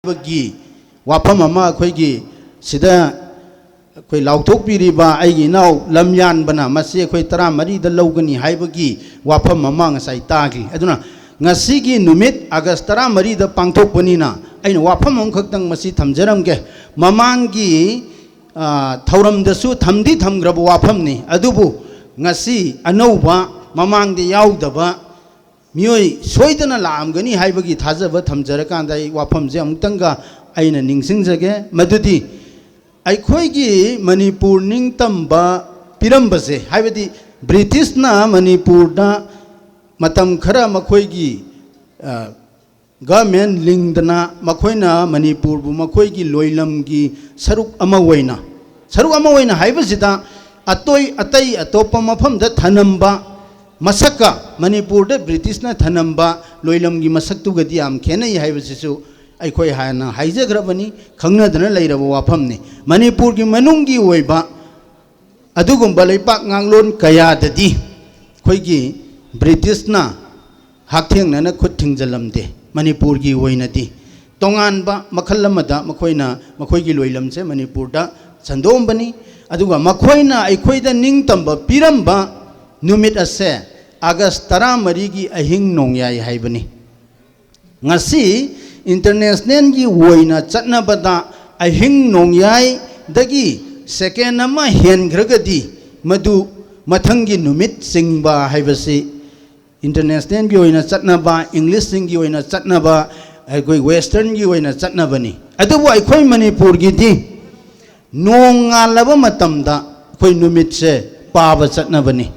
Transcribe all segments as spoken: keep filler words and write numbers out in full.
ꯍꯥꯏꯕꯒꯤ ꯋꯥꯐꯝ ꯑꯃ ꯑꯩꯈꯣꯏꯒꯤ ꯁꯤꯗ ꯑꯩꯈꯣꯏ ꯂꯥꯎꯊꯣꯛꯄꯤꯔꯤꯕ ꯑꯩꯒꯤ ꯏꯅꯥꯎ ꯂꯝꯌꯥꯟꯕꯅ ꯃꯁꯤ ꯑꯩꯈꯣꯏ ꯇꯔꯥꯃꯔꯤꯗ ꯂꯧꯒꯅꯤ ꯍꯥꯏꯕꯒꯤ ꯋꯥꯐꯝ ꯑꯃ ꯉꯁꯥꯏ ꯇꯥꯈꯤ꯫ ꯑꯗꯨꯅ ꯉꯁꯤꯒꯤ ꯅꯨꯃꯤꯠ ꯑꯥꯒꯁ ꯇꯔꯥꯃꯔꯤꯗ ꯄꯥꯡꯊꯣꯛꯄꯅꯤꯅ ꯑꯩꯅ ꯋꯥꯐꯝ ꯑꯃꯈꯛꯇꯪ ꯃꯁꯤ ꯊꯝꯖꯔꯝꯒꯦ꯫ ꯃꯃꯥꯡꯒꯤ, ꯑ, ꯊꯧꯔꯝꯗꯁꯨ ꯊꯝꯗꯤ ꯊꯝꯈ꯭ꯔꯕ ꯋꯥꯐꯝꯅꯤ, ꯑꯗꯨꯕꯨ ꯉꯁꯤ ꯑꯅꯧꯕ, ꯃꯃꯥꯡꯗ ꯌꯥꯎꯗꯕ ꯃꯤꯑꯣꯏ ꯁꯣꯏꯗꯅ ꯂꯥꯛꯑꯝꯒꯅꯤ ꯍꯥꯏꯕꯒꯤ ꯊꯥꯖꯕ ꯊꯝꯖꯔꯀꯥꯟꯗ ꯑꯩ ꯋꯥꯐꯝꯁꯦ ꯑꯃꯨꯛꯇꯪꯒ ꯑꯩꯅ ꯅꯤꯡꯁꯤꯡꯖꯒꯦ꯫ ꯃꯗꯨꯗꯤ ꯑꯩꯈꯣꯏꯒꯤ ꯃꯅꯤꯄꯨꯔ ꯅꯤꯡꯇꯝꯕ ꯄꯤꯔꯝꯕꯁꯦ, ꯍꯥꯏꯕꯗꯤ ꯕ꯭ꯔꯤꯇꯤꯁꯅ ꯃꯅꯤꯄꯨꯔꯗ ꯃꯇꯝ ꯈꯔ ꯃꯈꯣꯏꯒꯤ, ꯑ, ꯒꯃꯦꯟ ꯂꯤꯡꯗꯅ ꯃꯈꯣꯏꯅ ꯃꯅꯤꯄꯨꯔꯕꯨ ꯃꯈꯣꯏꯒꯤ ꯂꯣꯏꯂꯝꯒꯤ ꯁꯔꯨꯛ ꯑꯃ ꯑꯣꯏꯅ, ꯁꯔꯨꯛ ꯑꯃ ꯑꯣꯏꯅ ꯍꯥꯏꯕꯁꯤꯗ ꯑꯇꯣꯏ-, ꯑꯇꯩ ꯑꯇꯣꯞꯄ ꯃꯐꯝꯗ ꯊꯅꯝꯕ ꯃꯁꯛꯀ ꯃꯅꯤꯄꯨꯔꯗ ꯕ꯭ꯔꯤꯇꯤꯁꯅ ꯊꯅꯝꯕ ꯂꯣꯏꯂꯝꯒꯤ ꯃꯁꯛꯇꯨꯒꯗꯤ ꯌꯥꯝ ꯈꯦꯠꯅꯩ ꯍꯥꯏꯕꯁꯤꯁꯨ ꯑꯩꯈꯣꯏ ꯍꯥꯟꯅ ꯍꯥꯏꯖꯈ꯭ꯔꯕꯅꯤ, ꯈꯪꯅꯗꯅ ꯂꯩꯔꯕ ꯋꯥꯐꯝꯅꯤ꯫ ꯃꯅꯤꯄꯨꯔꯒꯤ ꯃꯅꯨꯡꯒꯤ ꯑꯣꯏꯕ ꯑꯗꯨꯒꯨꯝꯕ ꯂꯩꯄꯥꯛ ꯉꯥꯛꯂꯣꯟ ꯀꯌꯥꯗꯗꯤ ꯑꯩꯈꯣꯏꯒꯤ ꯕ꯭ꯔꯤꯇꯤꯁꯅ ꯍꯛꯊꯦꯡꯅꯅ ꯈꯨꯠ ꯊꯤꯡꯖꯤꯜꯂꯝꯗꯦ꯫ ꯃꯅꯤꯄꯨꯔꯒꯤ ꯑꯣꯏꯅꯗꯤ ꯇꯣꯉꯥꯟꯕ ꯃꯈꯜ ꯑꯃꯗ ꯃꯈꯣꯏꯅ ꯃꯈꯣꯏꯒꯤ ꯂꯣꯏꯂꯝꯁꯦ ꯃꯅꯤꯄꯨꯔꯗ ꯁꯟꯗꯣꯛꯑꯝꯕꯅꯤ꯫ ꯑꯗꯨꯒ ꯃꯈꯣꯏꯅ ꯑꯩꯈꯣꯏꯗ ꯅꯤꯡꯇꯝꯕ ꯄꯤꯔꯝꯕ ꯅꯨꯃꯤꯠ ꯑꯁꯦ ꯑꯥꯒꯁ ꯇꯔꯥꯃꯔꯤꯒꯤ ꯑꯍꯤꯡ ꯅꯣꯡꯌꯥꯏ ꯍꯥꯏꯕꯅꯤ꯫ ꯉꯁꯤ ꯏꯟꯇꯔꯅꯦꯁꯅꯦꯜꯒꯤ ꯑꯣꯏꯅ ꯆꯠꯅꯕꯗ ꯑꯍꯤꯡ ꯅꯣꯡꯌꯥꯏꯗꯒꯤ ꯁꯦꯀꯦꯟ ꯑꯃ ꯍꯦꯟꯈ꯭ꯔꯒꯗꯤ ꯃꯗꯨ ꯃꯊꯪꯒꯤ ꯅꯨꯃꯤꯠ ꯆꯤꯡꯕ ꯍꯥꯏꯕꯁꯤ ꯏꯟꯇꯔꯅꯦꯁꯅꯦꯜꯒꯤ ꯑꯣꯏꯅ ꯆꯠꯅꯕ, ꯏꯪꯂꯤꯁꯁꯤꯡꯒꯤ ꯑꯣꯏꯅ ꯆꯠꯅꯕ, ꯑꯩꯈꯣꯏ ꯋꯦꯁꯇꯔꯟꯒꯤ ꯑꯣꯏꯅ ꯆꯠꯅꯕꯅꯤ꯫ ꯑꯗꯨꯕꯨ ꯑꯩꯈꯣꯏ ꯃꯅꯤꯄꯨꯔꯒꯤꯗꯤ ꯅꯣꯡ ꯉꯥꯜꯂꯕ ꯃꯇꯝꯗ ꯑꯩꯈꯣꯏ ꯅꯨꯃꯤꯠꯁꯦ ꯄꯥꯕ ꯆꯠꯅꯕꯅꯤ꯫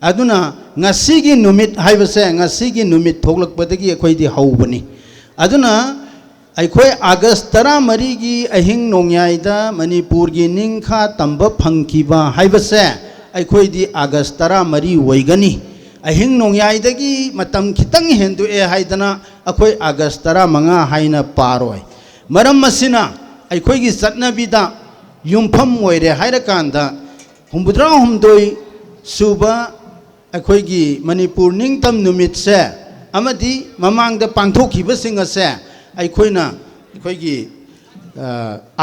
ꯑꯗꯨꯅ ꯉꯁꯤꯒꯤ ꯅꯨꯃꯤꯠ ꯍꯥꯏꯕꯁꯦ ꯉꯁꯤꯒꯤ ꯅꯨꯃꯤꯠ ꯊꯣꯛꯂꯛꯄꯗꯒꯤ ꯑꯩꯈꯣꯏꯗꯤ ꯍꯧꯕꯅꯤ꯫ ꯑꯗꯨꯅ ꯑꯩꯈꯣꯏ ꯑꯥꯒꯁ ꯇꯔꯥꯃꯔꯤꯒꯤ ꯑꯍꯤꯡ ꯅꯣꯡꯌꯥꯏꯗ ꯃꯅꯤꯄꯨꯔꯒꯤ ꯅꯤꯡꯈꯥ ꯇꯝꯕ ꯐꯪꯈꯤꯕ ꯍꯥꯏꯕꯁꯦ ꯑꯩꯈꯣꯏꯗꯤ ꯑꯥꯒꯁ ꯇꯔꯥꯃꯔꯤ ꯑꯣꯏꯒꯅꯤ꯫ ꯑꯍꯤꯡ ꯅꯣꯡꯌꯥꯏꯗꯒꯤ ꯃꯇꯝ ꯈꯤꯇꯪ ꯍꯦꯟꯗꯣꯛꯑꯦ ꯍꯥꯏꯗꯅ ꯑꯩꯈꯣꯏ ꯑꯥꯒꯁ ꯇꯔꯥꯃꯉꯥ ꯍꯥꯏꯅ ꯄꯥꯔꯣꯏ꯫ ꯃꯔꯝ ꯑꯁꯤꯅ ꯑꯩꯈꯣꯏꯒꯤ ꯆꯠꯅꯕꯤꯗ ꯌꯨꯝꯐꯝ ꯑꯣꯏꯔꯦ ꯍꯥꯏꯔꯀꯥꯟꯗ ꯍꯨꯝꯐꯨꯇꯔꯥ ꯍꯨꯝꯗꯣꯏ ꯁꯨꯕ ꯑꯩꯈꯣꯏꯒꯤ ꯃꯅꯤꯄꯨꯔ ꯅꯤꯡꯇꯝ ꯅꯨꯃꯤꯠꯁꯦ ꯑꯃꯗꯤ ꯃꯃꯥꯡꯗ ꯄꯥꯡꯊꯣꯛꯈꯤꯕꯁꯤꯡ ꯑꯁꯦ ꯑꯩꯈꯣꯏꯅ ꯑꯩꯈꯣꯏꯒꯤ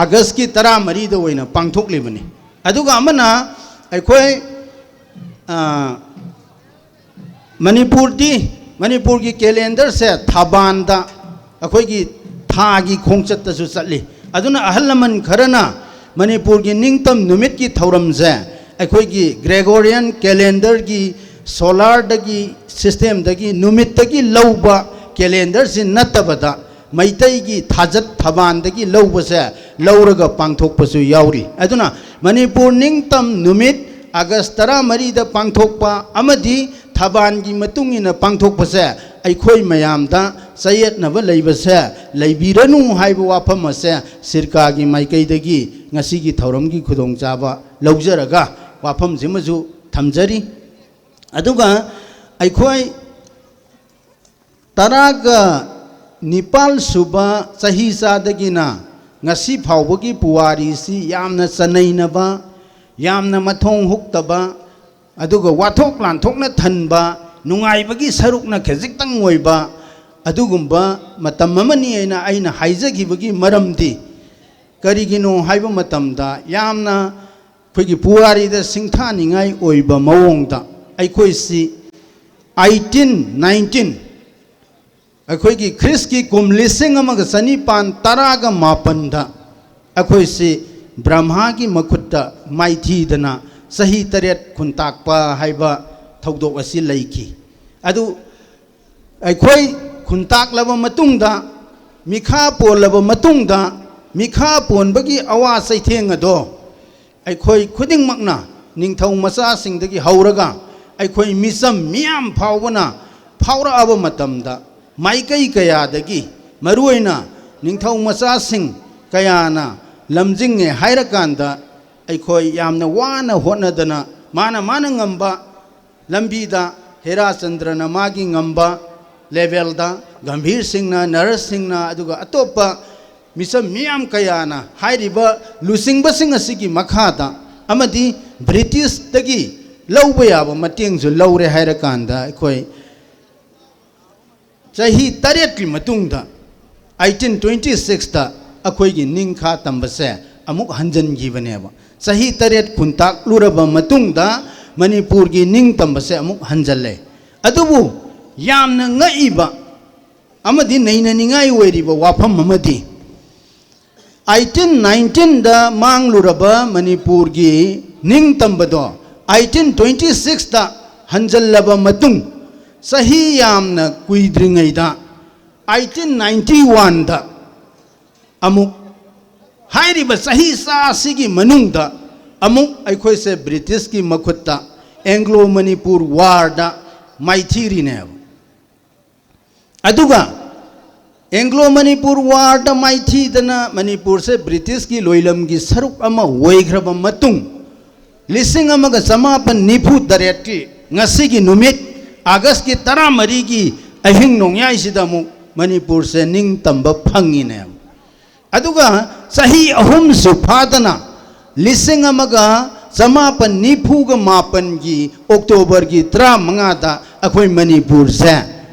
ꯑꯥꯒꯁꯀꯤ ꯇꯔꯥꯃꯔꯤꯗ ꯑꯣꯏꯅ ꯄꯥꯡꯊꯣꯛꯂꯤꯕꯅꯤ꯫ ꯑꯗꯨꯒ ꯑꯃꯅ ꯑꯩꯈꯣꯏ ꯃꯅꯤꯄꯨꯔꯗꯤ, ꯃꯅꯤꯄꯨꯔꯒꯤ ꯀꯦꯂꯦꯟꯗꯔꯁꯦ ꯊꯥꯕꯥꯟꯗ ꯑꯩꯈꯣꯏꯒꯤ ꯊꯥꯒꯤ ꯈꯣꯡꯆꯠꯇꯁꯨ ꯆꯠꯂꯤ꯫ ꯑꯗꯨꯅ ꯑꯍꯜ ꯂꯃꯟ ꯈꯔꯅ ꯃꯅꯤꯄꯨꯔꯒꯤ ꯅꯤꯡꯇꯝ ꯅꯨꯃꯤꯠꯀꯤ ꯊꯧꯔꯝꯁꯦ ꯑꯩꯈꯣꯏꯒꯤ ꯒ꯭ꯔꯦꯒꯣꯔꯤꯌꯟ ꯀꯦꯂꯦꯟꯗꯔꯒꯤ ꯁꯣꯂꯥꯔꯗꯒꯤ, ꯁꯤꯁꯇꯦꯝꯗꯒꯤ, ꯅꯨꯃꯤꯠꯇꯒꯤ ꯂꯧꯕ ꯀꯦꯂꯦꯟꯗꯔꯁꯤ ꯅꯠꯇꯕꯗ ꯃꯩꯇꯩꯒꯤ ꯊꯥꯖꯠ ꯊꯕꯥꯟꯗꯒꯤ ꯂꯧꯕꯁꯦ ꯂꯧꯔꯒ ꯄꯥꯡꯊꯣꯛꯄꯁꯨ ꯌꯥꯎꯔꯤ꯫ ꯑꯗꯨꯅ ꯃꯅꯤꯄꯨꯔ ꯅꯤꯡꯇꯝ ꯅꯨꯃꯤꯠ ꯑꯥꯒꯁ ꯇꯔꯥꯃꯔꯤꯗ ꯄꯥꯡꯊꯣꯛꯄ ꯑꯃꯗꯤ ꯊꯕꯥꯟꯒꯤ ꯃꯇꯨꯡ ꯏꯟꯅ ꯄꯥꯡꯊꯣꯛꯄꯁꯦ ꯑꯩꯈꯣꯏ ꯃꯌꯥꯝꯗ ꯆꯌꯦꯠꯅꯕ ꯂꯩꯕꯁꯦ ꯂꯩꯕꯤꯔꯅꯨ ꯍꯥꯏꯕ ꯋꯥꯐꯝ ꯑꯁꯦ ꯁꯤꯔꯀꯥꯒꯤ ꯃꯥꯏꯀꯩꯗꯒꯤ ꯉꯁꯤꯒꯤ ꯊꯧꯔꯝꯒꯤ ꯈꯨꯗꯣꯡꯆꯥꯕ ꯂꯧꯖꯔꯒ ꯋꯥꯐꯝꯁꯤꯃꯁꯨ ꯊꯝꯖꯔꯤ꯫ ꯑꯗꯨꯒ ꯑꯩꯈꯣꯏ ꯇꯔꯥꯒ ꯅꯤꯄꯥꯜ ꯁꯨꯕ ꯆꯍꯤ ꯆꯥꯗꯒꯤꯅ ꯉꯁꯤ ꯐꯥꯎꯕꯒꯤ ꯄꯨꯋꯥꯔꯤꯁꯤ ꯌꯥꯝꯅ ꯆꯅꯩꯅꯕ, ꯌꯥꯝꯅ ꯃꯊꯣꯡ ꯍꯨꯛꯇꯕ, ꯑꯗꯨꯒ ꯋꯥꯊꯣꯛ ꯂꯥꯟꯊꯣꯛꯅ ꯊꯟꯕ, ꯅꯨꯡꯉꯥꯏꯕꯒꯤ ꯁꯔꯨꯛꯅ ꯈꯖꯤꯛꯇꯪ ꯑꯣꯏꯕ ꯑꯗꯨꯒꯨꯝꯕ ꯃꯇꯝ ꯑꯃꯅꯤ ꯍꯥꯏꯅ ꯑꯩꯅ ꯍꯥꯏꯖꯈꯤꯕꯒꯤ ꯃꯔꯝꯗꯤ ꯀꯔꯤꯒꯤꯅꯣ ꯍꯥꯏꯕ ꯃꯇꯝꯗ, ꯌꯥꯝꯅ ꯑꯩꯈꯣꯏꯒꯤ ꯄꯨꯋꯥꯔꯤꯗ ꯁꯤꯡꯊꯥꯅꯤꯡꯉꯥꯏ ꯑꯣꯏꯕ ꯃꯑꯣꯡꯗ ꯑꯩꯈꯣꯏꯁꯤ ꯑꯩꯇꯤꯟ ꯅꯥꯏꯟꯇꯤꯟ, ꯑꯩꯈꯣꯏꯒꯤ ꯈ꯭ꯔꯤꯁꯀꯤ ꯀꯨꯝ ꯂꯤꯁꯤꯡ ꯑꯃꯒ ꯆꯅꯤꯄꯥꯟ ꯇꯔꯥꯒ ꯃꯥꯄꯟꯗ ꯑꯩꯈꯣꯏꯁꯤ ꯕ꯭ꯔꯍꯃꯥꯒꯤ ꯃꯈꯨꯠꯇ ꯃꯥꯏꯊꯤꯗꯅ ꯆꯍꯤ ꯇꯔꯦꯠ ꯈꯨꯟꯇꯥꯛꯄ ꯍꯥꯏꯕ ꯊꯧꯗꯣꯛ ꯑꯁꯤ ꯂꯩꯈꯤ꯫ ꯑꯗꯨ ꯑꯩꯈꯣꯏ ꯈꯨꯟꯇꯥꯛꯂꯕ ꯃꯇꯨꯡꯗ, ꯃꯤꯈꯥ ꯄꯣꯜꯂꯕ ꯃꯇꯨꯡꯗ, ꯃꯤꯈꯥ ꯄꯣꯟꯕꯒꯤ ꯑꯋꯥ ꯆꯩꯊꯦꯡ ꯑꯗꯣ ꯑꯩꯈꯣꯏ ꯈꯨꯗꯤꯡꯃꯛꯅ, ꯅꯤꯡꯊꯧ ꯃꯆꯥꯁꯤꯡꯗꯒꯤ ꯍꯧꯔꯒ ꯑꯩꯈꯣꯏ ꯃꯤꯆꯝ ꯃꯤꯌꯥꯝ ꯐꯥꯎꯕꯅ ꯐꯥꯎꯔꯛꯑꯕ ꯃꯇꯝꯗ, ꯃꯥꯏꯀꯩ ꯀꯌꯥꯗꯒꯤ, ꯃꯔꯨꯑꯣꯏꯅ ꯅꯤꯡꯊꯧ ꯃꯆꯥꯁꯤꯡ ꯀꯌꯥꯅ ꯂꯝꯖꯤꯡꯉꯦ ꯍꯥꯏꯔꯀꯥꯟꯗ, ꯑꯩꯈꯣꯏ ꯌꯥꯝꯅ ꯋꯥꯅ ꯍꯣꯠꯅꯗꯅ, ꯃꯥꯅ ꯃꯥꯅ ꯉꯝꯕ ꯂꯝꯕꯤꯗ, ꯍꯦꯔꯥꯆꯟꯗ꯭ꯔꯅ ꯃꯥꯒꯤ ꯉꯝꯕ ꯂꯦꯚꯦꯜꯗ, ꯒꯝꯚꯤꯔ ꯁꯤꯡꯅ, ꯅꯔꯁ ꯁꯤꯡꯅ, ꯑꯗꯨꯒ ꯑꯇꯣꯞꯄ ꯃꯤꯆꯝ ꯃꯤꯌꯥꯝ ꯀꯌꯥꯅ ꯍꯥꯏꯔꯤꯕ ꯂꯨꯆꯤꯡꯕꯁꯤꯡ ꯑꯁꯤꯒꯤ ꯃꯈꯥꯗ ꯑꯃꯗꯤ ꯕ꯭ꯔꯤꯇꯤꯁꯇꯒꯤ ꯂꯧꯕ ꯌꯥꯕ ꯃꯇꯦꯡꯁꯨ ꯂꯧꯔꯦ ꯍꯥꯏꯔꯀꯥꯟꯗ, ꯑꯩꯈꯣꯏ ꯆꯍꯤ ꯇꯔꯦꯠꯀꯤ ꯃꯇꯨꯡꯗ ꯑꯩꯠꯇꯤꯟ ꯇ꯭ꯋꯦꯟꯇꯤ ꯁꯤꯛꯁꯇ ꯑꯩꯈꯣꯏꯒꯤ ꯅꯤꯡꯈꯥ ꯇꯝꯕꯁꯦ ꯑꯃꯨꯛ ꯍꯟꯖꯤꯟꯈꯤꯕꯅꯦꯕ꯫ ꯆꯍꯤ ꯇꯔꯦꯠ ꯈꯨꯟꯇꯥꯛꯂꯨꯔꯕ ꯃꯇꯨꯡꯗ ꯃꯅꯤꯄꯨꯔꯒꯤ ꯅꯤꯡꯇꯝꯕꯁꯦ ꯑꯃꯨꯛ ꯍꯟꯖꯜꯂꯦ꯫ ꯑꯗꯨꯕꯨ ꯌꯥꯝꯅ ꯉꯛꯏꯕ ꯑꯃꯗꯤ ꯅꯩꯅꯅꯤꯡꯉꯥꯏ ꯑꯣꯏꯔꯤꯕ ꯋꯥꯐꯝ ꯑꯃꯗꯤ, ꯑꯩꯠꯇꯤꯟ ꯅꯥꯏꯟꯇꯤꯟꯗ ꯃꯥꯡꯂꯨꯔꯕ ꯃꯅꯤꯄꯨꯔꯒꯤ ꯅꯤꯡꯇꯝꯕꯗꯣ ꯑꯩꯠꯇꯤꯟ ꯇ꯭ꯋꯦꯟꯇꯤ ꯁꯤꯛꯁꯇ ꯍꯟꯖꯜꯂꯕ ꯃꯇꯨꯡ, ꯆꯍꯤ ꯌꯥꯝꯅ ꯀꯨꯏꯗ꯭ꯔꯤꯉꯩꯗ, ꯑꯩꯠꯇꯤꯟ ꯅꯥꯏꯟꯇꯤ ꯋꯥꯟꯗ ꯑꯃꯨꯛ, ꯍꯥꯏꯔꯤꯕ ꯆꯍꯤ ꯆꯥ ꯑꯁꯤꯒꯤ ꯃꯅꯨꯡꯗ ꯑꯃꯨꯛ ꯑꯩꯈꯣꯏꯁꯦ ꯕ꯭ꯔꯤꯇꯤꯁꯀꯤ ꯃꯈꯨꯠꯇ, ꯑꯦꯡꯒ꯭ꯂꯣ ꯃꯅꯤꯄꯨꯔ ꯋꯥꯔꯗ ꯃꯥꯏꯊꯤꯔꯤꯅꯦꯕ꯫ ꯑꯗꯨꯒ ꯑꯦꯡꯒ꯭ꯂꯣ ꯃꯅꯤꯄꯨꯔ ꯋꯥꯔꯗ ꯃꯥꯏꯊꯤꯗꯅ ꯃꯅꯤꯄꯨꯔꯁꯦ ꯕ꯭ꯔꯤꯇꯤꯁꯀꯤ ꯂꯣꯏꯂꯝꯒꯤ ꯁꯔꯨꯛ ꯑꯃ ꯑꯣꯏꯈ꯭ꯔꯕ ꯃꯇꯨꯡ, ꯂꯤꯁꯤꯡ ꯑꯃꯒ ꯆꯃꯥꯄꯟ ꯅꯤꯐꯨ ꯇꯔꯦꯠꯀꯤ ꯉꯁꯤꯒꯤ ꯅꯨꯃꯤꯠ, ꯑꯥꯒꯁꯀꯤ ꯇꯔꯥꯃꯔꯤꯒꯤ ꯑꯍꯤꯡ ꯅꯣꯡꯌꯥꯏꯁꯤꯗ ꯑꯃꯨꯛ ꯃꯅꯤꯄꯨꯔꯁꯦ ꯅꯤꯡꯇꯝꯕ ꯐꯪꯉꯤꯅꯦꯕ꯫ ꯑꯗꯨꯒ ꯆꯍꯤ ꯑꯍꯨꯝꯁꯨ ꯐꯥꯗꯅ ꯂꯤꯁꯤꯡ ꯑꯃꯒ ꯆꯃꯥꯄꯟ ꯅꯤꯐꯨꯒ ꯃꯥꯄꯟꯒꯤ ꯑꯣꯛꯇꯣꯕꯔꯒꯤ ꯇꯔꯥꯃꯉꯥꯗ ꯑꯩꯈꯣꯏ ꯃꯅꯤꯄꯨꯔꯁꯦ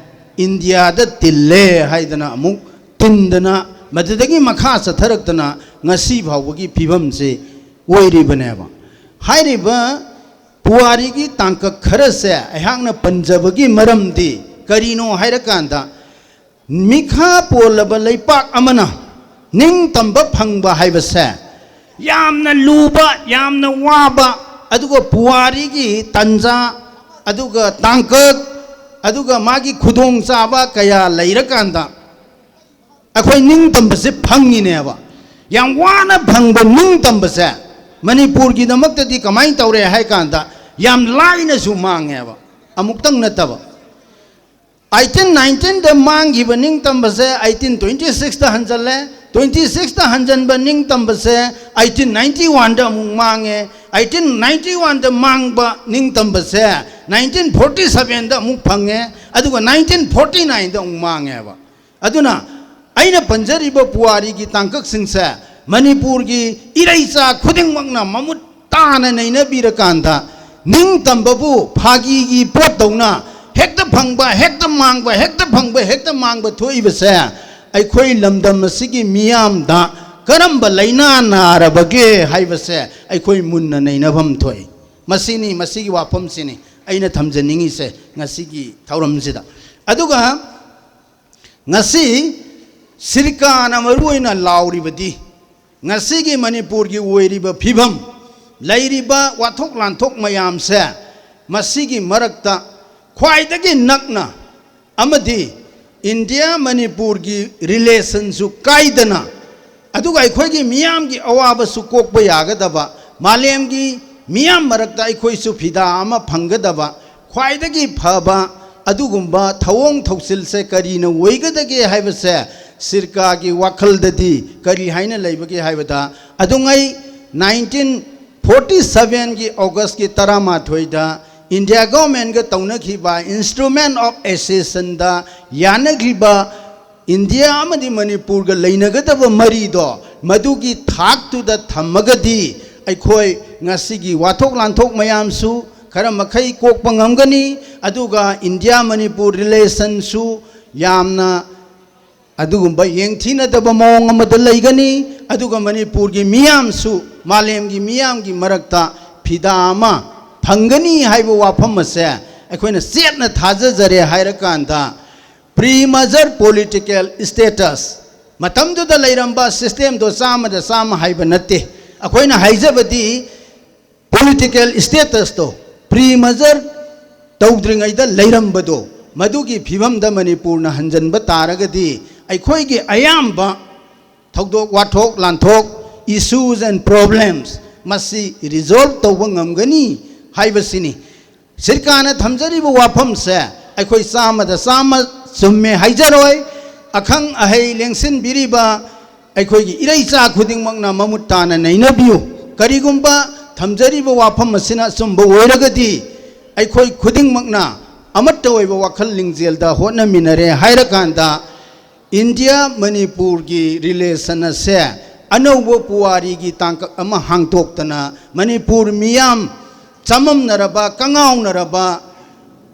ꯏꯟꯗꯤꯌꯥꯗ ꯇꯤꯜꯂꯦ ꯍꯥꯏꯗꯅ ꯑꯃꯨꯛ ꯇꯤꯟꯗꯅ, ꯃꯗꯨꯗꯒꯤ ꯃꯈꯥ ꯆꯠꯊꯔꯛꯇꯅ ꯉꯁꯤ ꯐꯥꯎꯕꯒꯤ ꯐꯤꯕꯝꯁꯤ ꯑꯣꯏꯔꯤꯕꯅꯦꯕ꯫ ꯍꯥꯏꯔꯤꯕ ꯄꯨꯋꯥꯔꯤꯒꯤ ꯇꯥꯡꯀꯛ ꯈꯔꯁꯦ ꯑꯩꯍꯥꯛꯅ ꯄꯟꯖꯕꯒꯤ ꯃꯔꯝꯗꯤ ꯀꯔꯤꯅꯣ ꯍꯥꯏꯔꯀꯥꯟꯗ, ꯃꯤꯈꯥ ꯄꯣꯜꯂꯕ ꯂꯩꯄꯥꯛ ꯑꯃꯅ ꯅꯤꯡꯇꯝꯕ ꯐꯪꯕ ꯍꯥꯏꯕꯁꯦ ꯌꯥꯝꯅ ꯂꯨꯕ, ꯌꯥꯝꯅ ꯋꯥꯕ, ꯑꯗꯨꯒ ꯄꯨꯋꯥꯔꯤꯒꯤ ꯇꯟꯖꯥ, ꯑꯗꯨꯒ ꯇꯥꯡꯀꯛ, ꯑꯗꯨꯒ ꯃꯥꯒꯤ ꯈꯨꯗꯣꯡꯆꯥꯕ ꯀꯌꯥ ꯂꯩꯔꯀꯥꯟꯗ ꯑꯩꯈꯣꯏ ꯅꯤꯡꯇꯝꯕꯁꯦ ꯐꯪꯉꯤꯅꯦꯕ꯫ ꯌꯥꯝ ꯋꯥꯅ ꯐꯪꯕ ꯅꯤꯡꯇꯝꯕꯁꯦ ꯃꯅꯤꯄꯨꯔꯒꯤꯗꯃꯛꯇꯗꯤ ꯀꯃꯥꯏꯅ ꯇꯧꯔꯦ ꯍꯥꯏ ꯀꯥꯟꯗ, ꯌꯥꯝ ꯂꯥꯏꯅꯁꯨ ꯃꯥꯡꯉꯦꯕ꯫ ꯑꯃꯨꯛꯇꯪ ꯅꯠꯇꯕ, ꯑꯩꯠꯇꯤꯟ ꯅꯥꯏꯟꯇꯤꯟꯗ ꯃꯥꯡꯈꯤꯕ ꯅꯤꯡꯇꯝꯕꯁꯦ ꯑꯩꯠꯇꯤꯟ ꯇ꯭ꯋꯦꯟꯇꯤ ꯁꯤꯛꯁꯇ ꯍꯟꯖꯜꯂꯦ, ꯇ꯭ꯋꯦꯟꯇꯤ ꯁꯤꯛꯁꯇ ꯍꯟꯖꯟꯕ ꯅꯤꯡꯇꯝꯕꯁꯦ ꯑꯩꯠꯇꯤꯟ ꯅꯥꯏꯟꯇꯤ ꯋꯥꯟꯗ ꯑꯃꯨꯛ ꯃꯥꯡꯉꯦ, ꯑꯩꯠꯇꯤꯟ ꯅꯥꯏꯟꯇꯤ ꯋꯥꯟꯗ ꯃꯥꯡꯕ ꯅꯤꯡꯇꯝꯕꯁꯦ ꯅꯥꯏꯟꯇꯤꯟ ꯐꯣꯔꯇꯤ ꯁꯚꯦꯟꯗ ꯑꯃꯨꯛ ꯐꯪꯉꯦ, ꯑꯗꯨꯒ ꯅꯥꯏꯟꯇꯤꯟ ꯐꯣꯔꯇꯤ ꯅꯥꯏꯟꯗ ꯑꯃꯨꯛ ꯃꯥꯡꯉꯦꯕ꯫ ꯑꯗꯨꯅ ꯑꯩꯅ ꯄꯟꯖꯔꯤꯕ ꯄꯨꯋꯥꯔꯤꯒꯤ ꯇꯥꯡꯀꯛꯁꯤꯡꯁꯦ ꯃꯅꯤꯄꯨꯔꯒꯤ ꯏꯔꯩꯆꯥ ꯈꯨꯗꯤꯡꯃꯛꯅ ꯃꯃꯨꯠ ꯇꯥꯅ ꯅꯩꯅꯕꯤꯔꯀꯥꯟꯗ, ꯅꯤꯡꯇꯝꯕꯕꯨ ꯐꯥꯒꯤꯒꯤ ꯄꯣꯠꯇꯧꯅ ꯍꯦꯛꯇ ꯐꯪꯕ, ꯍꯦꯛꯇ ꯃꯥꯡꯕ, ꯍꯦꯛꯇ ꯐꯪꯕ, ꯍꯦꯛꯇ ꯃꯥꯡꯕ ꯊꯣꯛꯏꯕꯁꯦ ꯑꯩꯈꯣꯏ ꯂꯝꯗꯝ ꯑꯁꯤꯒꯤ ꯃꯤꯌꯥꯝꯗ ꯀꯔꯝꯕ ꯂꯥꯏꯅꯥ ꯅꯥꯔꯕꯒꯦ ꯍꯥꯏꯕꯁꯦ ꯑꯩꯈꯣꯏ ꯃꯨꯟꯅ ꯅꯩꯅꯐꯝ ꯊꯣꯛꯏ꯫ ꯃꯁꯤꯅꯤ, ꯃꯁꯤꯒꯤ ꯋꯥꯐꯝꯁꯤꯅꯤ ꯑꯩꯅ ꯊꯝꯖꯅꯤꯡꯉꯤꯁꯦ ꯉꯁꯤꯒꯤ ꯊꯧꯔꯝꯁꯤꯗ꯫ ꯑꯗꯨꯒ ꯉꯁꯤ ꯁꯤꯔꯀꯥꯅ ꯃꯔꯨꯑꯣꯏꯅ ꯂꯥꯎꯔꯤꯕꯗꯤ ꯉꯁꯤꯒꯤ ꯃꯅꯤꯄꯨꯔꯒꯤ ꯑꯣꯏꯔꯤꯕ ꯐꯤꯕꯝ, ꯂꯩꯔꯤꯕ ꯋꯥꯊꯣꯛ ꯂꯥꯟꯊꯣꯛ ꯃꯌꯥꯝꯁꯦ, ꯃꯁꯤꯒꯤ ꯃꯔꯛꯇ ꯈ꯭ꯋꯥꯏꯗꯒꯤ ꯅꯛꯅ ꯑꯃꯗꯤ ꯏꯟꯗꯤꯌꯥ ꯃꯅꯤꯄꯨꯔꯒꯤ ꯔꯤꯂꯦꯁꯟꯁꯨ ꯀꯥꯏꯗꯅ, ꯑꯗꯨꯒ ꯑꯩꯈꯣꯏꯒꯤ ꯃꯤꯌꯥꯝꯒꯤ ꯑꯋꯥꯕꯁꯨ ꯀꯣꯛꯄ ꯌꯥꯒꯗꯕ, ꯃꯥꯂꯦꯝꯒꯤ ꯃꯤꯌꯥꯝ ꯃꯔꯛꯇ ꯑꯩꯈꯣꯏꯁꯨ ꯐꯤꯗꯥ ꯑꯃ ꯐꯪꯒꯗꯕ ꯈ꯭ꯋꯥꯏꯗꯒꯤ ꯐꯕ ꯑꯗꯨꯒꯨꯝꯕ ꯊꯧꯑꯣꯡ ꯊꯧꯁꯤꯜꯁꯦ ꯀꯔꯤꯅ ꯑꯣꯏꯒꯗꯒꯦ ꯍꯥꯏꯕꯁꯦ ꯁꯤꯔꯀꯥꯒꯤ ꯋꯥꯈꯜꯗꯗꯤ ꯀꯔꯤ ꯍꯥꯏꯅ ꯂꯩꯕꯒꯦ ꯍꯥꯏꯕꯗ, ꯑꯗꯨꯉꯩ ꯅꯥꯏꯟꯇꯤꯟ ꯐꯣꯔꯇꯤ ꯁꯚꯦꯟꯒꯤ ꯑꯣꯒꯁꯀꯤ ꯇꯔꯥꯃꯥꯊꯣꯏꯗ ꯏꯟꯗꯤꯌꯥ ꯒꯣꯔꯃꯦꯟꯒ ꯇꯧꯅꯈꯤꯕ ꯏꯟꯁꯇ꯭ꯔꯨꯃꯦꯟ ꯑꯣꯐ ꯑꯦꯁꯤꯁꯟꯗ ꯌꯥꯅꯈꯤꯕ ꯏꯟꯗꯤꯌꯥ ꯑꯃꯗꯤ ꯃꯅꯤꯄꯨꯔꯒ ꯂꯩꯅꯒꯗꯕ ꯃꯔꯤꯗꯣ ꯃꯗꯨꯒꯤ ꯊꯥꯛꯇꯨꯗ ꯊꯝꯃꯒꯗꯤ ꯑꯩꯈꯣꯏ ꯉꯁꯤꯒꯤ ꯋꯥꯊꯣꯛ ꯂꯥꯟꯊꯣꯛ ꯃꯌꯥꯝꯁꯨ ꯈꯔ ꯃꯈꯩ ꯀꯣꯛꯄ ꯉꯝꯒꯅꯤ, ꯑꯗꯨꯒ ꯏꯟꯗꯤꯌꯥ ꯃꯅꯤꯄꯨꯔ ꯔꯤꯂꯦꯁꯟꯁꯨ ꯌꯥꯝꯅ ꯑꯗꯨꯒꯨꯝꯕ ꯌꯦꯡꯊꯤꯅꯗꯕ ꯃꯑꯣꯡ ꯑꯃꯗ ꯂꯩꯒꯅꯤ, ꯑꯗꯨꯒ ꯃꯅꯤꯄꯨꯔꯒꯤ ꯃꯤꯌꯥꯝꯁꯨ ꯃꯥꯂꯦꯝꯒꯤ ꯃꯤꯌꯥꯝꯒꯤ ꯃꯔꯛꯇ ꯐꯤꯗꯥ ꯑꯃ ꯐꯪꯒꯅꯤ ꯍꯥꯏꯕ ꯋꯥꯐꯝ ꯑꯁꯦ ꯑꯩꯈꯣꯏꯅ ꯆꯦꯠꯅ ꯊꯥꯖꯖꯔꯦ ꯍꯥꯏꯔꯀꯥꯟꯗ, ꯄ꯭ꯔꯤ ꯃꯔꯖꯔ ꯄꯣꯂꯤꯇꯤꯀꯦꯜ ꯁ꯭ꯇꯦꯇꯁ, ꯃꯇꯝꯗꯨꯗ ꯂꯩꯔꯝꯕ ꯁꯤꯁꯇꯦꯝꯗꯣ ꯆꯥꯝꯃꯗ ꯆꯥꯝꯃ ꯍꯥꯏꯕ ꯅꯠꯇꯦ꯫ ꯑꯩꯈꯣꯏꯅ ꯍꯥꯏꯖꯕꯗꯤ ꯄꯣꯂꯤꯇꯤꯀꯦꯜ ꯁ꯭ꯇꯦꯇꯁꯇꯣ ꯄ꯭ꯔꯤ ꯃꯔꯖꯔ ꯇꯧꯗ꯭ꯔꯤꯉꯩꯗ ꯂꯩꯔꯝꯕꯗꯣ, ꯃꯗꯨꯒꯤ ꯐꯤꯕꯝꯗ ꯃꯅꯤꯄꯨꯔꯅ ꯍꯟꯖꯟꯕ ꯇꯥꯔꯒꯗꯤ ꯑꯩꯈꯣꯏꯒꯤ ꯑꯌꯥꯝꯕ ꯊꯧꯗꯣꯛ ꯋꯥꯊꯣꯛ ꯂꯥꯟꯊꯣꯛ, issues and problems, ꯃꯁꯤ ꯔꯤꯖꯣꯜꯕ ꯇꯧꯕ ꯉꯝꯒꯅꯤ ꯍꯥꯏꯕꯁꯤꯅꯤ꯫ ꯁꯤꯔꯀꯥꯅ ꯊꯝꯖꯔꯤꯕ ꯋꯥꯐꯝꯁꯦ ꯑꯩꯈꯣꯏ ꯆꯥꯝꯃꯗ ꯆꯥꯝꯃ ꯆꯨꯝꯃꯦ ꯍꯥꯏꯖꯔꯣꯏ꯫ ꯑꯈꯪ ꯑꯍꯩ ꯂꯦꯡꯁꯤꯟꯕꯤꯔꯤꯕ ꯑꯩꯈꯣꯏꯒꯤ ꯏꯔꯩꯆꯥ ꯈꯨꯗꯤꯡꯃꯛꯅ ꯃꯃꯨꯠ ꯇꯥꯅ ꯅꯩꯅꯕꯤꯌꯨ꯫ ꯀꯔꯤꯒꯨꯝꯕ ꯊꯝꯖꯔꯤꯕ ꯋꯥꯐꯝ ꯑꯁꯤꯅ ꯑꯆꯨꯝꯕ ꯑꯣꯏꯔꯒꯗꯤ, ꯑꯩꯈꯣꯏ ꯈꯨꯗꯤꯡꯃꯛꯅ ꯑꯃꯠꯇ ꯑꯣꯏꯕ ꯋꯥꯈꯜ ꯂꯤꯡꯖꯦꯜꯗ ꯍꯣꯠꯅꯃꯤꯟꯅꯔꯦ ꯍꯥꯏꯔꯀꯥꯟꯗ, ꯏꯟꯗꯤꯌꯥ ꯃꯅꯤꯄꯨꯔꯒꯤ ꯔꯤꯂꯦꯁꯟ ꯑꯁꯦ ꯑꯅꯧꯕ ꯄꯨꯋꯥꯔꯤꯒꯤ ꯇꯥꯡꯀꯛ ꯑꯃ ꯍꯥꯡꯗꯣꯛꯇꯅ, ꯃꯅꯤꯄꯨꯔ ꯃꯤꯌꯥꯝ, ꯆꯃꯝꯅꯔꯕ, ꯀꯉꯥꯎꯅꯔꯕ,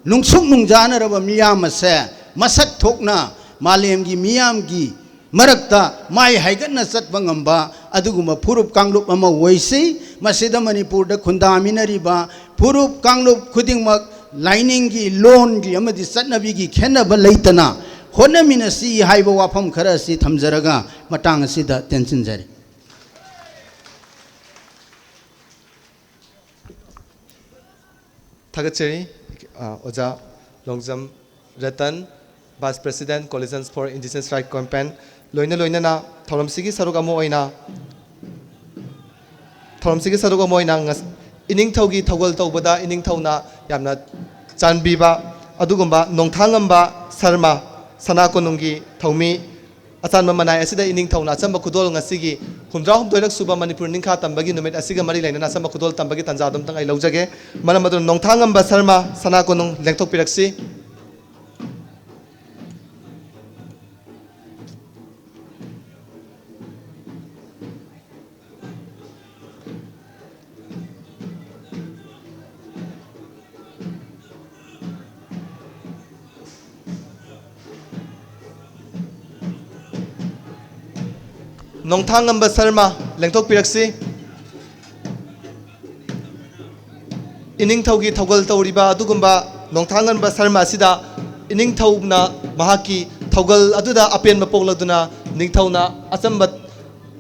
ꯅꯨꯡꯁꯨꯛ ꯅꯨꯡꯖꯥꯅꯔꯕ ꯃꯤꯌꯥꯝ ꯑꯁꯦ ꯃꯁꯛ ꯊꯣꯛꯅ ꯃꯥꯂꯦꯝꯒꯤ ꯃꯤꯌꯥꯝꯒꯤ ꯃꯔꯛꯇ ꯃꯥꯏ ꯍꯥꯏꯒꯠꯅ ꯆꯠꯄ ꯉꯝꯕ ꯑꯗꯨꯒꯨꯝꯕ ꯐꯨꯔꯨꯞ ꯀꯥꯡꯂꯨꯞ ꯑꯃ ꯑꯣꯏꯁꯤ꯫ ꯃꯁꯤꯗ ꯃꯅꯤꯄꯨꯔꯗ ꯈꯨꯟꯗꯥꯃꯤꯟꯅꯔꯤꯕ ꯐꯨꯔꯨꯞ ꯀꯥꯡꯂꯨꯞ ꯈꯨꯗꯤꯡꯃꯛ ꯂꯥꯏꯅꯤꯡꯒꯤ, ꯂꯣꯟꯒꯤ ꯑꯃꯗꯤ ꯆꯠꯅꯕꯤꯒꯤ ꯈꯦꯠꯅꯕ ꯂꯩꯇꯅ ꯍꯣꯠꯅꯃꯤꯟꯅꯁꯤ ꯍꯥꯏꯕ ꯋꯥꯐꯝ ꯈꯔ ꯑꯁꯤ ꯊꯝꯖꯔꯒ ꯃꯇꯥꯡ ꯑꯁꯤꯗ ꯇꯦꯟꯁꯤꯟꯖꯔꯤ꯫ ꯊꯥꯒꯠꯆꯔꯤ, ꯑ, ꯑꯣꯖꯥ Longjam Ratan, Vice President, Coalitions for Indigenous Rights Campaign, ꯂꯣꯏꯅ ꯂꯣꯏꯅꯅ ꯊꯧꯔꯝꯁꯤꯒꯤ ꯁꯔꯨꯛ ꯑꯃ ꯑꯣꯏꯅ, ꯊꯧꯔꯝꯁꯤꯒꯤ ꯁꯔꯨꯛ ꯑꯃ ꯑꯣꯏꯅ ꯉꯁ-, ꯏꯅꯤꯡꯊꯧꯒꯤ ꯊꯧꯒꯜ ꯇꯧꯕꯗ ꯏꯅꯤꯡꯊꯧꯅ ꯌꯥꯝꯅ ꯆꯥꯟꯕꯤꯕ ꯑꯗꯨꯒꯨꯝꯕ ꯅꯣꯡꯊꯥꯡꯉꯝꯕ ꯁꯔꯃ, ꯁꯅꯥ ꯀꯣꯅꯨꯡꯒꯤ ꯊꯧꯃꯤ, ꯑꯆꯥꯟꯕ ꯃꯅꯥꯏ ꯑꯁꯤꯗ ꯏꯅꯤꯡꯊꯧꯅ ꯑꯆꯝꯕ ꯈꯨꯗꯣꯜ ꯉꯁꯤꯒꯤ ꯍꯨꯝꯗ꯭ꯔꯥ ꯍꯨꯝꯗꯣꯏꯔꯛ ꯁꯨꯕ ꯃꯅꯤꯄꯨꯔ ꯅꯤꯡꯈꯥ ꯇꯝꯕꯒꯤ ꯅꯨꯃꯤꯠ ꯑꯁꯤꯒ ꯃꯔꯤ ꯂꯩꯅꯅ ꯑꯆꯝꯕ ꯈꯨꯗꯣꯜ ꯇꯝꯕꯒꯤ ꯇꯥꯟꯖꯥ ꯑꯗꯨꯝꯇꯪ ꯑꯩ ꯂꯧꯖꯒꯦ꯫ ꯃꯔꯝ ꯑꯗꯨꯅ ꯅꯣꯡꯊꯥꯡꯉꯝꯕ ꯁꯔꯃ, ꯁꯅꯥ ꯀꯣꯅꯨꯡ ꯂꯦꯡꯊꯣꯛꯄꯤꯔꯛꯁꯤ꯫ ꯅꯣꯡꯊꯥꯡꯉꯝꯕ ꯁꯔꯃ ꯂꯦꯡꯊꯣꯛꯄꯤꯔꯛꯁꯤ꯫ ꯏꯅꯤꯡꯊꯧꯒꯤ ꯊꯧꯒꯜ ꯇꯧꯔꯤꯕ ꯑꯗꯨꯒꯨꯝꯕ ꯅꯣꯡꯊꯥꯡꯉꯝꯕ ꯁꯔꯃ ꯑꯁꯤꯗ ꯏꯅꯤꯡꯊꯧꯅ ꯃꯍꯥꯛꯀꯤ ꯊꯧꯒꯜ ꯑꯗꯨꯗ ꯑꯄꯦꯟꯕ ꯄꯣꯛꯂꯗꯨꯅ ꯅꯤꯡꯊꯧꯅ ꯑꯆꯝꯕ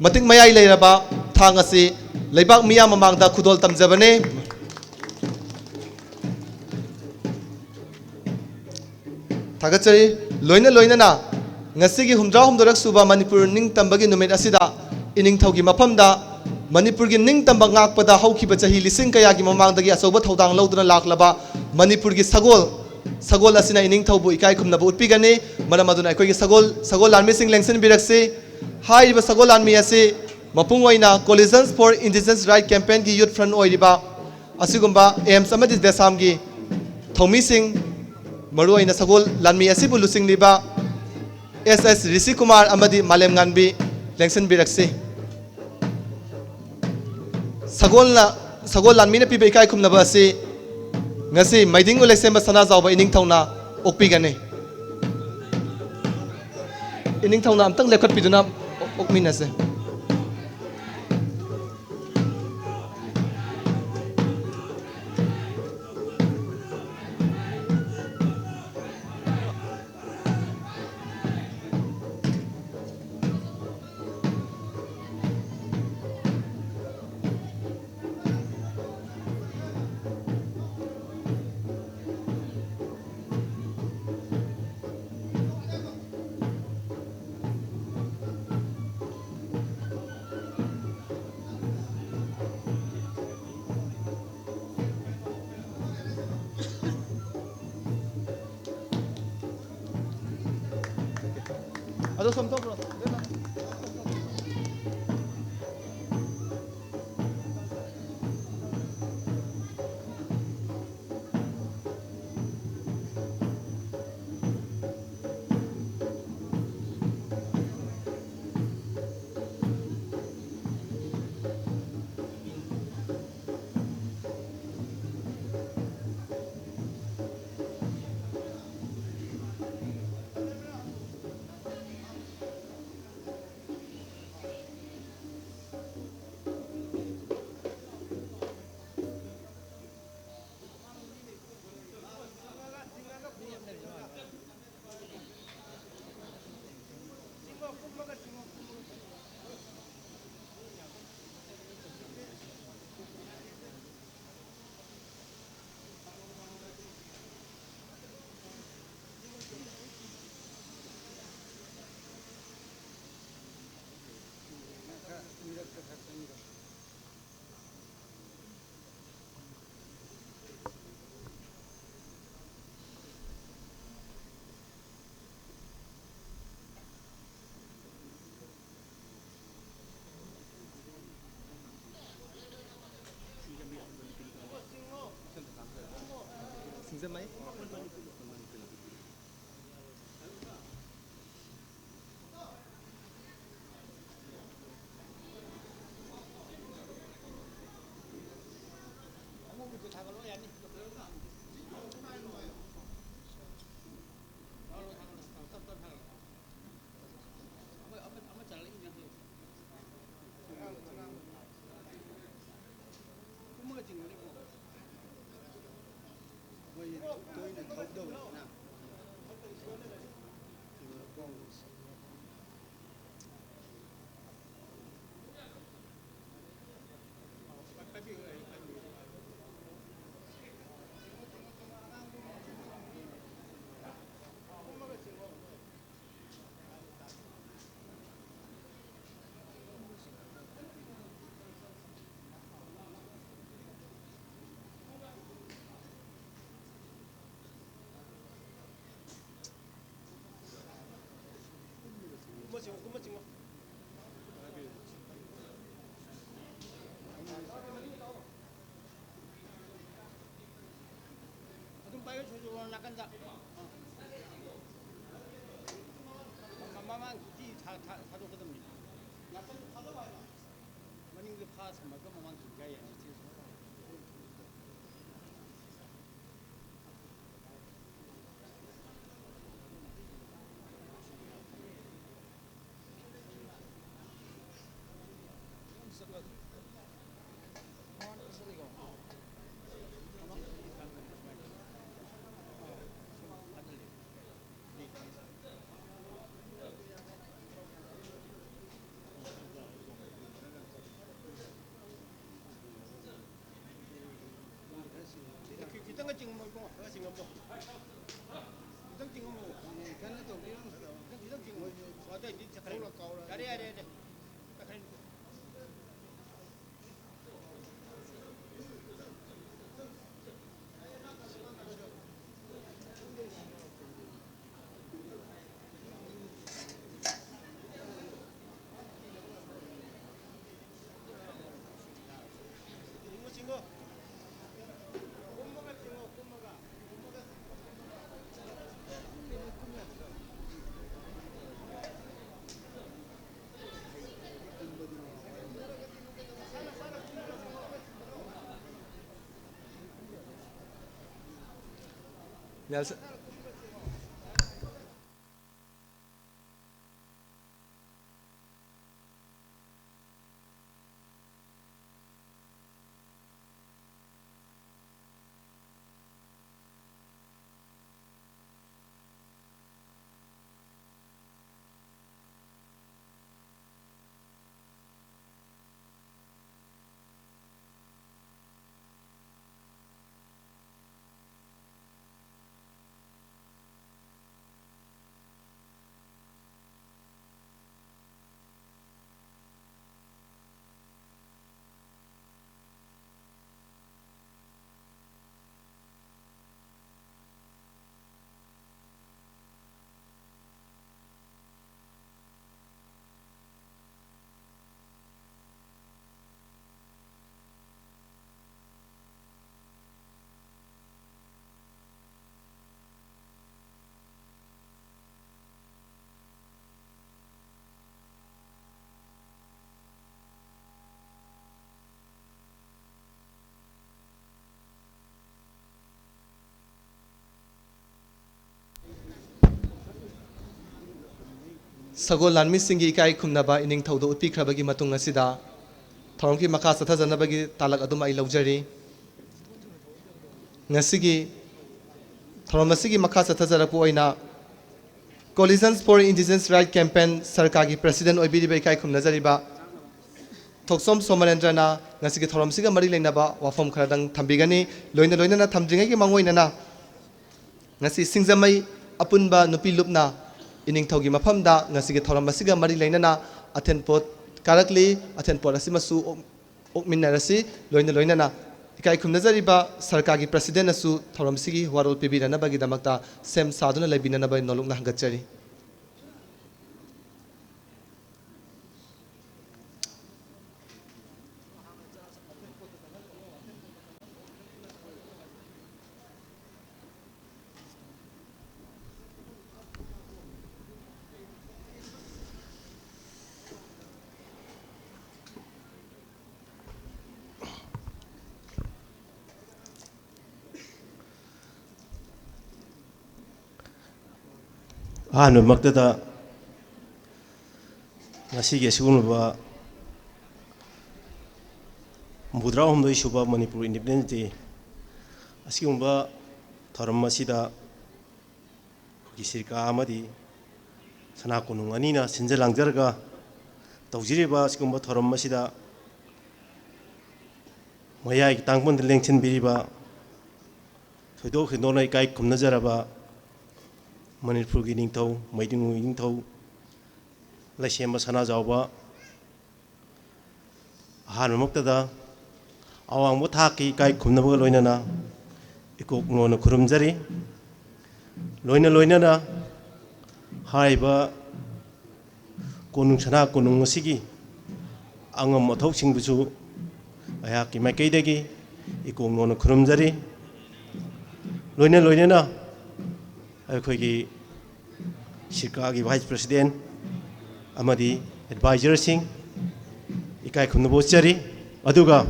ꯃꯇꯤꯛ ꯃꯌꯥꯏ ꯂꯩꯔꯕ ꯊꯥꯡ ꯑꯁꯤ ꯂꯩꯕꯥꯛ ꯃꯤꯌꯥꯝ ꯃꯃꯥꯡꯗ ꯈꯨꯗꯣꯜ ꯇꯝꯖꯕꯅꯤ꯫ ꯊꯥꯒꯠꯆꯔꯤ꯫ ꯂꯣꯏꯅ ꯂꯣꯏꯅꯅ ꯉꯁꯤꯒꯤ ꯍꯨꯝꯗ꯭ꯔꯥ ꯍꯨꯝꯗꯣꯏꯔꯛ ꯁꯨꯕ ꯃꯅꯤꯄꯨꯔ ꯅꯤꯡꯇꯝꯕꯒꯤ ꯅꯨꯃꯤꯠ ꯑꯁꯤꯗ ꯏꯅꯤꯡꯊꯧꯒꯤ ꯃꯐꯝꯗ ꯃꯅꯤꯄꯨꯔꯒꯤ ꯅꯤꯡꯇꯝꯕ ꯉꯥꯛꯄꯗ ꯍꯧꯈꯤꯕ ꯆꯍꯤ ꯂꯤꯁꯤꯡ ꯀꯌꯥꯒꯤ ꯃꯃꯥꯡꯗꯒꯤ ꯑꯆꯧꯕ ꯊꯧꯗꯥꯡ ꯂꯧꯗꯨꯅ ꯂꯥꯛꯂꯕ ꯃꯅꯤꯄꯨꯔꯒꯤ ꯁꯒꯣꯜ, ꯁꯒꯣꯜ ꯑꯁꯤꯅ ꯏꯅꯤꯡꯊꯧꯕꯨ ꯏꯀꯥꯏ ꯈꯨꯝꯅꯕ ꯎꯠꯄꯤꯒꯅꯤ꯫ ꯃꯔꯝ ꯑꯗꯨꯅ ꯑꯩꯈꯣꯏꯒꯤ ꯁꯒꯣꯜ, ꯁꯒꯣꯜ ꯂꯥꯟꯃꯤꯁꯤꯡ ꯂꯦꯡꯁꯤꯟꯕꯤꯔꯛꯁꯤ꯫ ꯍꯥꯏꯔꯤꯕ ꯁꯒꯣꯜ ꯂꯥꯟꯃꯤ ꯑꯁꯤ ꯃꯄꯨꯡ ꯑꯣꯏꯅ Coalitions for Indigenous Rights Campaignꯒꯤ Youth Front ꯑꯣꯏꯔꯤꯕ ꯑꯁꯤꯒꯨꯝꯕ AIMS ꯑꯃꯗꯤ DESAMꯒꯤ ꯊꯧꯃꯤꯁꯤꯡ, ꯃꯔꯨꯑꯣꯏꯅ ꯁꯒꯣꯜ ꯂꯥꯟꯃꯤ ꯑꯁꯤꯕꯨ ꯂꯨꯆꯤꯡꯂꯤꯕ S S ꯔꯤꯁꯤ ꯀꯨꯃꯥꯔ ꯑꯃꯗꯤ ꯃꯥꯂꯦꯝꯉꯥꯟꯕꯤ ꯂꯦꯡꯁꯤꯟꯕꯤꯔꯛꯁꯤ꯫ ꯁꯒꯣꯜꯅ, ꯁꯒꯣꯜ ꯂꯥꯟꯃꯤꯅ ꯄꯤꯕ ꯏꯀꯥꯏ ꯈꯨꯝꯅꯕ ꯑꯁꯤ ꯉꯁꯤ ꯃꯩꯗꯤꯡ ꯎꯂꯦꯛꯁꯦꯝꯕ ꯁꯅꯥꯖꯥꯎꯕ ꯏꯅꯤꯡꯊꯧꯅ ꯑꯣꯛꯄꯤꯒꯅꯤ꯫ ꯅꯤꯡꯊꯧꯅ ꯑꯝꯇꯪ ꯂꯦꯞꯈꯠꯄꯤꯗꯨꯅ ꯑꯣꯛ-, ꯑꯣꯛꯃꯤꯟꯅꯁꯦ꯫ ꯑꯗꯣ ꯁꯣꯝ ꯇꯧꯈ꯭ꯔꯣ꯫ ꯁꯤꯡꯖꯃꯩ꯫ ꯇꯣꯏꯅ ꯊꯧꯗꯕꯅꯤꯅ꯫ ꯀꯨꯝꯃ ꯆꯤꯡꯉꯣ, ꯀꯨꯝꯃ ꯆꯤꯡꯉꯣ꯫ ꯑꯗꯨꯝ ꯄꯥꯏꯌꯨ, ꯁꯨꯔꯖ, ꯅꯥꯀꯟꯗ꯫ ꯃ-, ꯃꯃꯥꯡ ꯁꯤ ꯊꯥ-, ꯊꯥ-, ꯊꯥꯗꯣꯛꯀꯗꯕꯅꯤ꯫ ꯅꯥꯀꯟꯗ ꯊꯥꯗꯧ ꯍꯥꯏꯕ꯫ ꯃꯅꯤꯡꯗ ꯐꯥ ꯊꯝꯃꯒ ꯃꯃꯥꯡ ꯆꯤꯡ ꯀꯥꯏ ꯌꯥꯅꯤ, ꯆꯦ꯫ ꯈꯤꯇꯪꯒ ꯆꯤꯡꯉꯝꯃꯣ ꯏꯕꯨꯡꯉꯣ, ꯈꯔ ꯆꯤꯡꯉꯝꯃꯣ꯫ ꯈꯤꯇꯪ ꯆꯤꯡꯉꯝꯃꯣ꯫ ꯀꯟꯅ ꯇꯧꯕꯤꯔꯝꯃꯣ꯫ ꯈꯤꯇꯪ, ꯈꯤꯇꯪ ꯆꯤꯡꯉꯝꯃꯣ꯫ ꯑꯣ, ꯑꯗꯨꯑꯣꯏꯗꯤ ꯆꯠꯈ꯭ꯔꯦ꯫ ꯌꯥꯔꯦ, ꯌꯥꯔꯦ, ꯌꯥꯔꯦ꯫ ꯆꯠꯈ꯭ꯔꯦ꯫ ꯅꯦꯜꯁꯟ꯫ ꯁꯒꯣꯜ ꯂꯥꯟꯃꯤꯁꯤꯡꯒꯤ ꯏꯀꯥꯏ ꯈꯨꯝꯅꯕ ꯏꯅꯤꯡꯊꯧꯗ ꯎꯠꯄꯤꯈ꯭ꯔꯕꯒꯤ ꯃꯇꯨꯡ ꯑꯁꯤꯗ ꯊꯧꯔꯝꯒꯤ ꯃꯈꯥ ꯆꯠꯊꯖꯅꯕꯒꯤ ꯇꯥꯂꯛ ꯑꯗꯨꯃ ꯑꯩ ꯂꯧꯖꯔꯤ꯫ ꯉꯁꯤꯒꯤ ꯊꯧꯔꯝ ꯑꯁꯤꯒꯤ ꯃꯈꯥ ꯆꯠꯊꯖꯔꯛꯄ ꯑꯣꯏꯅ Coalitions for Indigenous Right Campaign ꯁꯔꯀꯥꯔꯒꯤ president ꯑꯣꯏꯕꯤꯔꯤꯕ ꯏꯀꯥꯏ ꯈꯨꯝꯅꯖꯔꯤꯕ ꯊꯣꯛꯆꯣꯝ ꯁꯣꯃꯣꯔꯦꯟꯗ꯭ꯔꯅ ꯉꯁꯤꯒꯤ ꯊꯧꯔꯝꯁꯤꯒ ꯃꯔꯤ ꯂꯩꯅꯕ ꯋꯥꯐꯝ ꯈꯔꯗꯪ ꯊꯝꯕꯤꯒꯅꯤ꯫ ꯂꯣꯏꯅ ꯂꯣꯏꯅꯅ ꯊꯝꯗ꯭ꯔꯤꯉꯩꯒꯤ ꯃꯥꯡꯑꯣꯏꯅꯅ ꯉꯁꯤ ꯁꯤꯡꯖꯃꯩ ꯑꯄꯨꯟꯕ ꯅꯨꯄꯤ ꯂꯨꯞꯅ ꯏꯅꯤꯡꯊꯧꯒꯤ ꯃꯐꯝꯗ ꯉꯁꯤꯒꯤ ꯊꯧꯔꯝ ꯑꯁꯤꯒ ꯃꯔꯤ ꯂꯩꯅꯅ ꯑꯊꯦꯟꯄꯣꯠ ꯀꯥꯔꯛꯂꯤ꯫ ꯑꯊꯦꯟꯄꯣꯠ ꯑꯁꯤꯃꯁꯨ ꯑꯣꯛ-, ꯑꯣꯛꯃꯤꯟꯅꯔꯁꯤ꯫ ꯂꯣꯏꯅ ꯂꯣꯏꯅꯅ ꯏꯀꯥꯏ ꯈꯨꯝꯅꯖꯔꯤꯕ ꯁꯔꯀꯥꯔꯒꯤ presidentꯅꯁꯨ ꯊꯧꯔꯝ ꯑꯁꯤꯒꯤ ꯋꯥꯔꯣꯜ ꯄꯤꯕꯤꯔꯅꯕꯒꯤꯗꯃꯛꯇ ꯁꯦꯝ ꯁꯥꯗꯨꯅ ꯂꯩꯕꯤꯅꯅꯕ ꯅꯣꯂꯨꯛꯅ ꯍꯪꯒꯠꯆꯔꯤ꯫ ꯑꯍꯥꯟꯕꯃꯛꯇꯗ ꯉꯁꯤꯒꯤ ꯑꯁꯤꯒꯨꯝꯂꯕ ꯍꯨꯝꯐꯨꯇꯔꯥꯍꯨꯝꯗꯣꯏ ꯁꯨꯕ ꯃꯅꯤꯄꯨꯔ Independence Day ꯑꯁꯤꯒꯨꯝꯕ ꯊꯧꯔꯝ ꯑꯁꯤꯗ ꯑꯩꯈꯣꯏꯒꯤ ꯁꯤꯔꯀꯥ ꯑꯃꯗꯤ ꯁꯅꯥ ꯀꯣꯅꯨꯡ ꯑꯅꯤꯅ ꯁꯤꯟꯖ ꯂꯥꯡꯖꯔꯒ ꯇꯧꯖꯔꯤꯕ ꯑꯁꯤꯒꯨꯝꯕ ꯊꯧꯔꯝ ꯑꯁꯤꯗ ꯃꯌꯥꯏꯒꯤ ꯇꯥꯡꯄꯟꯗ ꯂꯦꯡꯁꯤꯟꯕꯤꯔꯤꯕ ꯊꯣꯏꯗꯣꯛ ꯍꯦꯟꯗꯣꯛꯅ ꯏꯀꯥꯏ ꯈꯨꯝꯅꯖꯔꯕ ꯃꯅꯤꯄꯨꯔꯒꯤ ꯅꯤꯡꯊꯧ, ꯃꯩꯗꯤꯡꯉꯨ ꯅꯤꯡꯊꯧ ꯂꯩꯁꯦꯝꯕ ꯁꯅꯥꯖꯥꯎꯕ, ꯑꯍꯥꯟꯕꯃꯛꯇꯗ ꯑꯋꯥꯡꯕ ꯊꯥꯛꯀꯤ ꯏꯀꯥꯏ ꯈꯨꯝꯅꯕꯒ ꯂꯣꯏꯅꯅ ꯏꯀꯣꯛ ꯅꯣꯟꯅ ꯈꯨꯔꯨꯝꯖꯔꯤ꯫ ꯂꯣꯏꯅ ꯂꯣꯏꯅꯅ ꯍꯥꯏꯔꯤꯕ ꯀꯣꯅꯨꯡ, ꯁꯅꯥ ꯀꯣꯅꯨꯡ ꯑꯁꯤꯒꯤ ꯑꯉꯝ ꯑꯊꯧꯁꯤꯡꯕꯨꯁꯨ ꯑꯩꯍꯥꯛꯀꯤ ꯃꯥꯏꯀꯩꯗꯒꯤ ꯏꯀꯣꯛ ꯅꯣꯟꯅ ꯈꯨꯔꯨꯝꯖꯔꯤ꯫ ꯂꯣꯏꯅ ꯂꯣꯏꯅꯅ ꯑꯩꯈꯣꯏꯒꯤ ꯁꯤꯔꯀꯥꯒꯤ vice president ꯑꯃꯗꯤ advisorꯁꯤꯡ ꯏꯀꯥꯏ ꯈꯨꯝꯅꯕ ꯎꯠꯆꯔꯤ꯫ ꯑꯗꯨꯒ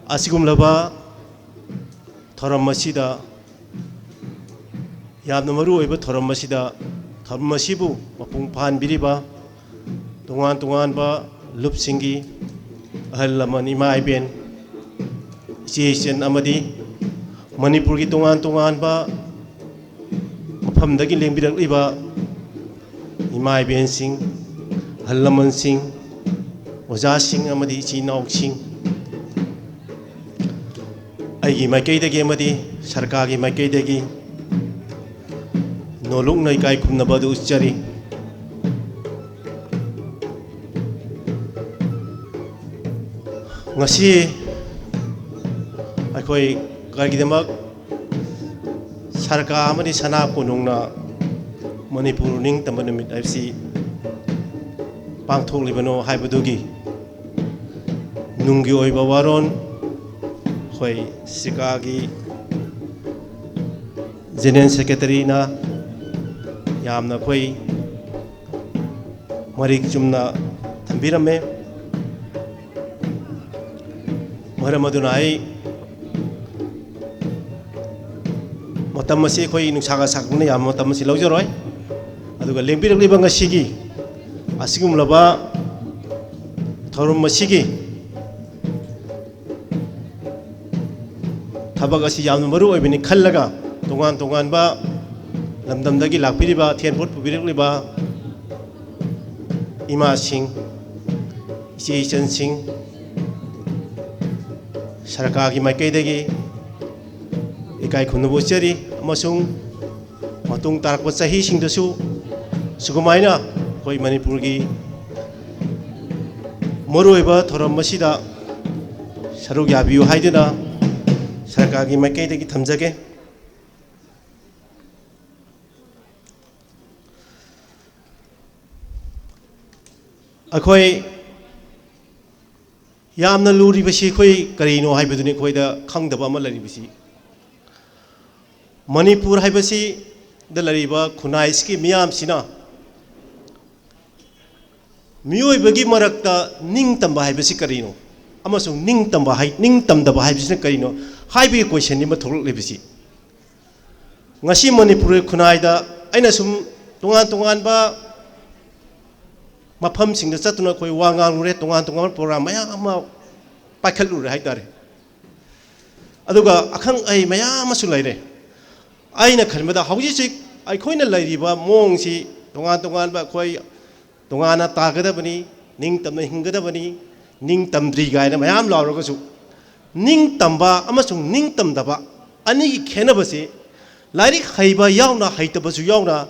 ꯑꯁꯤꯒꯨꯝꯂꯕ ꯊꯧꯔꯝ ꯑꯁꯤꯗ, ꯌꯥꯝꯅ ꯃꯔꯨ ꯑꯣꯏꯕ ꯊꯧꯔꯝ ꯑꯁꯤꯗ ꯊꯧꯔꯝ ꯑꯁꯤꯕꯨ ꯃꯄꯨꯡ ꯐꯥꯍꯟꯕꯤꯔꯤꯕ ꯇꯣꯉꯥꯟ ꯇꯣꯉꯥꯟꯕ ꯂꯨꯞꯁꯤꯡꯒꯤ ꯑꯍꯜ ꯂꯃꯟ, ꯏꯃꯥ ꯏꯕꯦꯟ, ꯏꯆꯦ ꯏꯆꯟ ꯑꯃꯗꯤ ꯃꯅꯤꯄꯨꯔꯒꯤ ꯇꯣꯉꯥꯟ ꯇꯣꯉꯥꯟꯕ ꯃꯐꯝꯗꯒꯤ ꯂꯦꯡꯕꯤꯔꯛꯂꯤꯕ ꯏꯃꯥ ꯏꯕꯦꯟꯁꯤꯡ, ꯑꯍꯜ ꯂꯃꯟꯁꯤꯡ, ꯑꯣꯖꯥꯁꯤꯡ ꯑꯃꯗꯤ ꯏꯆꯤꯟ ꯏꯅꯥꯎꯁꯤꯡ, ꯑꯩꯒꯤ ꯃꯥꯏꯀꯩꯗꯒꯤ ꯑꯃꯗꯤ ꯁꯔꯀꯥꯔꯒꯤ ꯃꯥꯏꯀꯩꯗꯒꯤ ꯅꯣꯂꯨꯛꯅ ꯏꯀꯥꯏ ꯈꯨꯝꯅꯕ ꯑꯗꯨ ꯎꯠꯆꯔꯤ꯫ ꯉꯁꯤ ꯑꯩꯈꯣꯏ ꯀꯔꯤꯒꯤꯗꯃꯛ ꯁꯔꯀꯥꯔ ꯑꯃꯗꯤ ꯁꯅꯥ ꯀꯣꯅꯨꯡꯅ ꯃꯅꯤꯄꯨꯔ ꯅꯤꯡꯇꯝꯕ ꯅꯨꯃꯤꯠ ꯍꯥꯏꯕꯁꯤ ꯄꯥꯡꯊꯣꯛꯂꯤꯕꯅꯣ ꯍꯥꯏꯕꯗꯨꯒꯤ ꯅꯨꯡꯒꯤ ꯑꯣꯏꯕ ꯋꯥꯔꯣꯜ ꯑꯩꯈꯣꯏ ꯁꯤꯀꯥꯒꯤ ꯖꯦꯅꯔꯦꯜ ꯁꯦꯀ꯭ꯔꯦꯇꯔꯤꯅ ꯌꯥꯝꯅ ꯑꯩꯈꯣꯏ ꯃꯔꯤꯛ ꯆꯨꯝꯅ ꯊꯝꯕꯤꯔꯝꯃꯦ꯫ ꯃꯔꯝ ꯑꯗꯨꯅ ꯑꯩ ꯃꯇꯝ ꯑꯁꯤ ꯑꯩꯈꯣꯏ ꯅꯨꯡꯁꯥꯒ ꯁꯥꯒꯠꯄꯅ ꯌꯥꯝꯕ ꯃꯇꯝ ꯑꯁꯤ ꯂꯧꯖꯔꯣꯏ꯫ ꯑꯗꯨꯒ ꯂꯦꯡꯕꯤꯔꯛꯂꯤꯕ ꯉꯁꯤꯒꯤ ꯑꯁꯤꯒꯨꯝꯂꯕ ꯊꯧꯔꯝ ꯑꯁꯤꯒꯤ ꯊꯕꯛ ꯑꯁꯤ ꯌꯥꯝꯅ ꯃꯔꯨ ꯑꯣꯏꯕꯅꯤ ꯈꯜꯂꯒ ꯇꯣꯉꯥꯟ ꯇꯣꯉꯥꯟꯕ ꯂꯝꯗꯝꯗꯒꯤ ꯂꯥꯛꯄꯤꯔꯤꯕ, ꯊꯦꯟ ꯄꯣꯠ ꯄꯨꯕꯤꯔꯛꯂꯤꯕ ꯏꯃꯥꯁꯤꯡ, ꯏꯆꯦ ꯏꯆꯟꯁꯤꯡ, ꯁꯔꯀꯥꯔꯒꯤ ꯃꯥꯏꯀꯩꯗꯒꯤ ꯏꯀꯥꯏ ꯈꯨꯝꯅꯕ ꯎꯠꯆꯔꯤ ꯑꯃꯁꯨꯡ ꯃꯇꯨꯡ ꯇꯥꯔꯛꯄ ꯆꯍꯤꯁꯤꯡꯗꯁꯨ ꯁꯨꯒꯨꯃꯥꯏꯅ ꯑꯩꯈꯣꯏ ꯃꯅꯤꯄꯨꯔꯒꯤ ꯃꯔꯨꯑꯣꯏꯕ ꯊꯧꯔꯝ ꯑꯁꯤꯗ ꯁꯔꯨꯛ ꯌꯥꯕꯤꯌꯨ ꯍꯥꯏꯗꯨꯅ ꯁꯔꯀꯥꯔꯒꯤ ꯃꯥꯏꯀꯩꯗꯒꯤ ꯊꯝꯖꯒꯦ꯫ ꯑꯩꯈꯣꯏ ꯌꯥꯝꯅ ꯂꯨꯔꯤꯕꯁꯤ ꯑꯩꯈꯣꯏ ꯀꯔꯤꯅꯣ ꯍꯥꯏꯕꯗꯨꯅꯤ ꯑꯩꯈꯣꯏꯗ ꯈꯪꯗꯕ ꯑꯃ ꯂꯩꯔꯤꯕꯁꯤ꯫ ꯃꯅꯤꯄꯨꯔ ꯍꯥꯏꯕꯁꯤꯗ ꯂꯩꯔꯤꯕ ꯈꯨꯟꯅꯥꯏꯁꯤꯒꯤ ꯃꯤꯌꯥꯝꯁꯤꯅ ꯃꯤꯑꯣꯏꯕꯒꯤ ꯃꯔꯛꯇ ꯅꯤꯡꯇꯝꯕ ꯍꯥꯏꯕꯁꯤ ꯀꯔꯤꯅꯣ ꯑꯃꯁꯨꯡ ꯅꯤꯡꯇꯝꯕ ꯍꯥꯏ-, ꯅꯤꯡꯇꯝꯗꯕ ꯍꯥꯏꯕꯁꯤꯅ ꯀꯔꯤꯅꯣ ꯍꯥꯏꯕꯒꯤ question ꯑꯃ ꯊꯣꯛꯂꯛꯂꯤꯕꯁꯤ꯫ ꯉꯁꯤ ꯃꯅꯤꯄꯨꯔꯒꯤ ꯈꯨꯟꯅꯥꯏꯗ ꯑꯩꯅ ꯁꯨꯝ ꯇꯣꯉꯥꯟ ꯇꯣꯉꯥꯟꯕ ꯃꯐꯝꯁꯤꯡꯗ ꯆꯠꯇꯨꯅ ꯑꯩꯈꯣꯏ ꯋꯥ ꯉꯥꯡꯂꯨꯔꯦ, ꯇꯣꯉꯥꯟ ꯇꯣꯉꯥꯟꯕ ꯄ꯭ꯔꯣꯒ꯭ꯔꯥꯝ ꯃꯌꯥꯝ ꯑꯃ ꯄꯥꯏꯈꯠꯂꯨꯔꯦ ꯍꯥꯏꯇꯥꯔꯦ꯫ ꯑꯗꯨꯒ ꯑꯈꯪ ꯑꯍꯩ ꯃꯌꯥꯝ ꯑꯃꯁꯨ ꯂꯩꯔꯦ꯫ ꯑꯩꯅ ꯈꯟꯕꯗ ꯍꯧꯖꯤꯛ ꯍꯧꯖꯤꯛ ꯑꯩꯈꯣꯏꯅ ꯂꯩꯔꯤꯕ ꯃꯑꯣꯡꯁꯤ ꯇꯣꯉꯥꯟ ꯇꯣꯉꯥꯟꯕ, ꯑꯩꯈꯣꯏ ꯇꯣꯉꯥꯟꯅ ꯇꯥꯒꯗꯕꯅꯤ, ꯅꯤꯡꯇꯝꯅ ꯍꯤꯡꯒꯗꯕꯅꯤ, ꯅꯤꯡꯇꯝꯗ꯭ꯔꯤ ꯀꯥꯏꯅ ꯃꯌꯥꯝ ꯂꯥꯎꯔꯒꯁꯨ, ꯅꯤꯡꯇꯝꯕ ꯑꯃꯁꯨꯡ ꯅꯤꯡꯇꯝꯗꯕ ꯑꯅꯤꯒꯤ ꯈꯦꯠꯅꯕꯁꯤ ꯂꯥꯏꯔꯤꯛ ꯍꯩꯕ ꯌꯥꯎꯅ ꯍꯩꯇꯕꯁꯨ ꯌꯥꯎꯅ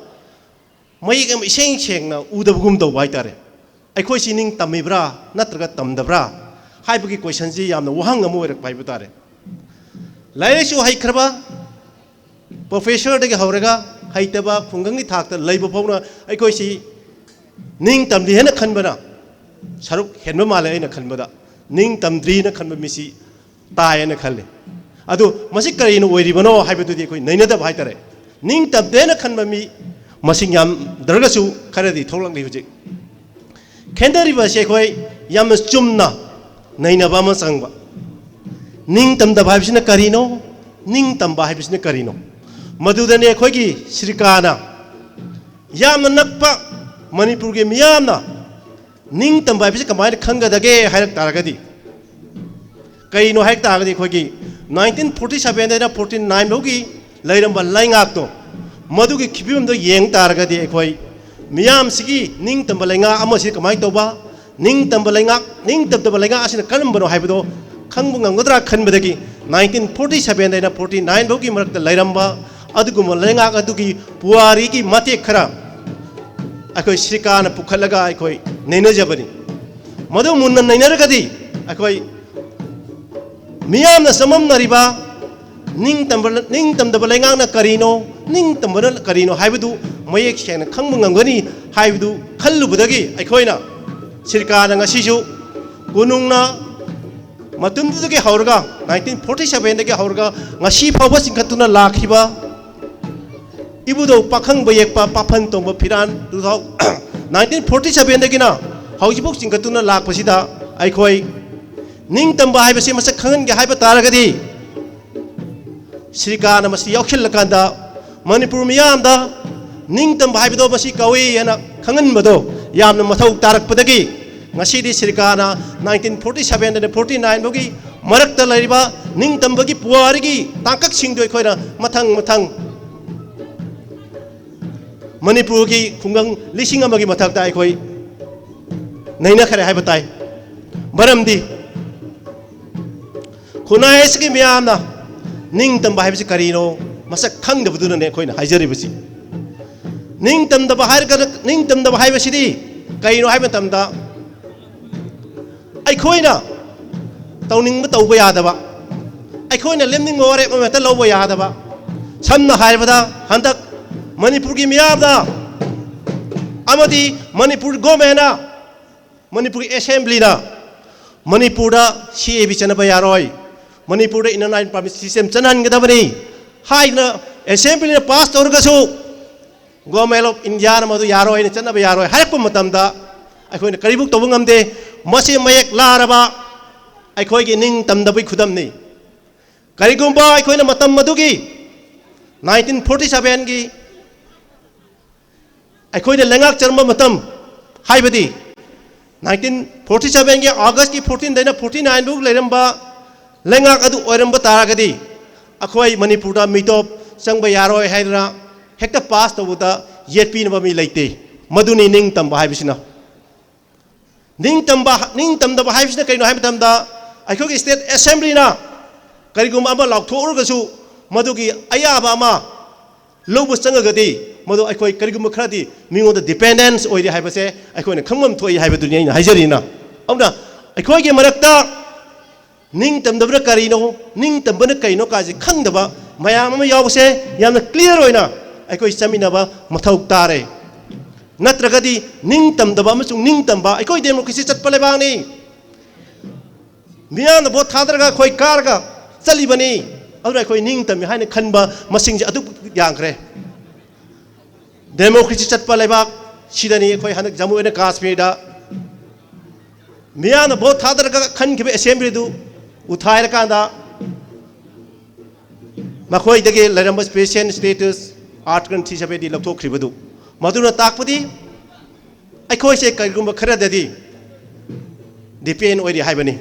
ꯃꯌꯦꯛ ꯑꯃ ꯏꯁꯦꯡ ꯁꯦꯡꯅ ꯎꯗꯕꯒꯨꯝ ꯇꯧꯕ ꯍꯥꯏꯇꯥꯔꯦ꯫ ꯑꯩꯈꯣꯏꯁꯤ ꯅꯤꯡ ꯇꯝꯃꯤꯕ꯭ꯔꯥ ꯅꯠꯇ꯭ꯔꯒ ꯇꯝꯗꯕ꯭ꯔꯥ ꯍꯥꯏꯕꯒꯤ ꯀꯣꯏꯁꯟꯁꯤ ꯌꯥꯝꯅ ꯋꯥꯍꯪ ꯑꯃ ꯑꯣꯏꯔꯛꯄ ꯍꯥꯏꯕ ꯇꯥꯔꯦ꯫ ꯂꯥꯏꯔꯤꯛꯁꯨ ꯍꯩꯈ꯭ꯔꯕ ꯄ꯭ꯔꯣꯐꯦꯁꯔꯗꯒꯤ ꯍꯧꯔꯒ ꯍꯩꯇꯕ ꯈꯨꯡꯒꯪꯒꯤ ꯊꯥꯛꯇ ꯂꯩꯕ ꯐꯥꯎꯅ ꯑꯩꯈꯣꯏꯁꯤ ꯅꯤꯡ ꯇꯝꯂꯤ ꯍꯥꯏꯅ ꯈꯟꯕꯅ ꯁꯔꯨꯛ ꯍꯦꯟꯕ ꯃꯥꯜꯂꯦ꯫ ꯑꯩꯅ ꯈꯟꯕꯗ ꯅꯤꯡ ꯇꯝꯗ꯭ꯔꯤꯅ ꯈꯟꯕ ꯃꯤꯁꯤ ꯇꯥꯏꯌꯦꯅ ꯈꯜꯂꯤ꯫ ꯑꯗꯨ ꯃꯁꯤ ꯀꯔꯤꯅ ꯑꯣꯏꯔꯤꯕꯅꯣ ꯍꯥꯏꯕꯗꯨꯗꯤ ꯑꯩꯈꯣꯏ ꯅꯩꯅꯗꯕ ꯍꯥꯏꯇꯥꯔꯦ꯫ ꯅꯤꯡ ꯇꯝꯗꯦꯅ ꯈꯟꯕ ꯃꯤ ꯃꯁꯤꯡ ꯌꯥꯝꯗ꯭ꯔꯒꯁꯨ ꯈꯔꯗꯤ ꯊꯣꯛꯂꯛꯂꯤ ꯍꯧꯖꯤꯛ꯫ ꯈꯦꯠꯅꯔꯤꯕ ꯑꯁꯤ ꯑꯩꯈꯣꯏ ꯌꯥꯝꯅ ꯆꯨꯝꯅ ꯅꯩꯅꯕ ꯑꯃ ꯆꯪꯕ꯫ ꯅꯤꯡ ꯇꯝꯗꯕ ꯍꯥꯏꯕꯁꯤꯅ ꯀꯔꯤꯅꯣ? ꯅꯤꯡ ꯇꯝꯕ ꯍꯥꯏꯕꯁꯤꯅ ꯀꯔꯤꯅꯣ? ꯃꯗꯨꯗꯅꯤ ꯑꯩꯈꯣꯏꯒꯤ ꯁ꯭ꯔꯤꯀꯥꯅ ꯌꯥꯝꯅ ꯅꯛꯄ ꯃꯅꯤꯄꯨꯔꯒꯤ ꯃꯤꯌꯥꯝꯅ ꯅꯤꯡ ꯇꯝꯕ ꯍꯥꯏꯕꯁꯤ ꯀꯃꯥꯏꯅ ꯈꯪꯒꯗꯒꯦ ꯍꯥꯏꯔꯛ ꯇꯥꯔꯒꯗꯤ, ꯀꯩꯅꯣ ꯍꯥꯏ ꯇꯥꯔꯒꯗꯤ, ꯑꯩꯈꯣꯏꯒꯤ ꯅꯥꯏꯟꯇꯤꯟ ꯐꯣꯔꯇꯤ ꯁꯕꯦꯟꯗꯩꯅ ꯐꯣꯔꯇꯤ ꯅꯥꯏꯟ ꯐꯥꯎꯒꯤ ꯂꯩꯔꯝꯕ ꯂꯩꯉꯥꯛꯇꯣ, ꯃꯗꯨꯒꯤ ꯐꯤꯕꯝꯗꯣ ꯌꯦꯡ ꯇꯥꯔꯒꯗꯤ, ꯑꯩꯈꯣꯏ ꯃꯤꯌꯥꯝꯁꯤꯒꯤ ꯅꯤꯡꯇꯝꯕ ꯂꯩꯉꯥꯛ ꯑꯃꯁꯤ ꯀꯃꯥꯏꯅ ꯇꯧꯕ, ꯅꯤꯡꯇꯝꯕ ꯂꯩꯉꯥꯛ, ꯅꯤꯡꯇꯝꯗꯕ ꯂꯩꯉꯥꯛ ꯑꯁꯤꯅ ꯀꯔꯝꯕꯅꯣ ꯍꯥꯏꯕꯗꯣ ꯈꯪꯕ ꯉꯝꯒꯗ꯭ꯔꯥ ꯈꯟꯕꯗꯒꯤ, ꯅꯥꯏꯟꯇꯤꯟ ꯐꯣꯔꯇꯤ ꯁꯕꯦꯟꯗꯩꯅ ꯐꯣꯔꯇꯤ ꯅꯥꯏꯟ ꯐꯥꯎꯒꯤ ꯃꯔꯛꯇ ꯂꯩꯔꯝꯕ ꯑꯗꯨꯒꯨꯝꯕ ꯂꯩꯉꯥꯛ ꯑꯗꯨꯒꯤ ꯄꯨꯋꯥꯔꯤꯒꯤ ꯃꯇꯦꯛ ꯈꯔ ꯑꯩꯈꯣꯏ ꯁ꯭ꯔꯤꯀꯥꯅ ꯄꯨꯈꯠꯂꯒ ꯑꯩꯈꯣꯏ ꯅꯩꯅꯖꯕꯅꯤ꯫ ꯃꯗꯨ ꯃꯨꯟꯅ ꯅꯩꯅꯔꯒꯗꯤ, ꯑꯩꯈꯣꯏ ꯃꯤꯌꯥꯝꯅ ꯆꯃꯝꯅꯔꯤꯕ ꯅꯤꯡꯇꯝꯕ, ꯅꯤꯡꯇꯝꯗꯕ ꯂꯩꯉꯥꯛꯅ ꯀꯔꯤꯅꯣ, ꯅꯤꯡꯇꯝꯕꯅ ꯀꯔꯤꯅꯣ ꯍꯥꯏꯕꯗꯨ ꯃꯌꯦꯛ ꯁꯦꯡꯅ ꯈꯪꯕ ꯉꯝꯒꯅꯤ ꯍꯥꯏꯕꯗꯨ ꯈꯜꯂꯨꯕꯗꯒꯤ, ꯑꯩꯈꯣꯏꯅ ꯁ꯭ꯔꯤꯀꯥꯅ ꯉꯁꯤꯁꯨ ꯀꯣꯅꯨꯡꯅ ꯃꯇꯝꯗꯨꯗꯒꯤ ꯍꯧꯔꯒ, ꯅꯥꯏꯟꯇꯤꯟ ꯐꯣꯔꯇꯤ ꯁꯕꯦꯟꯗꯒꯤ ꯍꯧꯔꯒ ꯉꯁꯤ ꯐꯥꯎꯕ ꯆꯤꯡꯈꯠꯇꯨꯅ ꯂꯥꯛꯈꯤꯕ ꯏꯕꯨꯙꯧ ꯄꯥꯈꯪꯕ ꯌꯦꯛꯄ ꯄꯥꯐꯟ ꯇꯣꯡꯕ ꯐꯤꯔꯥꯟ ꯇꯨ ꯊꯥꯎ-, ꯅꯥꯏꯟꯇꯤꯟ ꯐꯣꯔꯇꯤ ꯁꯕꯦꯟꯗꯒꯤꯅ ꯍꯧꯖꯤꯛꯐꯥꯎ ꯆꯤꯡꯈꯠꯇꯨꯅ ꯂꯥꯛꯄꯁꯤꯗ, ꯑꯩꯈꯣꯏ ꯅꯤꯡꯇꯝꯕ ꯍꯥꯏꯕꯁꯤ ꯃꯁꯛ ꯈꯪꯍꯟꯒꯦ ꯍꯥꯏꯕ ꯇꯥꯔꯒꯗꯤ, ꯁ꯭ꯔꯤꯀꯥꯅ ꯃꯁꯤ ꯌꯥꯎꯁꯤꯜꯂꯀꯥꯟꯗ ꯃꯅꯤꯄꯨꯔ ꯃꯤꯌꯥꯝꯗ ꯅꯤꯡꯇꯝꯕ ꯍꯥꯏꯕꯗꯣ ꯃꯁꯤ ꯀꯧꯏ ꯍꯥꯏꯅ ꯈꯪꯍꯟꯕꯗꯣ ꯌꯥꯝꯅ ꯃꯊꯧ ꯇꯥꯔꯛꯄꯗꯒꯤ ꯉꯁꯤꯗꯤ ꯁꯤꯔꯀꯥꯅ nineteen forty seven ꯗꯒꯤ forty nine ꯐꯥꯎꯒꯤ ꯃꯔꯛꯇ ꯂꯩꯔꯤꯕ ꯅꯤꯡꯇꯝꯕꯒꯤ ꯄꯨꯋꯥꯔꯤꯒꯤ ꯇꯥꯡꯀꯛꯁꯤꯡꯗꯨ ꯑꯩꯈꯣꯏꯅ ꯃꯊꯪ ꯃꯊꯪ ꯃꯅꯤꯄꯨꯔꯒꯤ ꯈꯨꯡꯒꯪ ꯂꯤꯁꯤꯡ ꯑꯃꯒꯤ ꯃꯊꯛꯇ ꯑꯩꯈꯣꯏ ꯅꯩꯅꯈ꯭ꯔꯦ ꯍꯥꯏꯕ ꯇꯥꯏ꯫ ꯃꯔꯝꯗꯤ ꯈꯨꯟꯅꯥꯏ ꯑꯁꯤꯒꯤ ꯃꯤꯌꯥꯝꯅ ꯅꯤꯡꯇꯝꯕ ꯍꯥꯏꯕꯁꯤ ꯀꯔꯤꯅꯣ ꯃꯁꯛ ꯈꯪꯗꯕꯗꯨꯅꯅꯦ ꯑꯩꯈꯣꯏꯅ ꯍꯥꯏꯖꯔꯤꯕꯁꯤ꯫ ꯅꯤꯡꯇꯝꯗꯕ ꯍꯥꯏꯔꯒ, ꯅꯤꯡꯇꯝꯗꯕ ꯍꯥꯏꯕꯁꯤꯗꯤ ꯀꯩꯅꯣ ꯍꯥꯏꯕ ꯃꯇꯝꯗ, ꯑꯩꯈꯣꯏꯅ ꯇꯧꯅꯤꯡꯕ ꯇꯧꯕ ꯌꯥꯗꯕ, ꯑꯩꯈꯣꯏꯅ ꯂꯦꯞꯅꯤꯡꯕ ꯋꯥꯔꯦꯞ ꯑꯃ ꯍꯦꯛꯇ ꯂꯧꯕ ꯌꯥꯗꯕ, ꯁꯝꯅ ꯍꯥꯏꯔꯕꯗ ꯍꯟꯗꯛ ꯃꯅꯤꯄꯨꯔꯒꯤ ꯃꯤꯌꯥꯝꯅ ꯑꯃꯗꯤ ꯃꯅꯤꯄꯨꯔ ꯒꯣꯔꯃꯦꯟꯅ ꯃꯅꯤꯄꯨꯔꯒꯤ ꯑꯦꯁꯦꯝꯕ꯭ꯂꯤꯅ ꯃꯅꯤꯄꯨꯔꯗ C A B ꯆꯠꯅꯕ ꯌꯥꯔꯣꯏ, ꯃꯅꯤꯄꯨꯔꯗ Inner Line Permit System ꯆꯠꯅꯍꯟꯒꯗꯕꯅꯤ ꯍꯥꯏꯗꯅ ꯑꯦꯁꯦꯝꯕ꯭ꯂꯤꯅ ꯄꯥꯁ ꯇꯧꯔꯒꯁꯨ Government of Indiaꯅ ꯃꯗꯨ ꯌꯥꯔꯣꯏ ꯍꯥꯏꯅ ꯆꯠꯅꯕ ꯌꯥꯔꯣꯏ ꯍꯥꯏꯔꯛꯄ ꯃꯇꯝꯗ ꯑꯩꯈꯣꯏꯅ ꯀꯔꯤꯃꯨꯛ ꯇꯧꯕ ꯉꯝꯗꯦ꯫ ꯃꯁꯤ ꯃꯌꯦꯛ ꯂꯥꯔꯕ ꯑꯩꯈꯣꯏꯒꯤ ꯅꯤꯡꯇꯝꯗꯕꯒꯤ ꯈꯨꯗꯝꯅꯤ꯫ ꯀꯔꯤꯒꯨꯝꯕ ꯑꯩꯈꯣꯏꯅ ꯃꯇꯝ ꯑꯗꯨꯒꯤ nineteen forty sevenꯒꯤ ꯑꯩꯈꯣꯏꯅ ꯂꯩꯉꯥꯛꯆꯔꯝꯕ ꯃꯇꯝ, ꯍꯥꯏꯕꯗꯤ nineteen forty sevenꯒꯤ Augustꯀꯤ fourteenꯗꯩꯅ forty nine ꯐꯥꯎ ꯂꯩꯔꯝꯕ ꯂꯩꯉꯥꯛ ꯑꯗꯨ ꯑꯣꯏꯔꯝꯕ ꯇꯥꯔꯒꯗꯤ ꯑꯩꯈꯣꯏ ꯃꯅꯤꯄꯨꯔꯗ ꯃꯤꯇꯣꯞ ꯆꯪꯕ ꯌꯥꯔꯣꯏ ꯍꯥꯏꯗꯅ ꯍꯦꯛꯇ ꯄꯥꯁ ꯇꯧꯕꯗ ꯌꯦꯠꯄꯤꯅꯕ ꯃꯤ ꯂꯩꯇꯦ꯫ ꯃꯗꯨꯅꯤ ꯅꯤꯡꯇꯝꯕ ꯍꯥꯏꯕꯁꯤꯅ꯫ ꯅꯤꯡꯇꯝꯕ, ꯅꯤꯡꯇꯝꯗꯕ ꯍꯥꯏꯕꯁꯤꯅ ꯀꯔꯤꯅꯣ ꯍꯥꯏꯕ ꯃꯇꯝꯗ ꯑꯩꯈꯣꯏꯒꯤ state assemblyꯅ ꯀꯔꯤꯒꯨꯝꯕ ꯑꯃ ꯂꯥꯎꯊꯣꯛꯎꯔꯒꯁꯨ ꯃꯗꯨꯒꯤ ꯑꯌꯥꯕ ꯑꯃ ꯂꯧꯕ ꯆꯪꯉꯒꯗꯤ ꯃꯗꯨ ꯑꯩꯈꯣꯏ ꯀꯔꯤꯒꯨꯝꯕ ꯈꯔꯗꯤ ꯃꯤꯉꯣꯟꯗ dependence ꯑꯣꯏꯔꯤ ꯍꯥꯏꯕꯁꯦ ꯑꯩꯈꯣꯏꯅ ꯈꯪꯐꯝ ꯊꯣꯛꯏ ꯍꯥꯏꯕꯗꯨꯅꯤ ꯑꯩꯅ ꯍꯥꯏꯖꯔꯤꯅ꯫ ꯑꯗꯨꯅ ꯑꯩꯈꯣꯏꯒꯤ ꯃꯔꯛꯇ ꯅꯤꯡꯇꯝꯗꯕꯅ ꯀꯔꯤꯅꯣ, ꯅꯤꯡꯇꯝꯕꯅ ꯀꯔꯤꯅꯣ ꯀꯥꯏꯁꯦ ꯈꯪꯗꯕ ꯃꯌꯥꯝ ꯑꯃ ꯌꯥꯎꯕꯁꯦ ꯌꯥꯝꯅ clear ꯑꯣꯏꯅ ꯑꯩꯈꯣꯏ ꯆꯠꯃꯤꯟꯅꯕ ꯃꯊꯧ ꯇꯥꯔꯦ꯫ ꯅꯠꯇ꯭ꯔꯒꯗꯤ ꯅꯤꯡꯇꯝꯗꯕ ꯑꯃꯁꯨꯡ ꯅꯤꯡꯇꯝꯕ, ꯑꯩꯈꯣꯏ democracy ꯆꯠꯄ ꯂꯩꯕꯥꯛꯅꯤ꯫ ꯃꯤꯌꯥꯝꯅ vote ꯊꯥꯗꯔꯒ ꯑꯩꯈꯣꯏ ꯀꯥꯔꯒ ꯆꯠꯂꯤꯕꯅꯤ꯫ ꯑꯗꯨꯅ ꯑꯩꯈꯣꯏ ꯅꯤꯡꯇꯝꯃꯤ ꯍꯥꯏꯅ ꯈꯟꯕ ꯃꯁꯤꯡꯁꯦ ꯑꯗꯨꯛ ꯌꯥꯝꯈ꯭ꯔꯦ꯫ Democracy ꯆꯠꯄ ꯂꯩꯕꯥꯛ ꯁꯤꯗꯅꯤ ꯑꯩꯈꯣꯏ ꯍꯟꯗꯛ ꯖꯝꯃꯨ ꯑꯦꯟ ꯀꯥꯁꯃꯤꯔꯗ ꯃꯤꯌꯥꯝꯅ vote ꯊꯥꯗꯔꯒ ꯈꯟꯈꯤꯕ assemblyꯗꯨ ꯎꯊꯥꯏꯔꯀꯥꯟꯗ ꯃꯈꯣꯏꯗꯒꯤ ꯂꯩꯔꯝꯕ special status, article three seventy ꯂꯧꯊꯣꯛꯈ꯭ꯔꯤꯕꯗꯨ꯫ ꯃꯗꯨꯅ ꯇꯥꯛꯄꯗꯤ ꯑꯩꯈꯣꯏꯁꯦ ꯀꯔꯤꯒꯨꯝꯕ ꯈꯔꯗꯗꯤ ꯗꯤꯄꯦꯟ ꯑꯣꯏꯔꯤ ꯍꯥꯏꯕꯅꯤ꯫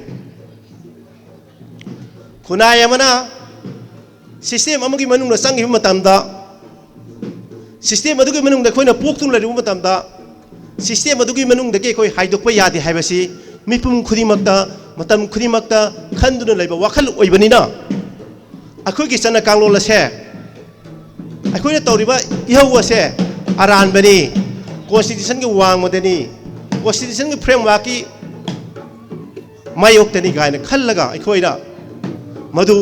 ꯈꯨꯟꯅꯥꯏ ꯑꯃꯅ ꯁꯤꯁꯇꯦꯝ ꯑꯃꯒꯤ ꯃꯅꯨꯡꯗ ꯆꯪꯈꯤꯕ ꯃꯇꯝꯗ, ꯁꯤꯁꯇꯦꯝ ꯑꯗꯨꯒꯤ ꯃꯅꯨꯡꯗ ꯑꯩꯈꯣꯏꯅ ꯄꯣꯛꯇꯨꯅ ꯂꯩꯔꯨꯕ ꯃꯇꯝꯗ, ꯁꯤꯁꯇꯦꯝ ꯑꯗꯨꯒꯤ ꯃꯅꯨꯡꯗꯒꯤ ꯑꯩꯈꯣꯏ ꯍꯥꯏꯗꯣꯛꯄ ꯌꯥꯗꯦ ꯍꯥꯏꯕꯁꯤ ꯃꯤꯄꯨꯝ ꯈꯨꯗꯤꯡꯃꯛꯇ, ꯃꯇꯝ ꯈꯨꯗꯤꯡꯃꯛꯇ ꯈꯟꯗꯨꯅ ꯂꯩꯕ ꯋꯥꯈꯜ ꯑꯣꯏꯕꯅꯤꯅ, ꯑꯩꯈꯣꯏꯒꯤ ꯆꯠꯅ ꯀꯥꯡꯂꯣꯟ ꯑꯁꯦ ꯑꯩꯈꯣꯏꯅ ꯇꯧꯔꯤꯕ ꯏꯍꯧ ꯑꯁꯦ ꯑꯔꯥꯟꯕꯅꯤ, ꯀꯣꯟꯁꯇꯤꯇ꯭ꯌꯨꯁꯟꯒꯤ ꯋꯥꯡꯃꯗꯅꯤ, ꯀꯣꯟꯁꯇꯤꯇ꯭ꯌꯨꯁꯟꯒꯤ ꯐ꯭ꯔꯦꯝꯋꯥꯔꯛꯀꯤ ꯃꯥꯌꯣꯛꯇꯅꯤ ꯀꯥꯏꯅ ꯈꯜꯂꯒ ꯑꯩꯈꯣꯏꯅ ꯃꯗꯨ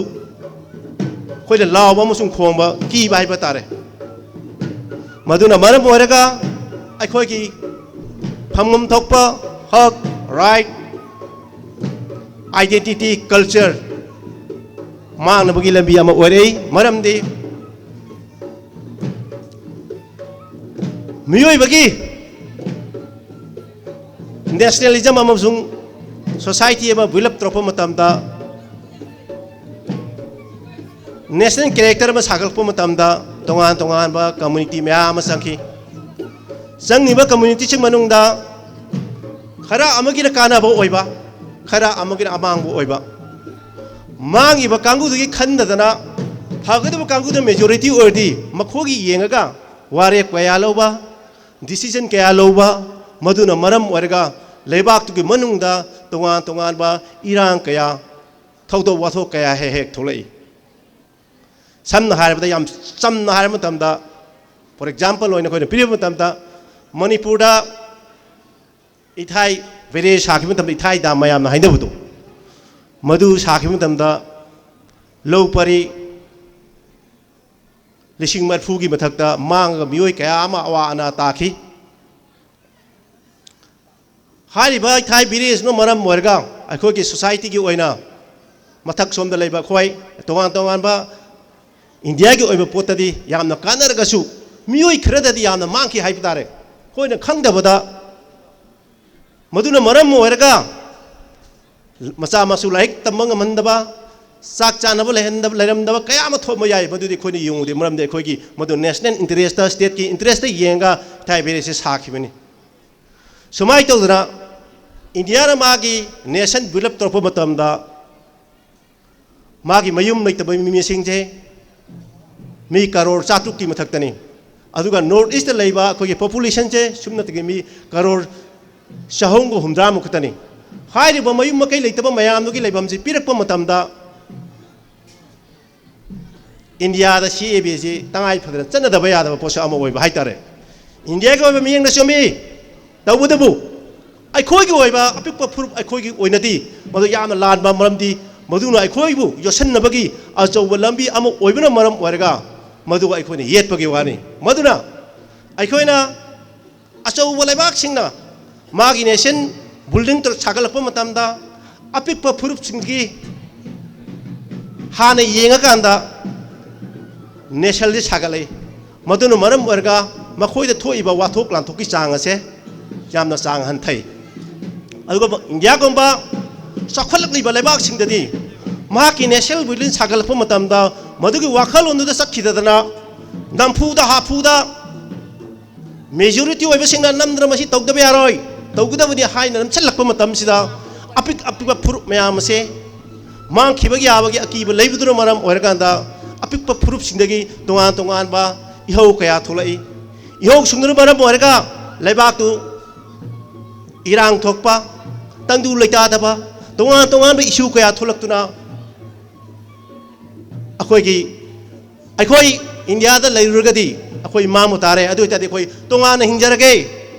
ꯑꯩꯈꯣꯏꯅ ꯂꯥꯎꯕ ꯑꯃꯁꯨꯡ ꯈꯣꯡꯕ ꯀꯤꯕ ꯍꯥꯏꯕ ꯇꯥꯔꯦ꯫ ꯃꯗꯨꯅ ꯃꯔꯝ ꯑꯣꯏꯔꯒ ꯑꯩꯈꯣꯏꯒꯤ ꯐꯪꯐꯝ ꯊꯣꯛꯄ ꯍꯛ, ꯔꯥꯏꯠ, ꯑꯥꯏꯗꯦꯟꯇꯤꯇꯤ, ꯀꯜꯆꯔ ꯃꯥꯡꯅꯕꯒꯤ ꯂꯝꯕꯤ ꯑꯃ ꯑꯣꯏꯔꯛꯏ꯫ ꯃꯔꯝꯗꯤ ꯃꯤꯑꯣꯏꯕꯒꯤ ꯅꯦꯁꯅꯦꯂꯤꯖꯝ ꯑꯃꯁꯨꯡ ꯁꯣꯁꯥꯏꯇꯤ ꯑꯃ ꯕꯤꯜ ꯑꯞ ꯇꯧꯔꯛꯄ ꯃꯇꯝꯗ, ꯅꯦꯁꯅꯦꯜ ꯀꯦꯔꯦꯛꯇꯔ ꯑꯃ ꯁꯥꯒꯠꯂꯛꯄ ꯃꯇꯝꯗ ꯇꯣꯉꯥꯟ ꯇꯣꯉꯥꯟꯕ ꯀꯝꯃ꯭ꯌꯨꯅꯤꯇꯤ ꯃꯌꯥꯝ ꯑꯃ ꯆꯪꯈꯤ꯫ ꯆꯪꯉꯤꯕ ꯀꯝꯃ꯭ꯌꯨꯅꯤꯇꯤꯁꯤꯡ ꯃꯅꯨꯡꯗ ꯈꯔ ꯑꯃꯒꯤꯅ ꯀꯥꯟꯅꯕ ꯑꯣꯏꯕ, ꯈꯔ ꯑꯃꯒꯤꯅ ꯑꯃꯥꯡꯕ ꯑꯣꯏꯕ, ꯃꯥꯡꯉꯤꯕ ꯀꯥꯡꯕꯨꯗꯨꯒꯤ ꯈꯟꯗꯗꯅ ꯐꯒꯗꯕ ꯀꯥꯡꯕꯨꯗ ꯃꯦꯖꯣꯔꯤꯇꯤ ꯑꯣꯏꯔꯗꯤ ꯃꯈꯣꯏꯒꯤ ꯌꯦꯡꯉꯒ ꯋꯥꯔꯦꯞ ꯀꯌꯥ ꯂꯧꯕ, ꯗꯤꯁꯤꯖꯟ ꯀꯌꯥ ꯂꯧꯕ, ꯃꯗꯨꯅ ꯃꯔꯝ ꯑꯣꯏꯔꯒ ꯂꯩꯕꯥꯛꯇꯨꯒꯤ ꯃꯅꯨꯡꯗ ꯇꯣꯉꯥꯟ ꯇꯣꯉꯥꯟꯕ ꯏꯔꯥꯡ ꯀꯌꯥ, ꯊꯧꯗꯣꯛ ꯋꯥꯊꯣꯛ ꯀꯌꯥ ꯍꯦꯛ ꯍꯦꯛ ꯊꯣꯛꯂꯛꯏ꯫ ꯁꯝꯅ ꯍꯥꯏꯔꯕꯗ, ꯌꯥꯝ ꯆꯝꯅ ꯍꯥꯏꯔꯕ ꯃꯇꯝꯗ, ꯐꯣꯔ ꯑꯦꯛꯖꯥꯝꯄꯜ ꯑꯣꯏꯅ ꯑꯩꯈꯣꯏꯅ ꯄꯤꯔꯤꯕ ꯃꯇꯝꯗ, ꯃꯅꯤꯄꯨꯔꯗ ꯏꯊꯥꯏ ꯕꯦꯔꯦꯖ ꯁꯥꯈꯤꯕ ꯃꯇꯝꯗ, ꯏꯊꯥꯏ ꯗꯥꯝ ꯃꯌꯥꯝꯅ ꯍꯥꯏꯅꯕꯗꯣ, ꯃꯗꯨ ꯁꯥꯈꯤꯕ ꯃꯇꯝꯗ ꯂꯧ ꯄꯔꯤ ꯂꯤꯁꯤꯡ ꯃꯔꯤꯐꯨꯒꯤ ꯃꯊꯛꯇ ꯃꯥꯡꯉꯒ ꯃꯤꯑꯣꯏ ꯀꯌꯥ ꯑꯃ ꯑꯋꯥ ꯑꯅꯥ ꯇꯥꯈꯤ꯫ ꯍꯥꯏꯔꯤꯕ ꯏꯊꯥꯏ ꯕꯦꯔꯦꯖꯅ ꯃꯔꯝ ꯑꯣꯏꯔꯒ ꯑꯩꯈꯣꯏꯒꯤ ꯁꯣꯁꯥꯏꯇꯤꯒꯤ ꯑꯣꯏꯅ ꯃꯊꯛ ꯁꯣꯝꯗ ꯂꯩꯕ ꯑꯩꯈꯣꯏ ꯇꯣꯉꯥꯟ ꯇꯣꯉꯥꯟꯕ ꯏꯟꯗꯤꯌꯥꯒꯤ ꯑꯣꯏꯕ ꯄꯣꯠꯇꯗꯤ ꯌꯥꯝꯅ ꯀꯥꯟꯅꯔꯒꯁꯨ ꯃꯤꯑꯣꯏ ꯈꯔꯗꯗꯤ ꯌꯥꯝꯅ ꯃꯥꯡꯈꯤ ꯍꯥꯏꯕ ꯇꯥꯔꯦ꯫ ꯑꯩꯈꯣꯏꯅ ꯈꯪꯗꯕꯗ ꯃꯗꯨꯅ ꯃꯔꯝ ꯑꯣꯏꯔꯒ ꯃꯆꯥ ꯃꯁꯨ ꯂꯥꯏꯔꯤꯛ ꯇꯝꯕ ꯉꯝꯍꯟꯗꯕ, ꯆꯥꯛ ꯆꯥꯅꯕ ꯂꯩꯍꯟꯗꯕ, ꯂꯩꯔꯝꯗꯕ ꯀꯌꯥ ꯑꯃ ꯊꯣꯛꯄ ꯌꯥꯏ, ꯃꯗꯨꯗꯤ ꯑꯩꯈꯣꯏꯅ ꯌꯦꯡꯉꯨꯗꯦ꯫ ꯃꯔꯝꯗꯤ ꯑꯩꯈꯣꯏꯒꯤ ꯃꯗꯨ ꯅꯦꯁꯅꯦꯜ ꯏꯟꯇꯔꯦꯁꯇ, ꯁ꯭ꯇꯦꯠꯀꯤ ꯏꯟꯇꯔꯦꯁꯇ ꯌꯦꯡꯉꯒ ꯏꯊꯥꯏ ꯕꯦꯔꯦꯁꯦ ꯁꯥꯈꯤꯕꯅꯤ꯫ ꯁꯨꯃꯥꯏꯅ ꯇꯧꯗꯅ ꯏꯟꯗꯤꯌꯥꯅ ꯃꯥꯒꯤ ꯅꯦꯁꯟ ꯕꯤꯜ ꯑꯞ ꯇꯧꯔꯛꯄ ꯃꯇꯝꯗ ꯃꯥꯒꯤ ꯃꯌꯨꯝ ꯂꯩꯇꯕ ꯃꯤ ꯃꯁꯤꯡꯁꯦ ꯃꯤ ꯀꯔꯣꯔ ꯆꯥꯇ꯭ꯔꯨꯛꯀꯤ ꯃꯊꯛꯇꯅꯤ꯫ ꯑꯗꯨꯒ ꯅꯣꯔꯠ ꯏꯁꯇ ꯂꯩꯕ ꯑꯩꯈꯣꯏꯒꯤ ꯄꯣꯄꯨꯂꯦꯁꯟꯁꯦ ꯁꯨꯞꯅꯇꯒꯤ ꯃꯤ ꯀꯔꯣꯔ ꯆꯍꯨꯝꯒ ꯍꯨꯝꯗ꯭ꯔꯥꯃꯨꯛ ꯈꯛꯇꯅꯤ꯫ ꯍꯥꯏꯔꯤꯕ ꯃꯌꯨꯝ ꯃꯀꯩ ꯂꯩꯇꯕ ꯃꯌꯥꯝꯗꯨꯒꯤ ꯂꯩꯐꯝꯁꯤ ꯄꯤꯔꯛꯄ ꯃꯇꯝꯗ ꯏꯟꯗꯤꯌꯥꯗ ꯁꯤ ꯑꯦ ꯕꯤ ꯑꯁꯤ ꯇꯉꯥꯏ ꯐꯗꯅ ꯆꯠꯅꯗꯕ ꯌꯥꯗꯕ ꯄꯣꯠꯁꯛ ꯑꯃ ꯑꯣꯏꯕ ꯍꯥꯏꯇꯥꯔꯦ꯫ ꯏꯟꯗꯤꯌꯥꯒꯤ ꯑꯣꯏꯕ ꯃꯤꯠꯌꯦꯡꯗ ꯆꯨꯝꯃꯤ꯫ ꯇꯧꯕꯇꯕꯨ ꯑꯩꯈꯣꯏꯒꯤ ꯑꯣꯏꯕ ꯑꯄꯤꯛꯄ ꯐꯨꯔꯨꯞ ꯑꯩꯈꯣꯏꯒꯤ ꯑꯣꯏꯅꯗꯤ ꯃꯗꯨ ꯌꯥꯝꯅ ꯂꯥꯟꯕ, ꯃꯔꯝꯗꯤ ꯃꯗꯨꯅ ꯑꯩꯈꯣꯏꯕꯨ ꯌꯣꯠꯁꯤꯟꯅꯕꯒꯤ ꯑꯆꯧꯕ ꯂꯝꯕꯤ ꯑꯃ ꯑꯣꯏꯕꯅ ꯃꯔꯝ ꯑꯣꯏꯔꯒ ꯃꯗꯨ ꯑꯩꯈꯣꯏꯅ ꯌꯦꯠꯄꯒꯤ ꯋꯥꯅꯤ꯫ ꯃꯗꯨꯅ ꯑꯩꯈꯣꯏꯅ ꯑꯆꯧꯕ ꯂꯩꯕꯥꯛꯁꯤꯡꯅ ꯃꯥꯒꯤ ꯅꯦꯁꯟ ꯕꯤꯜꯗꯤꯡ ꯁꯥꯒꯠꯂꯛꯄ ꯃꯇꯝꯗ ꯑꯄꯤꯛꯄ ꯐꯨꯔꯨꯞꯁꯤꯡꯒꯤ ꯍꯥꯟꯅ ꯌꯦꯡꯉꯀꯥꯟꯗ ꯅꯦꯁꯟꯁꯤ ꯁꯥꯒꯠꯂꯛꯏ꯫ ꯃꯗꯨꯅ ꯃꯔꯝ ꯑꯣꯏꯔꯒ ꯃꯈꯣꯏꯗ ꯊꯣꯛꯏꯕ ꯋꯥꯊꯣꯛ ꯂꯥꯟꯊꯣꯛꯀꯤ ꯆꯥꯡ ꯑꯁꯦ ꯌꯥꯝꯅ ꯆꯥꯡ ꯍꯟꯊꯩ꯫ ꯑꯗꯨꯒ ꯏꯟꯗꯤꯌꯥꯒꯨꯝꯕ ꯆꯥꯎꯈꯠꯂꯛꯂꯤꯕ ꯂꯩꯕꯥꯛꯁꯤꯡꯗꯗꯤ ꯃꯍꯥꯛꯀꯤ ꯅꯦꯁꯅꯦꯜ ꯕꯤꯜꯗꯤꯡ ꯁꯥꯒꯠꯂꯛꯄ ꯃꯇꯝꯗ ꯃꯗꯨꯒꯤ ꯋꯥꯈꯜꯂꯣꯟꯗꯨꯗ ꯆꯠꯈꯤꯗꯗꯅ ꯅꯝꯐꯨꯗ ꯍꯥꯐꯨꯗ ꯃꯦꯖꯣꯔꯤꯇꯤ ꯑꯣꯏꯕꯁꯤꯡꯅ ꯅꯝꯗꯅ ꯃꯁꯤ ꯇꯧꯗꯕ ꯌꯥꯔꯣꯏ, ꯇꯧꯒꯗꯕꯅꯤ ꯍꯥꯏꯅ ꯅꯝꯁꯤꯜꯂꯛꯄ ꯃꯇꯝꯁꯤꯗ ꯑꯄꯤꯛ ꯑꯄꯤꯛꯄ ꯐꯨꯔꯨꯞ ꯃꯌꯥꯝ ꯑꯁꯦ ꯃꯥꯡꯈꯤꯕ ꯌꯥꯕꯒꯤ ꯑꯀꯤꯕ ꯂꯩꯕꯗꯨꯅ ꯃꯔꯝ ꯑꯣꯏꯔꯀꯥꯟꯗ ꯑꯄꯤꯛꯄ ꯐꯨꯔꯨꯞꯁꯤꯡꯗꯒꯤ ꯇꯣꯉꯥꯟ ꯇꯣꯉꯥꯟꯕ ꯏꯍꯧ ꯀꯌꯥ ꯊꯣꯛꯂꯛꯏ꯫ ꯏꯍꯧꯁꯤꯡꯗꯨꯅ ꯃꯔꯝ ꯑꯣꯏꯔꯒ ꯂꯩꯕꯥꯛꯇꯨ ꯏꯔꯥꯡ ꯊꯣꯛꯄ, ꯇꯪꯗꯨ ꯂꯩꯇꯥꯗꯕ, ꯇꯣꯉꯥꯟ ꯇꯣꯉꯥꯟꯕ ꯏꯁꯨ ꯀꯌꯥ ꯊꯣꯛꯂꯛꯇꯨꯅ ꯑꯩꯈꯣꯏꯒꯤ, ꯑꯩꯈꯣꯏ ꯏꯟꯗꯤꯌꯥꯗ ꯂꯩꯔꯨꯔꯒꯗꯤ ꯑꯩꯈꯣꯏ ꯃꯥꯡꯕ ꯇꯥꯔꯦ꯫ ꯑꯗꯨ ꯑꯣꯏꯇꯥꯔꯗꯤ ꯑꯩꯈꯣꯏ ꯇꯣꯉꯥꯟꯅ ꯍꯤꯡꯖꯔꯒꯦ,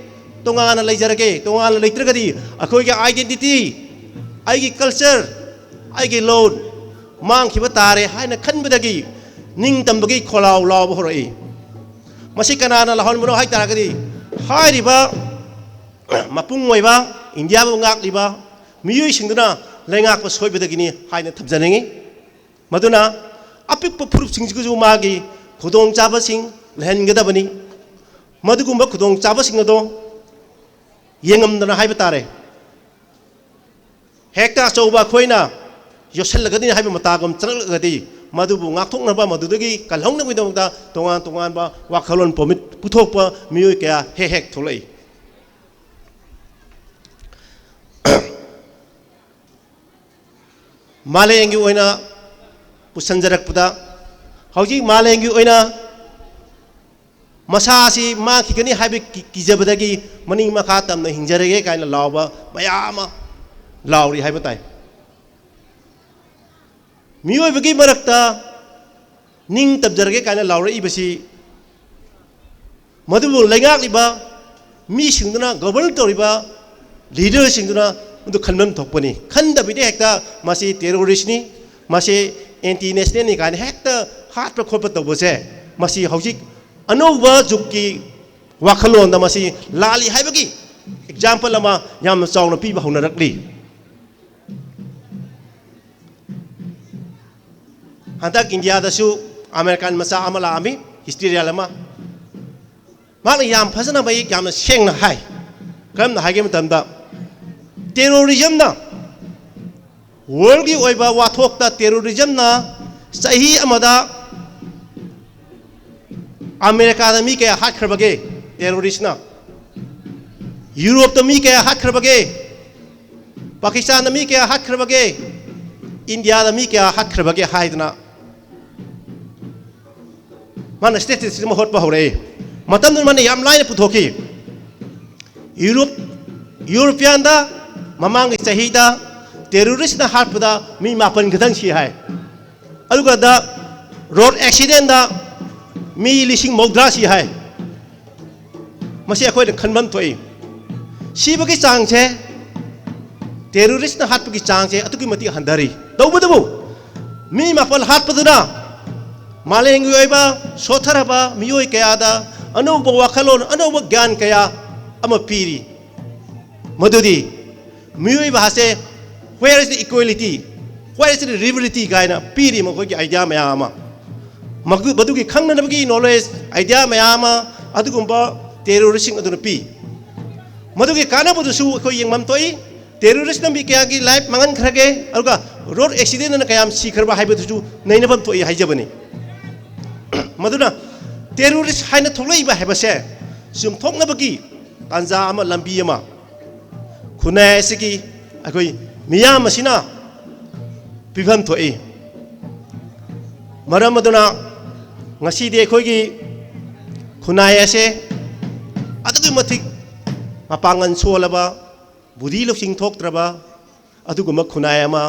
ꯇꯣꯉꯥꯟꯅ ꯂꯩꯖꯔꯒꯦ, ꯇꯣꯉꯥꯟꯅ ꯂꯩꯇ꯭ꯔꯒꯗꯤ ꯑꯩꯈꯣꯏꯒꯤ identity, ꯑꯩꯒꯤ culture, ꯑꯩꯒꯤ ꯂꯣꯟ ꯃꯥꯡꯈꯤꯕ ꯇꯥꯔꯦ ꯍꯥꯏꯅ ꯈꯟꯕꯗꯒꯤ ꯅꯤꯡꯇꯝꯕꯒꯤ ꯈꯣꯜꯂꯥꯎ ꯂꯥꯎꯕ ꯍꯧꯔꯛꯏ꯫ ꯃꯁꯤ ꯀꯅꯥꯅ ꯂꯥꯎꯍꯟꯕꯅꯣ ꯍꯥꯏ ꯇꯥꯔꯒꯗꯤ ꯍꯥꯏꯔꯤꯕ ꯃꯄꯨꯡ ꯑꯣꯏꯕ ꯏꯟꯗꯤꯌꯥꯕꯨ ꯉꯥꯛꯂꯤꯕ ꯃꯤꯑꯣꯏꯁꯤꯡꯗꯨꯅ ꯂꯩꯉꯥꯛꯄ ꯁꯣꯏꯕꯗꯒꯤꯅꯤ ꯍꯥꯏꯅ ꯊꯝꯖꯅꯤꯡꯏ꯫ ꯃꯗꯨꯅ ꯑꯄꯤꯛꯄ ꯐꯨꯔꯨꯞꯁꯤꯡꯁꯤꯒꯁꯨ ꯃꯥꯒꯤ ꯈꯨꯗꯣꯡꯆꯥꯕꯁꯤꯡ ꯂꯩꯍꯟꯒꯗꯕꯅꯤ꯫ ꯃꯗꯨꯒꯨꯝꯕ ꯈꯨꯗꯣꯡꯆꯥꯕꯁꯤꯡ ꯑꯗꯣ ꯌꯦꯡꯉꯝꯗꯅ ꯍꯥꯏꯕ ꯇꯥꯔꯦ, ꯍꯦꯛꯇ ꯑꯆꯧꯕ ꯑꯩꯈꯣꯏꯅ ꯌꯣꯠꯁꯤꯜꯂꯒꯗꯤ ꯍꯥꯏꯕ ꯃꯇꯥꯒꯨꯝ ꯆꯪꯂꯛꯂꯒꯗꯤ, ꯃꯗꯨꯕꯨ ꯉꯥꯛꯊꯣꯛꯅꯕ, ꯃꯗꯨꯗꯒꯤ ꯀꯜꯍꯧꯅꯕꯒꯤꯗꯃꯛꯇ ꯇꯣꯉꯥꯟ ꯇꯣꯉꯥꯟꯕ ꯋꯥꯈꯜꯂꯣꯟ ꯄꯣꯃꯤꯠ ꯄꯨꯊꯣꯛꯄ ꯃꯤꯑꯣꯏ ꯀꯌꯥ ꯍꯦꯛ ꯍꯦꯛ ꯊꯣꯛꯂꯛꯏ꯫ ꯃꯥꯂꯦꯝꯒꯤ ꯑꯣꯏꯅ ꯄꯨꯁꯟꯖꯔꯛꯄꯗ, ꯍꯧꯖꯤꯛ ꯃꯥꯂꯦꯝꯒꯤ ꯑꯣꯏꯅ ꯃꯁꯥ ꯑꯁꯤ ꯃꯥꯡꯈꯤꯒꯅꯤ ꯍꯥꯏꯕ ꯀꯤ-, ꯀꯤꯖꯕꯗꯒꯤ ꯃꯅꯤꯡ ꯃꯈꯥ ꯇꯝꯅ ꯍꯤꯡꯖꯔꯒꯦ ꯀꯥꯏꯅ ꯂꯥꯎꯕ ꯃꯌꯥꯝ ꯑꯃ ꯂꯥꯎꯔꯤ ꯍꯥꯏꯕ ꯇꯥꯏ꯫ ꯃꯤꯑꯣꯏꯕꯒꯤ ꯃꯔꯛꯇ ꯅꯤꯡ ꯇꯝꯖꯔꯒꯦ ꯀꯥꯏꯅ ꯂꯥꯎꯔꯛꯏꯕꯁꯤ, ꯃꯗꯨꯕꯨ ꯂꯩꯉꯥꯛꯂꯤꯕ ꯃꯤꯁꯤꯡꯗꯨꯅ, ꯒꯣꯕꯔꯟ ꯇꯧꯔꯤꯕ ꯂꯤꯗꯔꯁꯤꯡꯗꯨꯅ ꯃꯗꯨ ꯈꯟꯐꯝ ꯊꯣꯛꯄꯅꯤ꯫ ꯈꯟꯗꯕꯤꯗ ꯍꯦꯛꯇ ꯃꯁꯤ ꯇꯦꯔꯣꯔꯤꯁꯅꯤ, ꯃꯁꯤ ꯑꯦꯟꯇꯤ ꯅꯦꯁꯅꯦꯜꯅꯤ ꯀꯥꯏꯅ ꯍꯦꯛꯇ ꯍꯥꯠꯄ ꯈꯣꯠꯄ ꯇꯧꯕꯁꯦ, ꯃꯁꯤ ꯍꯧꯖꯤꯛ ꯑꯅꯧꯕ ꯖꯨꯒꯀꯤ ꯋꯥꯈꯜꯂꯣꯟꯗ ꯃꯁꯤ ꯂꯥꯜꯂꯤ ꯍꯥꯏꯕꯒꯤ ꯑꯦꯛꯖꯥꯝꯄꯜ ꯑꯃ ꯌꯥꯝꯅ ꯆꯥꯎꯅ ꯄꯤꯕ ꯍꯧꯅꯔꯛꯂꯤ꯫ ꯍꯟꯗꯛ ꯏꯟꯗꯤꯌꯥꯗꯁꯨ ꯑꯃꯦꯔꯤꯀꯥꯟ ꯃꯆꯥ ꯑꯃ ꯂꯥꯛꯑꯝꯃꯤ, ꯍꯤꯁꯇꯣꯔꯤꯌꯥꯟ ꯑꯃ꯫ ꯃꯍꯥꯛꯅ ꯌꯥꯝ ꯐꯖꯅ, ꯃꯌꯦꯛ ꯌꯥꯝꯅ ꯁꯦꯡꯅ ꯍꯥꯏ꯫ ꯀꯔꯝꯅ ꯍꯥꯏꯒꯦ ꯃꯇꯝꯗ, ꯇꯦꯔꯣꯔꯤꯖꯝꯅ, ꯋꯥꯔꯜꯒꯤ ꯑꯣꯏꯕ ꯋꯥꯊꯣꯛꯇ ꯇꯦꯔꯣꯔꯤꯖꯝꯅ ꯆꯍꯤ ꯑꯃꯗ ꯑꯃꯦꯔꯤꯀꯥꯗ ꯃꯤ ꯀꯌꯥ ꯍꯥꯠꯈ꯭ꯔꯕꯒꯦ ꯇꯦꯔꯣꯔꯤꯁꯅ? ꯌꯨꯔꯣꯞꯇ ꯃꯤ ꯀꯌꯥ ꯍꯥꯠꯈ꯭ꯔꯕꯒꯦ? ꯄꯥꯀꯤꯁꯇꯥꯟꯗ ꯃꯤ ꯀꯌꯥ ꯍꯥꯠꯈ꯭ꯔꯕꯒꯦ? ꯏꯟꯗꯤꯌꯥꯗ ꯃꯤ ꯀꯌꯥ ꯍꯥꯠꯈ꯭ꯔꯕꯒꯦ ꯍꯥꯏꯗꯅ ꯃꯥꯅ ꯁ꯭ꯇꯦꯇꯤꯁꯇꯤꯛꯁ ꯑꯃ ꯍꯣꯠꯄ ꯍꯧꯔꯛꯏ꯫ ꯃꯇꯝꯗꯨꯗ ꯃꯥꯅ ꯌꯥꯝ ꯂꯥꯏꯅ ꯄꯨꯊꯣꯛꯈꯤ꯫ ꯌꯨꯔꯣꯞ, ꯌꯨꯔꯣꯄꯤꯌꯥꯟꯗ ꯃꯃꯥꯡꯒꯤ ꯆꯍꯤꯗ ꯇꯦꯔꯣꯔꯤꯁꯅ ꯍꯥꯠꯄꯗ ꯃꯤ ꯃꯥꯄꯟ ꯈꯛꯇꯪ ꯁꯤ ꯍꯥꯏ꯫ ꯑꯗꯨꯒ ꯗ ꯔꯣꯗ ꯑꯦꯛꯁꯤꯗꯦꯟꯗ ꯃꯤ ꯂꯤꯁꯤꯡ ꯃꯧꯗ꯭ꯔꯥ ꯁꯤ ꯍꯥꯏ꯫ ꯃꯁꯤ ꯑꯩꯈꯣꯏꯅ ꯈꯟꯐꯝ ꯊꯣꯛꯏ꯫ ꯁꯤꯕꯒꯤ ꯆꯥꯡꯁꯦ, ꯇꯦꯔꯣꯔꯤꯁꯅ ꯍꯥꯠꯄꯒꯤ ꯆꯥꯡꯁꯦ ꯑꯗꯨꯛꯀꯤ ꯃꯇꯤꯛ ꯍꯟꯊꯔꯤ꯫ ꯇꯧꯕꯇꯕꯨ, ꯃꯤ ꯃꯥꯄꯜ ꯍꯥꯠꯄꯗꯨꯅ ꯃꯥꯂꯦꯝꯒꯤ ꯑꯣꯏꯕ ꯁꯣꯠꯊꯔꯕ ꯃꯤꯑꯣꯏ ꯀꯌꯥꯗ ꯑꯅꯧꯕ ꯋꯥꯈꯜꯂꯣꯟ, ꯑꯅꯧꯕ ꯒ꯭ꯌꯥꯟ ꯀꯌꯥ ꯑꯃ ꯄꯤꯔꯤ꯫ ꯃꯗꯨꯗꯤ ꯃꯤꯑꯣꯏꯕ ꯑꯁꯦ, "Where is the equality? Where is the liberty?" ꯀꯥꯏꯅ ꯄꯤꯔꯤ ꯃꯈꯣꯏꯒꯤ ꯑꯥꯏꯗꯤꯌꯥ ꯃꯌꯥꯝ ꯑꯃ꯫ ꯃꯗꯨ-, ꯃꯗꯨꯒꯤ ꯈꯪꯅꯅꯕꯒꯤ ꯅꯣꯂꯦꯖ, ꯑꯥꯏꯗꯤꯌꯥ ꯃꯌꯥꯝ ꯑꯃ ꯑꯗꯨꯒꯨꯝꯕ ꯇꯦꯔꯣꯔꯤꯁꯁꯤꯡ ꯑꯗꯨꯅ ꯄꯤ꯫ ꯃꯗꯨꯒꯤ ꯀꯥꯟꯅꯕꯗꯨꯁꯨ ꯑꯩꯈꯣꯏ ꯌꯦꯡꯐꯝ ꯊꯣꯛꯏ꯫ ꯇꯦꯔꯣꯔꯤꯁꯅ ꯃꯤ ꯀꯌꯥꯒꯤ ꯂꯥꯏꯐ ꯃꯥꯡꯍꯟꯈ꯭ꯔꯒꯦ, ꯑꯗꯨꯒ ꯔꯣꯗ ꯑꯦꯛꯁꯤꯗꯦꯟꯅ ꯀꯌꯥꯝ ꯁꯤꯈ꯭ꯔꯕ ꯍꯥꯏꯕꯗꯨꯁꯨ ꯅꯩꯅꯐꯝ ꯊꯣꯛꯏ ꯍꯥꯏꯖꯕꯅꯤ꯫ ꯃꯗꯨꯅ ꯇꯦꯔꯣꯔꯤꯁ ꯍꯥꯏꯅ ꯊꯣꯛꯂꯛꯏꯕ ꯍꯥꯏꯕꯁꯦ ꯆꯨꯝꯊꯣꯛꯅꯕꯒꯤ ꯇꯥꯟꯖꯥ ꯑꯃ, ꯂꯝꯕꯤ ꯑꯃ ꯈꯨꯟꯅꯥꯏ ꯑꯁꯤꯒꯤ ꯑꯩꯈꯣꯏ ꯃꯤꯌꯥꯝ ꯑꯁꯤꯅ ꯄꯤꯐꯝ ꯊꯣꯛꯏ꯫ ꯃꯔꯝ ꯑꯗꯨꯅ ꯉꯁꯤꯗꯤ ꯑꯩꯈꯣꯏꯒꯤ ꯈꯨꯟꯅꯥꯏ ꯑꯁꯦ ꯑꯗꯨꯛꯀꯤ ꯃꯇꯤꯛ ꯃꯄꯥꯡꯒꯜ ꯁꯣꯜꯂꯕ, ꯕꯨꯙꯤ ꯂꯧꯁꯤꯡ ꯊꯣꯛꯇ꯭ꯔꯕ ꯑꯗꯨꯒꯨꯝꯕ ꯈꯨꯟꯅꯥꯏ ꯑꯃ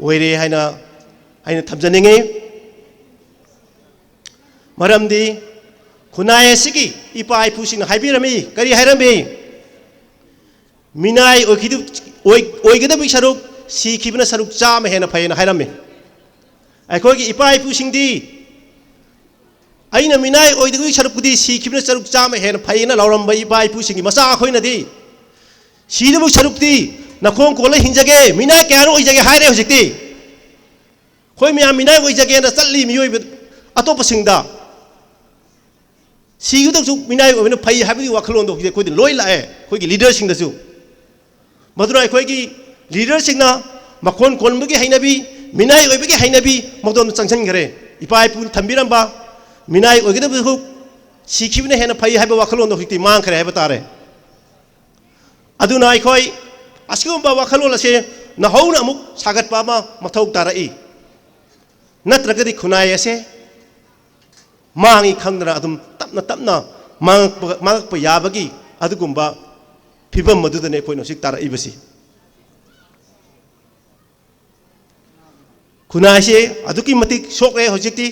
ꯑꯣꯏꯔꯦ ꯍꯥꯏꯅ ꯑꯩꯅ ꯊꯝꯖꯅꯤꯡꯉꯤ꯫ ꯃꯔꯝꯗꯤ ꯈꯨꯟꯅꯥꯏ ꯑꯁꯤꯒꯤ ꯏꯄꯥ ꯏꯄꯨꯁꯤꯡꯅ ꯍꯥꯏꯕꯤꯔꯝꯃꯤ, ꯀꯔꯤ ꯍꯥꯏꯔꯝꯃꯤ? "ꯃꯤꯅꯥꯏ ꯑꯣꯏꯈꯤꯗ-, ꯑꯣꯏ-, ꯑꯣꯏꯒꯗꯕꯒꯤ ꯁꯔꯨꯛ ꯁꯤꯈꯤꯕꯅ ꯁꯔꯨꯛ ꯆꯥꯝꯃ ꯍꯦꯟꯅ ꯐꯩꯅ" ꯍꯥꯏꯔꯝꯃꯤ꯫ ꯑꯩꯈꯣꯏꯒꯤ ꯏꯄꯥ ꯏꯄꯨꯁꯤꯡꯗꯤ "ꯑꯩꯅ ꯃꯤꯅꯥꯏ ꯑꯣꯏꯗꯕꯒꯤ ꯁꯔꯨꯛꯄꯨꯗꯤ ꯁꯤꯈꯤꯕꯅ ꯁꯔꯨꯛ ꯆꯥꯝꯃ ꯍꯦꯟꯅ ꯐꯩꯅ" ꯂꯥꯎꯔꯝꯕ ꯏꯄꯥ ꯏꯄꯨꯁꯤꯡꯒꯤ ꯃꯆꯥ ꯑꯩꯈꯣꯏꯅꯗꯤ "ꯁꯤꯗꯕꯒꯤ ꯁꯔꯨꯛꯇꯤ ꯅꯈꯣꯡ ꯀꯣꯜꯂ ꯍꯤꯡꯖꯒꯦ, ꯃꯤꯅꯥꯏ ꯀꯌꯥꯅ ꯑꯣꯏꯖꯒꯦ" ꯍꯥꯏꯔꯦ꯫ ꯍꯧꯖꯤꯛꯇꯤ ꯑꯩꯈꯣꯏ ꯃꯌꯥꯝ ꯃꯤꯅꯥꯏ ꯑꯣꯏꯖꯒꯦꯅ ꯆꯠꯂꯤ ꯃꯤꯑꯣꯏꯕ ꯑꯇꯣꯞꯄꯁꯤꯡꯗ꯫ ꯁꯤꯒꯗꯧꯁꯨ ꯃꯤꯅꯥꯏ ꯑꯣꯏꯕꯅ ꯐꯩ ꯍꯥꯏꯕꯒꯤ ꯋꯥꯈꯜꯂꯣꯟꯗꯣ ꯍꯧꯖꯤꯛ ꯑꯩꯈꯣꯏꯗ ꯂꯣꯏ ꯂꯥꯛꯑꯦ, ꯑꯩꯈꯣꯏꯒꯤ ꯂꯤꯗꯔꯁꯤꯡꯗꯁꯨ꯫ ꯃꯗꯨꯅ ꯑꯩꯈꯣꯏꯒꯤ ꯂꯤꯗꯔꯁꯤꯡꯅ ꯃꯈꯣꯟ ꯀꯣꯟꯕꯒꯤ ꯍꯩꯅꯕꯤ, ꯃꯤꯅꯥꯏ ꯑꯣꯏꯕꯒꯤ ꯍꯩꯅꯕꯤ ꯃꯗꯣꯝꯗ ꯆꯪꯁꯤꯟꯈ꯭ꯔꯦ꯫ ꯏꯄꯥ ꯏꯄꯨꯅ ꯊꯝꯕꯤꯔꯝꯕ ꯃꯤꯅꯥꯏ ꯑꯣꯏꯒꯗꯕ ꯁꯔꯨꯛ ꯁꯤꯈꯤꯕꯅ ꯍꯦꯟꯅ ꯐꯩ ꯍꯥꯏꯕ ꯋꯥꯈꯜꯂꯣꯟꯗꯣ ꯍꯧꯖꯤꯛꯇꯤ ꯃꯥꯡꯈ꯭ꯔꯦ ꯍꯥꯏꯕ ꯇꯥꯔꯦ꯫ ꯑꯗꯨꯅ ꯑꯩꯈꯣꯏ ꯑꯁꯤꯒꯨꯝꯕ ꯋꯥꯈꯜꯂꯣꯟ ꯑꯁꯦ ꯅꯧꯍꯧꯅ ꯑꯃꯨꯛ ꯁꯥꯒꯠꯄ ꯑꯃ ꯃꯊꯧ ꯇꯥꯔꯛꯏ꯫ ꯅꯠꯇ꯭ꯔꯒꯗꯤ ꯈꯨꯟꯅꯥꯏ ꯑꯁꯦ ꯃꯥꯡꯏ ꯈꯪꯗꯅ ꯑꯗꯨꯝ ꯇꯞꯅ ꯇꯞꯅ ꯃꯥꯡꯉꯛꯄ, ꯃꯥꯡꯉꯛꯄ ꯌꯥꯕꯒꯤ ꯑꯗꯨꯒꯨꯝꯕ ꯐꯤꯕꯝ ꯑꯗꯨꯗꯅꯤ ꯑꯩꯈꯣꯏꯅ ꯍꯧꯖꯤꯛ ꯇꯥꯔꯛꯏꯕꯁꯤ꯫ ꯈꯨꯟꯅꯥꯏꯁꯦ ꯑꯗꯨꯛꯀꯤ ꯃꯇꯤꯛ ꯁꯣꯛꯂꯦ ꯍꯧꯖꯤꯛꯇꯤ꯫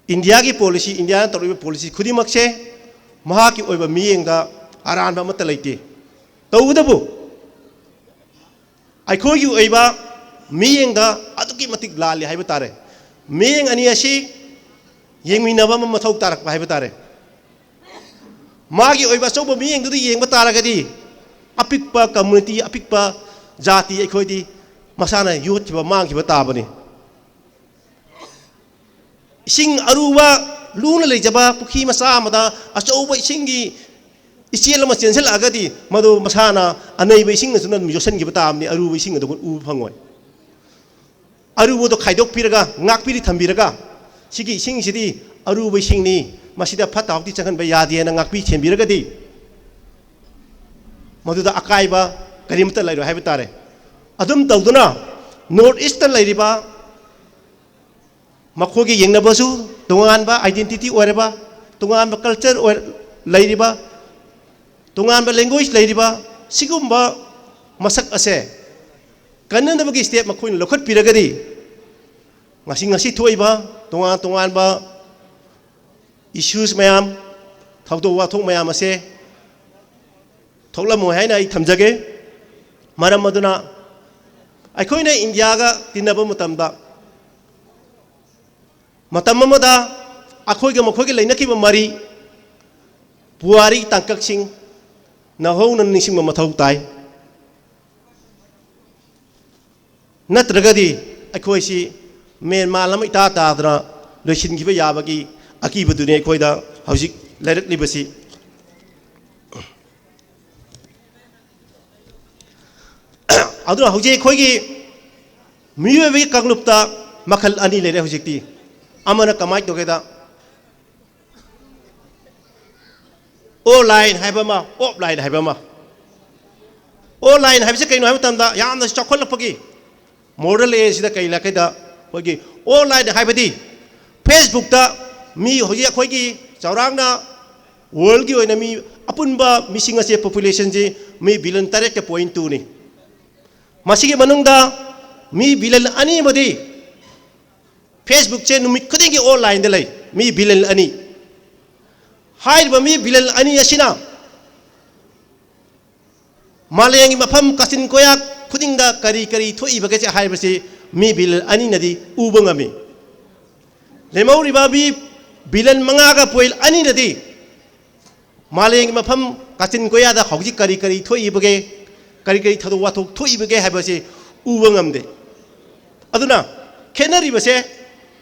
ꯏꯟꯗꯤꯌꯥꯒꯤ ꯄꯣꯂꯤꯁꯤ, ꯏꯟꯗꯤꯌꯥꯅ ꯇꯧꯔꯤꯕ ꯄꯣꯂꯤꯁꯤ ꯈꯨꯗꯤꯡꯃꯛꯁꯦ ꯃꯍꯥꯛꯀꯤ ꯑꯣꯏꯕ ꯃꯤꯠꯌꯦꯡꯗ ꯑꯔꯥꯟꯕ ꯑꯃꯠꯇ ꯂꯩꯇꯦ꯫ ꯇꯧꯕꯇꯕꯨ ꯑꯩꯈꯣꯏꯒꯤ ꯑꯣꯏꯕ ꯃꯤꯠꯌꯦꯡꯗ ꯑꯗꯨꯛꯀꯤ ꯃꯇꯤꯛ ꯂꯥꯜꯂꯤ ꯍꯥꯏꯕ ꯇꯥꯔꯦ꯫ ꯃꯤꯠꯌꯦꯡ ꯑꯅꯤ ꯑꯁꯤ ꯌꯦꯡꯃꯤꯟꯅꯕ ꯑꯃ ꯃꯊꯧ ꯇꯥꯔꯛꯄ ꯍꯥꯏꯕ ꯇꯥꯔꯦ꯫ ꯃꯥꯒꯤ ꯑꯣꯏꯕ ꯑꯆꯧꯕ ꯃꯤꯠꯌꯦꯡꯗꯨꯗ ꯌꯦꯡꯕ ꯇꯥꯔꯒꯗꯤ ꯑꯄꯤꯛꯄ ꯀꯝꯃꯨꯅꯤꯇꯤ, ꯑꯄꯤꯛꯄ ꯖꯥꯇꯤ ꯑꯩꯈꯣꯏꯗꯤ ꯃꯁꯥꯅ ꯌꯣꯠꯈꯤꯕ, ꯃꯥꯡꯈꯤꯕ ꯇꯥꯕꯅꯤ꯫ ꯏꯁꯤꯡ ꯑꯔꯨꯕ ꯂꯨꯅ ꯂꯩꯖꯕ ꯄꯨꯈ꯭ꯔꯤ ꯃꯆꯥ ꯑꯃꯗ ꯑꯆꯧꯕ ꯏꯁꯤꯡꯒꯤ ꯏꯆꯦꯜ ꯑꯃ ꯆꯦꯟꯁꯤꯜꯂꯛꯑꯒꯗꯤ, ꯃꯗꯨ ꯃꯁꯥꯅ ꯑꯅꯩꯕ ꯏꯁꯤꯡꯅꯁꯨ ꯑꯗꯨꯝ ꯌꯣꯠꯁꯤꯟꯈꯤꯕ ꯇꯥꯕꯅꯤ, ꯑꯔꯨꯕ ꯏꯁꯤꯡ ꯑꯗꯨ ꯎꯕ ꯐꯪꯉꯣꯏ꯫ ꯑꯔꯨꯕꯗꯣ ꯈꯥꯏꯗꯣꯛꯄꯤꯔꯒ, ꯉꯥꯛꯄꯤꯔꯤ ꯊꯝꯕꯤꯔꯒ, ꯁꯤꯒꯤ ꯏꯁꯤꯡꯁꯤꯗꯤ ꯑꯔꯨꯕ ꯏꯁꯤꯡꯅꯤ, ꯃꯁꯤꯗ ꯐꯠꯇ ꯍꯥꯎꯗꯤ ꯆꯪꯍꯟꯕ ꯌꯥꯗꯦꯅ ꯉꯥꯛꯄꯤ ꯊꯦꯝꯕꯤꯔꯒꯗꯤ, ꯃꯗꯨꯗ ꯑꯀꯥꯏꯕ ꯀꯔꯤꯝꯇ ꯂꯩꯔꯣꯏ ꯍꯥꯏꯕ ꯇꯥꯔꯦ꯫ ꯑꯗꯨꯝ ꯇꯧꯗꯨꯅ, ꯅꯣꯔꯠ ꯏꯁꯇ ꯂꯩꯔꯤꯕ, ꯃꯈꯣꯏꯒꯤ ꯌꯦꯡꯅꯕꯁꯨ ꯇꯣꯉꯥꯟꯕ identity ꯑꯣꯏꯔꯕ, ꯇꯣꯉꯥꯟꯕ culture ꯑꯣꯏ-, ꯂꯩꯔꯤꯕ, ꯇꯣꯉꯥꯟꯕ language ꯂꯩꯔꯤꯕ, ꯁꯤꯒꯨꯝꯕ ꯃꯁꯛ ꯑꯁꯦ ꯀꯟꯅꯅꯕꯒꯤ step ꯃꯈꯣꯏꯅ ꯂꯧꯈꯠꯄꯤꯔꯒꯗꯤ, ꯉꯁꯤ, ꯉꯁꯤ ꯊꯣꯛꯏꯕ ꯇꯣꯉꯥꯟ ꯇꯣꯉꯥꯟꯕ issues ꯃꯌꯥꯝ, ꯊꯧꯗꯣꯛ ꯋꯥꯊꯣꯛ ꯃꯌꯥꯝ ꯑꯁꯦ ꯊꯣꯛꯂꯝꯃꯣꯏ ꯍꯥꯏꯅ ꯑꯩ ꯊꯝꯖꯒꯦ꯫ ꯃꯔꯝ ꯑꯗꯨꯅ, ꯑꯩꯈꯣꯏꯅ ꯏꯟꯗꯤꯌꯥꯒ ꯇꯤꯟꯅꯕ ꯃꯇꯝꯗ, ꯃꯇꯝ ꯑꯃꯗ ꯑꯩꯈꯣꯏꯒ ꯃꯈꯣꯏꯒ ꯂꯩꯅꯈꯤꯕ ꯃꯔꯤ, ꯄꯨꯋꯥꯔꯤ ꯇꯥꯡꯀꯛꯁꯤꯡ ꯅꯧꯍꯧꯅ ꯅꯤꯡꯁꯤꯡꯕ ꯃꯊꯧ ꯇꯥꯏ꯫ ꯅꯠꯇ꯭ꯔꯒꯗꯤ ꯑꯩꯈꯣꯏꯁꯤ ꯃꯦꯟꯃꯥꯟ ꯑꯃ ꯏꯇꯥ ꯇꯥꯗꯅ ꯂꯣꯏꯁꯤꯟꯈꯤꯕ ꯌꯥꯕꯒꯤ ꯑꯀꯤꯕꯗꯨꯅꯤ ꯑꯩꯈꯣꯏꯗ ꯍꯧꯖꯤꯛ ꯂꯩꯔꯛꯂꯤꯕꯁꯤ꯫ ꯑꯗꯨꯅ ꯍꯧꯖꯤꯛ ꯑꯩꯈꯣꯏꯒꯤ ꯃꯤꯑꯣꯏꯕꯒꯤ ꯀꯥꯡꯂꯨꯞꯇ ꯃꯈꯜ ꯑꯅꯤ ꯂꯩꯔꯦ ꯍꯧꯖꯤꯛꯇꯤ꯫ ꯑꯃꯅ ꯀꯃꯥꯏꯅ ꯇꯧꯒꯦꯗ, online ꯍꯥꯏꯕ ꯑꯃ, offline ꯍꯥꯏꯕ ꯑꯃ꯫ Online ꯍꯥꯏꯕꯁꯤ ꯀꯩꯅꯣ ꯍꯥꯏꯕ ꯃꯇꯝꯗ, ꯌꯥꯝꯅ ꯆꯥꯎꯈꯠꯂꯛꯄꯒꯤ modern age ꯁꯤꯗ ꯀꯩ ꯂꯥꯛꯀꯦꯗ, ꯑꯩꯈꯣꯏꯒꯤ online ꯍꯥꯏꯕꯗꯤ Facebookꯇ ꯃꯤ ꯍꯧꯖꯤꯛ ꯑꯩꯈꯣꯏꯒꯤ ꯆꯥꯎꯔꯥꯛꯅ worldꯀꯤ ꯑꯣꯏꯅ ꯃꯤ ꯑꯄꯨꯟꯕ ꯃꯤꯁꯤꯡ ꯑꯁꯦ, populationꯁꯤ ꯃꯤ billion ꯇꯔꯦꯠꯀ point twoꯅꯤ꯫ ꯃꯁꯤꯒꯤ ꯃꯅꯨꯡꯗ ꯃꯤ billion ꯑꯅꯤ ꯑꯃꯗꯤ Facebookꯁꯦ ꯅꯨꯃꯤꯠ ꯈꯨꯗꯤꯡꯒꯤ onlineꯗ ꯂꯩ, ꯃꯤ billion ꯑꯅꯤ꯫ ꯍꯥꯏꯔꯤꯕ ꯃꯤ billion ꯑꯅꯤ ꯑꯁꯤꯅ ꯃꯥꯂꯦꯝꯒꯤ ꯃꯐꯝ ꯀꯥꯆꯤꯟ ꯀꯣꯌꯥ ꯈꯨꯗꯤꯡꯗ ꯀꯔꯤ ꯀꯔꯤ ꯊꯣꯛꯏꯕꯒꯦ ꯍꯥꯏꯕꯁꯤ ꯃꯤ billion ꯑꯅꯤꯅꯗꯤ ꯎꯕ ꯉꯝꯃꯤ꯫ ꯂꯦꯝꯍꯧꯔꯤꯕ ꯃꯤ billion ꯃꯉꯥꯒ point ꯑꯅꯤꯅꯗꯤ ꯃꯥꯂꯦꯝꯒꯤ ꯃꯐꯝ ꯀꯥꯆꯤꯟ ꯀꯣꯌꯥꯗ ꯍꯧꯖꯤꯛ ꯀꯔꯤ ꯀꯔꯤ ꯊꯣꯛꯏꯕꯒꯦ, ꯀꯔꯤ ꯀꯔꯤ ꯊꯧꯗꯣꯛ ꯋꯥꯊꯣꯛ ꯊꯣꯛꯏꯕꯒꯦ ꯍꯥꯏꯕꯁꯤ ꯎꯕ ꯉꯝꯗꯦ꯫ ꯑꯗꯨꯅ ꯈꯦꯠꯅꯔꯤꯕꯁꯦ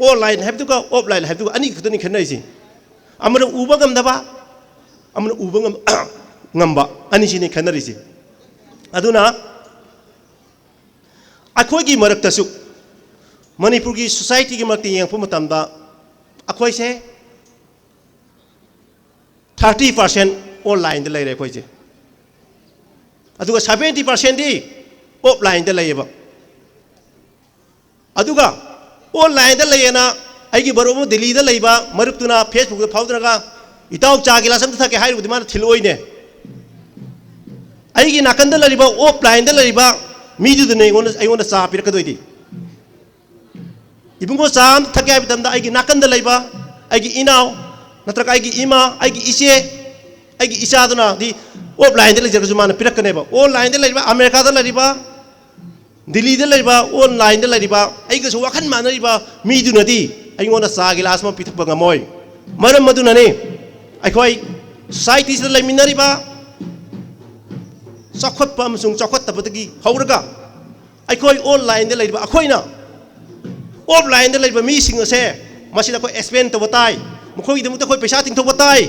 ꯑꯣꯟꯂꯥꯏꯟ ꯍꯥꯏꯕꯗꯨꯒ ꯑꯣꯐꯂꯥꯏꯟ ꯍꯥꯏꯕꯗꯨꯒ ꯑꯅꯤ ꯈꯛꯇꯅꯤ ꯈꯦꯠꯅꯔꯤꯁꯦ꯫ ꯑꯃꯅ ꯎꯕ ꯉꯝꯗꯕ, ꯑꯃꯅ ꯎꯕ ꯉꯝ-, ꯉꯝꯕ, ꯑꯅꯤꯁꯤꯅꯤ ꯈꯦꯠꯅꯔꯤꯁꯦ꯫ ꯑꯗꯨꯅ ꯑꯩꯈꯣꯏꯒꯤ ꯃꯔꯛꯇꯁꯨ, ꯃꯅꯤꯄꯨꯔꯒꯤ ꯁꯣꯁꯥꯏꯇꯤꯒꯤ ꯃꯔꯛꯇ ꯌꯦꯡꯉꯛꯄ ꯃꯇꯝꯗ ꯑꯩꯈꯣꯏꯁꯦ ꯊꯥꯔꯇꯤ ꯄꯥꯔꯁꯦꯟ ꯑꯣꯟꯂꯥꯏꯟꯗ ꯂꯩꯔꯦ ꯑꯩꯈꯣꯏꯁꯦ, ꯑꯗꯨꯒ ꯁꯚꯦꯟꯇꯤ ꯄꯥꯔꯁꯦꯟꯗꯤ ꯑꯣꯐꯂꯥꯏꯟꯗ ꯂꯩꯌꯦꯕ꯫ ꯑꯗꯨꯒ ꯑꯣꯟꯂꯥꯏꯟꯗ ꯂꯩꯌꯦꯅ ꯑꯩꯒꯤ ꯃꯔꯨꯞ ꯑꯃ ꯗꯤꯜꯂꯤꯗ ꯂꯩꯕ ꯃꯔꯨꯞꯇꯨꯅ ꯐꯦꯁꯕꯨꯛꯇ ꯐꯥꯎꯗꯅꯒ, "ꯏꯇꯥꯎ, ꯆꯥ ꯒꯤꯂꯥꯁ ꯑꯝꯇ ꯊꯛꯀꯦ" ꯍꯥꯏꯔꯨꯕꯗꯤ ꯃꯥꯅ ꯊꯤꯜꯂꯛꯑꯣꯏꯅꯦ꯫ ꯑꯩꯒꯤ ꯅꯥꯀꯟꯗ ꯂꯩꯔꯤꯕ, ꯑꯣꯐꯂꯥꯏꯟꯗ ꯂꯩꯔꯤꯕ ꯃꯤꯗꯨꯗꯅꯦ ꯑꯩꯉꯣꯟꯗ, ꯑꯩꯉꯣꯟꯗ ꯆꯥ ꯄꯤꯔꯛꯀꯗꯣꯏꯗꯤ꯫ "ꯏꯕꯨꯡꯉꯣ, ꯆꯥ ꯑꯝꯇ ꯊꯛꯀꯦ" ꯍꯥꯏꯕ ꯃꯇꯝꯗ, ꯑꯩꯒꯤ ꯅꯥꯀꯟꯗ ꯂꯩꯕ ꯑꯩꯒꯤ ꯏꯅꯥꯎ, ꯅꯠꯇ꯭ꯔꯒ ꯑꯩꯒꯤ ꯏꯃꯥ, ꯑꯩꯒꯤ ꯏꯆꯦ, ꯑꯩꯒꯤ ꯏꯆꯥꯗꯨꯅꯗꯤ ꯑꯣꯐꯂꯥꯏꯟꯗ ꯂꯩꯖꯔꯒꯁꯨ ꯃꯥꯅ ꯄꯤꯔꯛꯀꯅꯦꯕ꯫ ꯑꯣꯟꯂꯥꯏꯟꯗ ꯂꯩꯔꯤꯕ, ꯑꯃꯦꯔꯤꯀꯥꯗ ꯂꯩꯔꯤꯕ, ꯗꯤꯜꯂꯤꯗ ꯂꯩꯔꯤꯕ, ꯑꯣꯟꯂꯥꯏꯟꯗ ꯂꯩꯔꯤꯕ, ꯑꯩꯒꯁꯨ ꯋꯥꯈꯜ ꯃꯥꯟꯅꯔꯤꯕ ꯃꯤꯗꯨꯅꯗꯤ ꯑꯩꯉꯣꯟꯗ ꯆꯥ ꯒꯤꯂꯥꯁ ꯑꯃ ꯄꯤꯊꯛꯄ ꯉꯝꯃꯣꯏ꯫ ꯃꯔꯝ ꯑꯗꯨꯅꯅꯤ ꯑꯩꯈꯣꯏ ꯁꯣꯁꯥꯏꯇꯤꯁꯤꯗ ꯂꯩꯃꯤꯟꯅꯔꯤꯕ ꯆꯥꯎꯈꯠꯄ ꯑꯃꯁꯨꯡ ꯆꯥꯎꯈꯠꯇꯕꯗꯒꯤ ꯍꯧꯔꯒ ꯑꯩꯈꯣꯏ ꯑꯣꯟꯂꯥꯏꯟꯗ ꯂꯩꯔꯤꯕ ꯑꯩꯈꯣꯏꯅ ꯑꯣꯐꯂꯥꯏꯟꯗ ꯂꯩꯔꯤꯕ ꯃꯤꯁꯤꯡ ꯑꯁꯦ ꯃꯁꯤꯗ ꯑꯩꯈꯣꯏ ꯑꯦꯛꯁꯄꯦꯟ ꯇꯧꯕ ꯇꯥꯏ, ꯃꯈꯣꯏꯒꯤꯗꯃꯛꯇ ꯑꯩꯈꯣꯏ ꯄꯩꯁꯥ ꯇꯤꯡꯊꯣꯛꯄ ꯇꯥꯏ,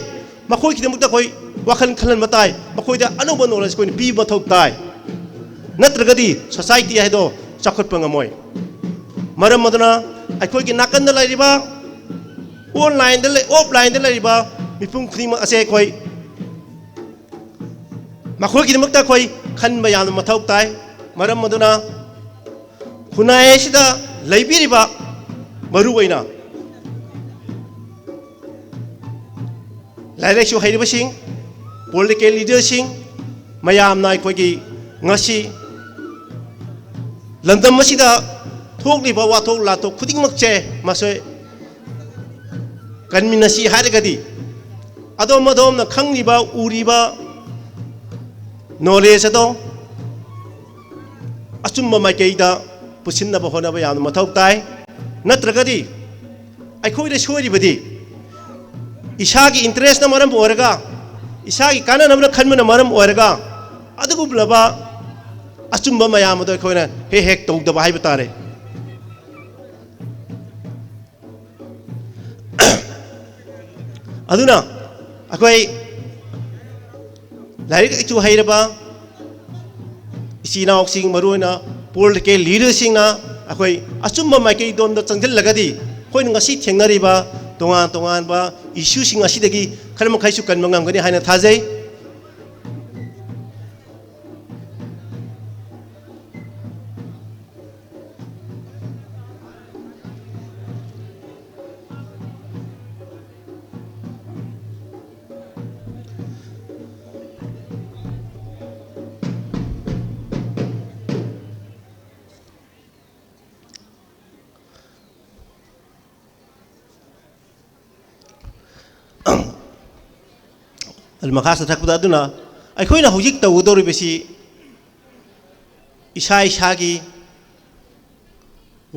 ꯃꯈꯣꯏꯒꯤꯗꯃꯛꯇ ꯑꯩꯈꯣꯏ ꯋꯥꯈꯜ ꯈꯜꯍꯟꯕ ꯇꯥꯏ, ꯃꯈꯣꯏꯗ ꯑꯅꯧꯕ ꯅꯣꯂꯦꯖ ꯑꯩꯈꯣꯏꯅ ꯄꯤꯕ ꯃꯊꯧ ꯇꯥꯏ꯫ ꯅꯠꯇ꯭ꯔꯒꯗꯤ ꯁꯣꯁꯥꯏꯇꯤ ꯍꯥꯏꯗꯣ ꯆꯥꯎꯈꯠꯄ ꯉꯝꯃꯣꯏ꯫ ꯃꯔꯝ ꯑꯗꯨꯅ ꯑꯩꯈꯣꯏꯒꯤ ꯅꯥꯀꯟꯗ ꯂꯩꯔꯤꯕ, ꯑꯣꯟꯂꯥꯏꯟꯗ ꯂꯩ-, ꯑꯣꯐꯂꯥꯏꯟꯗ ꯂꯩꯔꯤꯕ ꯃꯤꯄꯨꯝ ꯈꯨꯗꯤꯡꯃꯛ ꯑꯁꯦ ꯑꯩꯈꯣꯏ ꯃꯈꯣꯏꯒꯤꯗꯃꯛꯇ ꯑꯩꯈꯣꯏ ꯈꯟꯕ ꯌꯥꯝꯅ ꯃꯊꯧ ꯇꯥꯏ꯫ ꯃꯔꯝ ꯑꯗꯨꯅ ꯈꯨꯟꯅꯥꯏ ꯑꯁꯤꯗ ꯂꯩꯕꯤꯔꯤꯕ ꯃꯔꯨ ꯑꯣꯏꯅ ꯂꯥꯏꯔꯤꯛ ꯂꯥꯏꯁꯨ ꯍꯩꯔꯕꯁꯤꯡ, ꯄꯣꯂꯤꯇꯤꯀꯦꯜ ꯂꯤꯗꯔꯁꯤꯡ, ꯃꯌꯥꯝꯅ ꯑꯩꯈꯣꯏꯒꯤ ꯉꯁꯤ ꯂꯝꯗꯝ ꯑꯁꯤꯗ ꯊꯣꯛꯂꯤꯕ ꯋꯥꯊꯣꯛ ꯂꯥꯟꯊꯣꯛ ꯈꯨꯗꯤꯡꯃꯛꯁꯦ ꯃꯁꯦ ꯀꯟꯃꯤꯟꯅꯁꯤ ꯍꯥꯏꯔꯒꯗꯤ ꯑꯗꯣꯝ ꯑꯗꯣꯝꯅ ꯈꯪꯂꯤꯕ, ꯎꯔꯤꯕ ꯅꯣꯂꯦꯖ ꯑꯗꯣ ꯑꯆꯨꯝꯕ ꯃꯥꯏꯀꯩꯗ ꯄꯨꯁꯤꯟꯅꯕ ꯍꯣꯠꯅꯕ ꯌꯥꯝꯅ ꯃꯊꯧ ꯇꯥꯏ꯫ ꯅꯠꯇ꯭ꯔꯒꯗꯤ ꯑꯩꯈꯣꯏꯗ ꯁꯣꯏꯔꯤꯕꯗꯤ ꯏꯁꯥꯒꯤ ꯏꯟꯇꯔꯦꯁꯅ ꯃꯔꯝ ꯑꯣꯏꯔꯒ, ꯏꯁꯥꯒꯤ ꯀꯥꯟꯅꯅꯕꯅ ꯈꯟꯕꯅ ꯃꯔꯝ ꯑꯣꯏꯔꯒ ꯑꯗꯨꯒꯨꯝꯂꯕ ꯑꯆꯨꯝꯕ ꯃꯌꯥꯝ ꯑꯗꯣ ꯑꯩꯈꯣꯏꯅ ꯍꯦꯛ ꯍꯦꯛ ꯇꯧꯗꯕ ꯍꯥꯏꯕ ꯇꯥꯔꯦ꯫ ꯑꯗꯨꯅ ꯑꯩꯈꯣꯏ ꯂꯥꯏꯔꯤꯛ ꯂꯥꯏꯁꯨ ꯍꯩꯔꯕ ꯏꯆꯤꯜ ꯏꯅꯥꯎꯁꯤꯡ, ꯃꯔꯨꯑꯣꯏꯅ ꯄꯣꯂꯤꯇꯤꯀꯦꯜ ꯂꯤꯗꯔꯁꯤꯡꯅ ꯑꯩꯈꯣꯏ ꯑꯆꯨꯝꯕ ꯃꯥꯏꯀꯩꯗꯣꯝꯗ ꯆꯪꯁꯤꯜꯂꯒꯗꯤ, ꯑꯩꯈꯣꯏꯅ ꯉꯁꯤ ꯊꯦꯡꯅꯔꯤꯕ ꯇꯣꯉꯥꯟ ꯇꯣꯉꯥꯟꯕ ꯏꯁꯨꯁꯤꯡ ꯑꯁꯤꯗꯒꯤ ꯈꯔ ꯃꯈꯩꯁꯨ ꯀꯟꯕ ꯉꯝꯒꯅꯤ ꯍꯥꯏꯅ ꯊꯥꯖꯩ꯫ ꯑꯗꯨ ꯃꯈꯥ ꯆꯠꯊꯔꯛꯄꯗ, ꯑꯗꯨꯅ ꯑꯩꯈꯣꯏꯅ ꯍꯧꯖꯤꯛ ꯇꯧꯒꯗꯧꯔꯤꯕꯁꯤ ꯏꯁꯥ ꯏꯁꯥꯒꯤ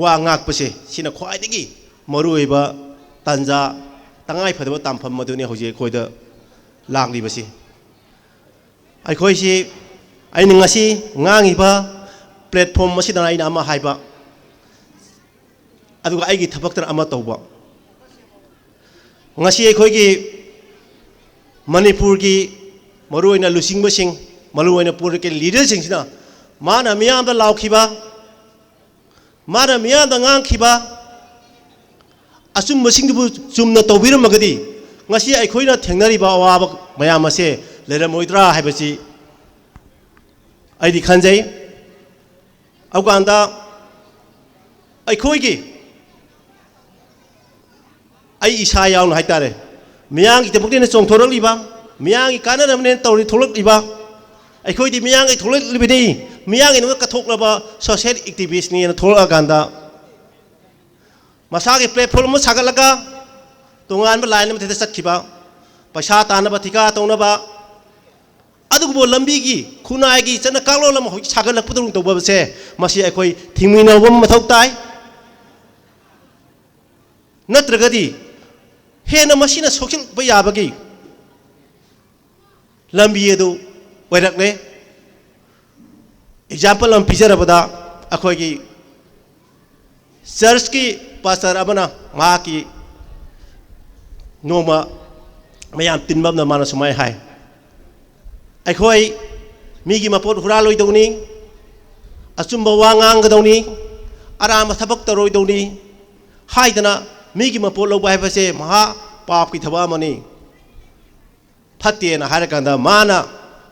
ꯋꯥ ꯉꯥꯛꯄꯁꯦ, ꯁꯤꯅ ꯈ꯭ꯋꯥꯏꯗꯒꯤ ꯃꯔꯨꯑꯣꯏꯕ ꯇꯥꯟꯖꯥ, ꯇꯉꯥꯏꯐꯗꯕ ꯇꯥꯟꯐꯝ ꯑꯗꯨꯅꯤ ꯍꯧꯖꯤꯛ ꯑꯩꯈꯣꯏꯗ ꯂꯥꯛꯂꯤꯕꯁꯤ꯫ ꯑꯩꯈꯣꯏꯁꯤ, ꯑꯩꯅ ꯉꯁꯤ ꯉꯥꯡꯉꯤꯕ ꯄ꯭ꯂꯦꯠꯐꯣꯝ ꯑꯁꯤꯗ ꯑꯩꯅ ꯑꯃ ꯍꯥꯏꯕ, ꯑꯗꯨꯒ ꯑꯩꯒꯤ ꯊꯕꯛꯇꯅ ꯑꯃ ꯇꯧꯕ꯫ ꯉꯁꯤ ꯑꯩꯈꯣꯏꯒꯤ ꯃꯅꯤꯄꯨꯔꯒꯤ ꯃꯔꯨꯑꯣꯏꯅ ꯂꯨꯆꯤꯡꯕꯁꯤꯡ, ꯃꯔꯨꯑꯣꯏꯅ ꯄꯣꯂꯤꯇꯤꯀꯦꯜ ꯂꯤꯗꯔꯁꯤꯡꯁꯤꯅ ꯃꯥꯅ ꯃꯤꯌꯥꯝꯗ ꯂꯥꯎꯈꯤꯕ, ꯃꯥꯅ ꯃꯤꯌꯥꯝꯗ ꯉꯥꯡꯈꯤꯕ ꯑꯆꯨꯝꯕꯁꯤꯡꯗꯨꯕꯨ ꯆꯨꯝꯅ ꯇꯧꯕꯤꯔꯝꯃꯒꯗꯤ, ꯉꯁꯤ ꯑꯩꯈꯣꯏꯅ ꯊꯦꯡꯅꯔꯤꯕ ꯑꯋꯥꯕ ꯃꯌꯥꯝ ꯑꯁꯦ ꯂꯩꯔꯝꯃꯣꯏꯗ꯭ꯔꯥ ꯍꯥꯏꯕꯁꯤ ꯑꯩꯗꯤ ꯈꯟꯖꯩ꯫ ꯑꯗꯨꯀꯥꯟꯗ ꯑꯩꯈꯣꯏꯒꯤ, ꯑꯩ ꯏꯁꯥ ꯌꯥꯎꯅ ꯍꯥꯏꯇꯥꯔꯦ, ꯃꯤꯌꯥꯝꯒꯤꯗꯃꯛꯇ ꯍꯦꯟꯅ ꯆꯣꯡꯊꯣꯔꯛꯂꯤꯕ, ꯃꯤꯌꯥꯝꯒꯤ ꯀꯥꯟꯅꯅꯕꯅꯦꯅ ꯇꯧꯔꯤ ꯊꯣꯛꯂꯛꯂꯤꯕ, ꯑꯩꯈꯣꯏꯗꯤ ꯃꯤꯌꯥꯝꯒꯤ ꯊꯣꯛꯂꯛꯂꯤꯕꯅꯤ, ꯃꯤꯌꯥꯝꯒꯤꯗꯃꯛꯇ ꯀꯠꯊꯣꯛꯂꯕ ꯁꯣꯁꯤꯌꯦꯜ ꯑꯦꯛꯇꯤꯚꯤꯁ꯭ꯠꯅꯦꯅ ꯊꯣꯛꯂꯛꯑꯀꯥꯟꯗ, ꯃꯁꯥꯒꯤ ꯄ꯭ꯂꯦꯠꯐꯣꯝ ꯑꯃ ꯁꯥꯒꯠꯂꯒ ꯇꯣꯉꯥꯟꯕ ꯂꯥꯏꯟ ꯑꯃꯗ ꯆꯠꯈꯤꯕ, ꯄꯩꯁꯥ ꯇꯥꯟꯅꯕ, ꯊꯤꯀꯥ ꯇꯧꯅꯕ, ꯑꯗꯨꯒꯨꯝꯕ ꯂꯝꯕꯤꯒꯤ, ꯈꯨꯟꯅꯥꯏꯒꯤ ꯆꯠꯅ ꯀꯥꯡꯂꯣꯟ ꯑꯃ ꯍꯧꯖꯤꯛ ꯁꯥꯒꯠꯂꯛꯄꯗꯧꯅ ꯇꯧꯕꯁꯦ, ꯃꯁꯤ ꯑꯩꯈꯣꯏ ꯊꯤꯡꯃꯤꯟꯅꯕ ꯑꯃ ꯃꯊꯧ ꯇꯥꯏ꯫ ꯅꯠꯇ꯭ꯔꯒꯗꯤ ꯍꯦꯟꯅ ꯃꯁꯤꯅ ꯁꯣꯛꯆꯤꯜꯂꯛꯄ ꯌꯥꯕꯒꯤ ꯂꯝꯕꯤ ꯑꯗꯨ ꯑꯣꯏꯔꯛꯂꯦ꯫ ꯑꯦꯛꯖꯥꯝꯄꯜ ꯑꯃ ꯄꯤꯖꯔꯕꯗ, ꯑꯩꯈꯣꯏꯒꯤ ꯆꯔꯆꯀꯤ ꯄꯥꯁꯇꯔ ꯑꯃꯅ ꯃꯍꯥꯛꯀꯤ ꯅꯣꯡꯃ ꯃꯌꯥꯝ ꯇꯤꯟꯕ ꯑꯃꯅ ꯃꯥꯅ ꯁꯨꯃꯥꯏꯅ ꯍꯥꯏ, "ꯑꯩꯈꯣꯏ ꯃꯤꯒꯤ ꯃꯄꯣꯠ ꯍꯨꯔꯥꯜꯂꯣꯏꯗꯧꯅꯤ, ꯑꯆꯨꯝꯕ ꯋꯥ ꯉꯥꯡꯒꯗꯧꯅꯤ, ꯑꯔꯥꯟꯕ ꯊꯕꯛ ꯇꯧꯔꯣꯏꯗꯧꯅꯤ" ꯍꯥꯏꯗꯅ ꯃꯤꯒꯤ ꯃꯄꯣꯠ ꯂꯧꯕ ꯍꯥꯏꯕꯁꯦ ꯃꯍꯥ ꯄꯥꯞꯀꯤ ꯊꯕꯛ ꯑꯃꯅꯤ, ꯐꯠꯇꯦꯅ ꯍꯥꯏꯔꯀꯥꯟꯗ ꯃꯥꯅ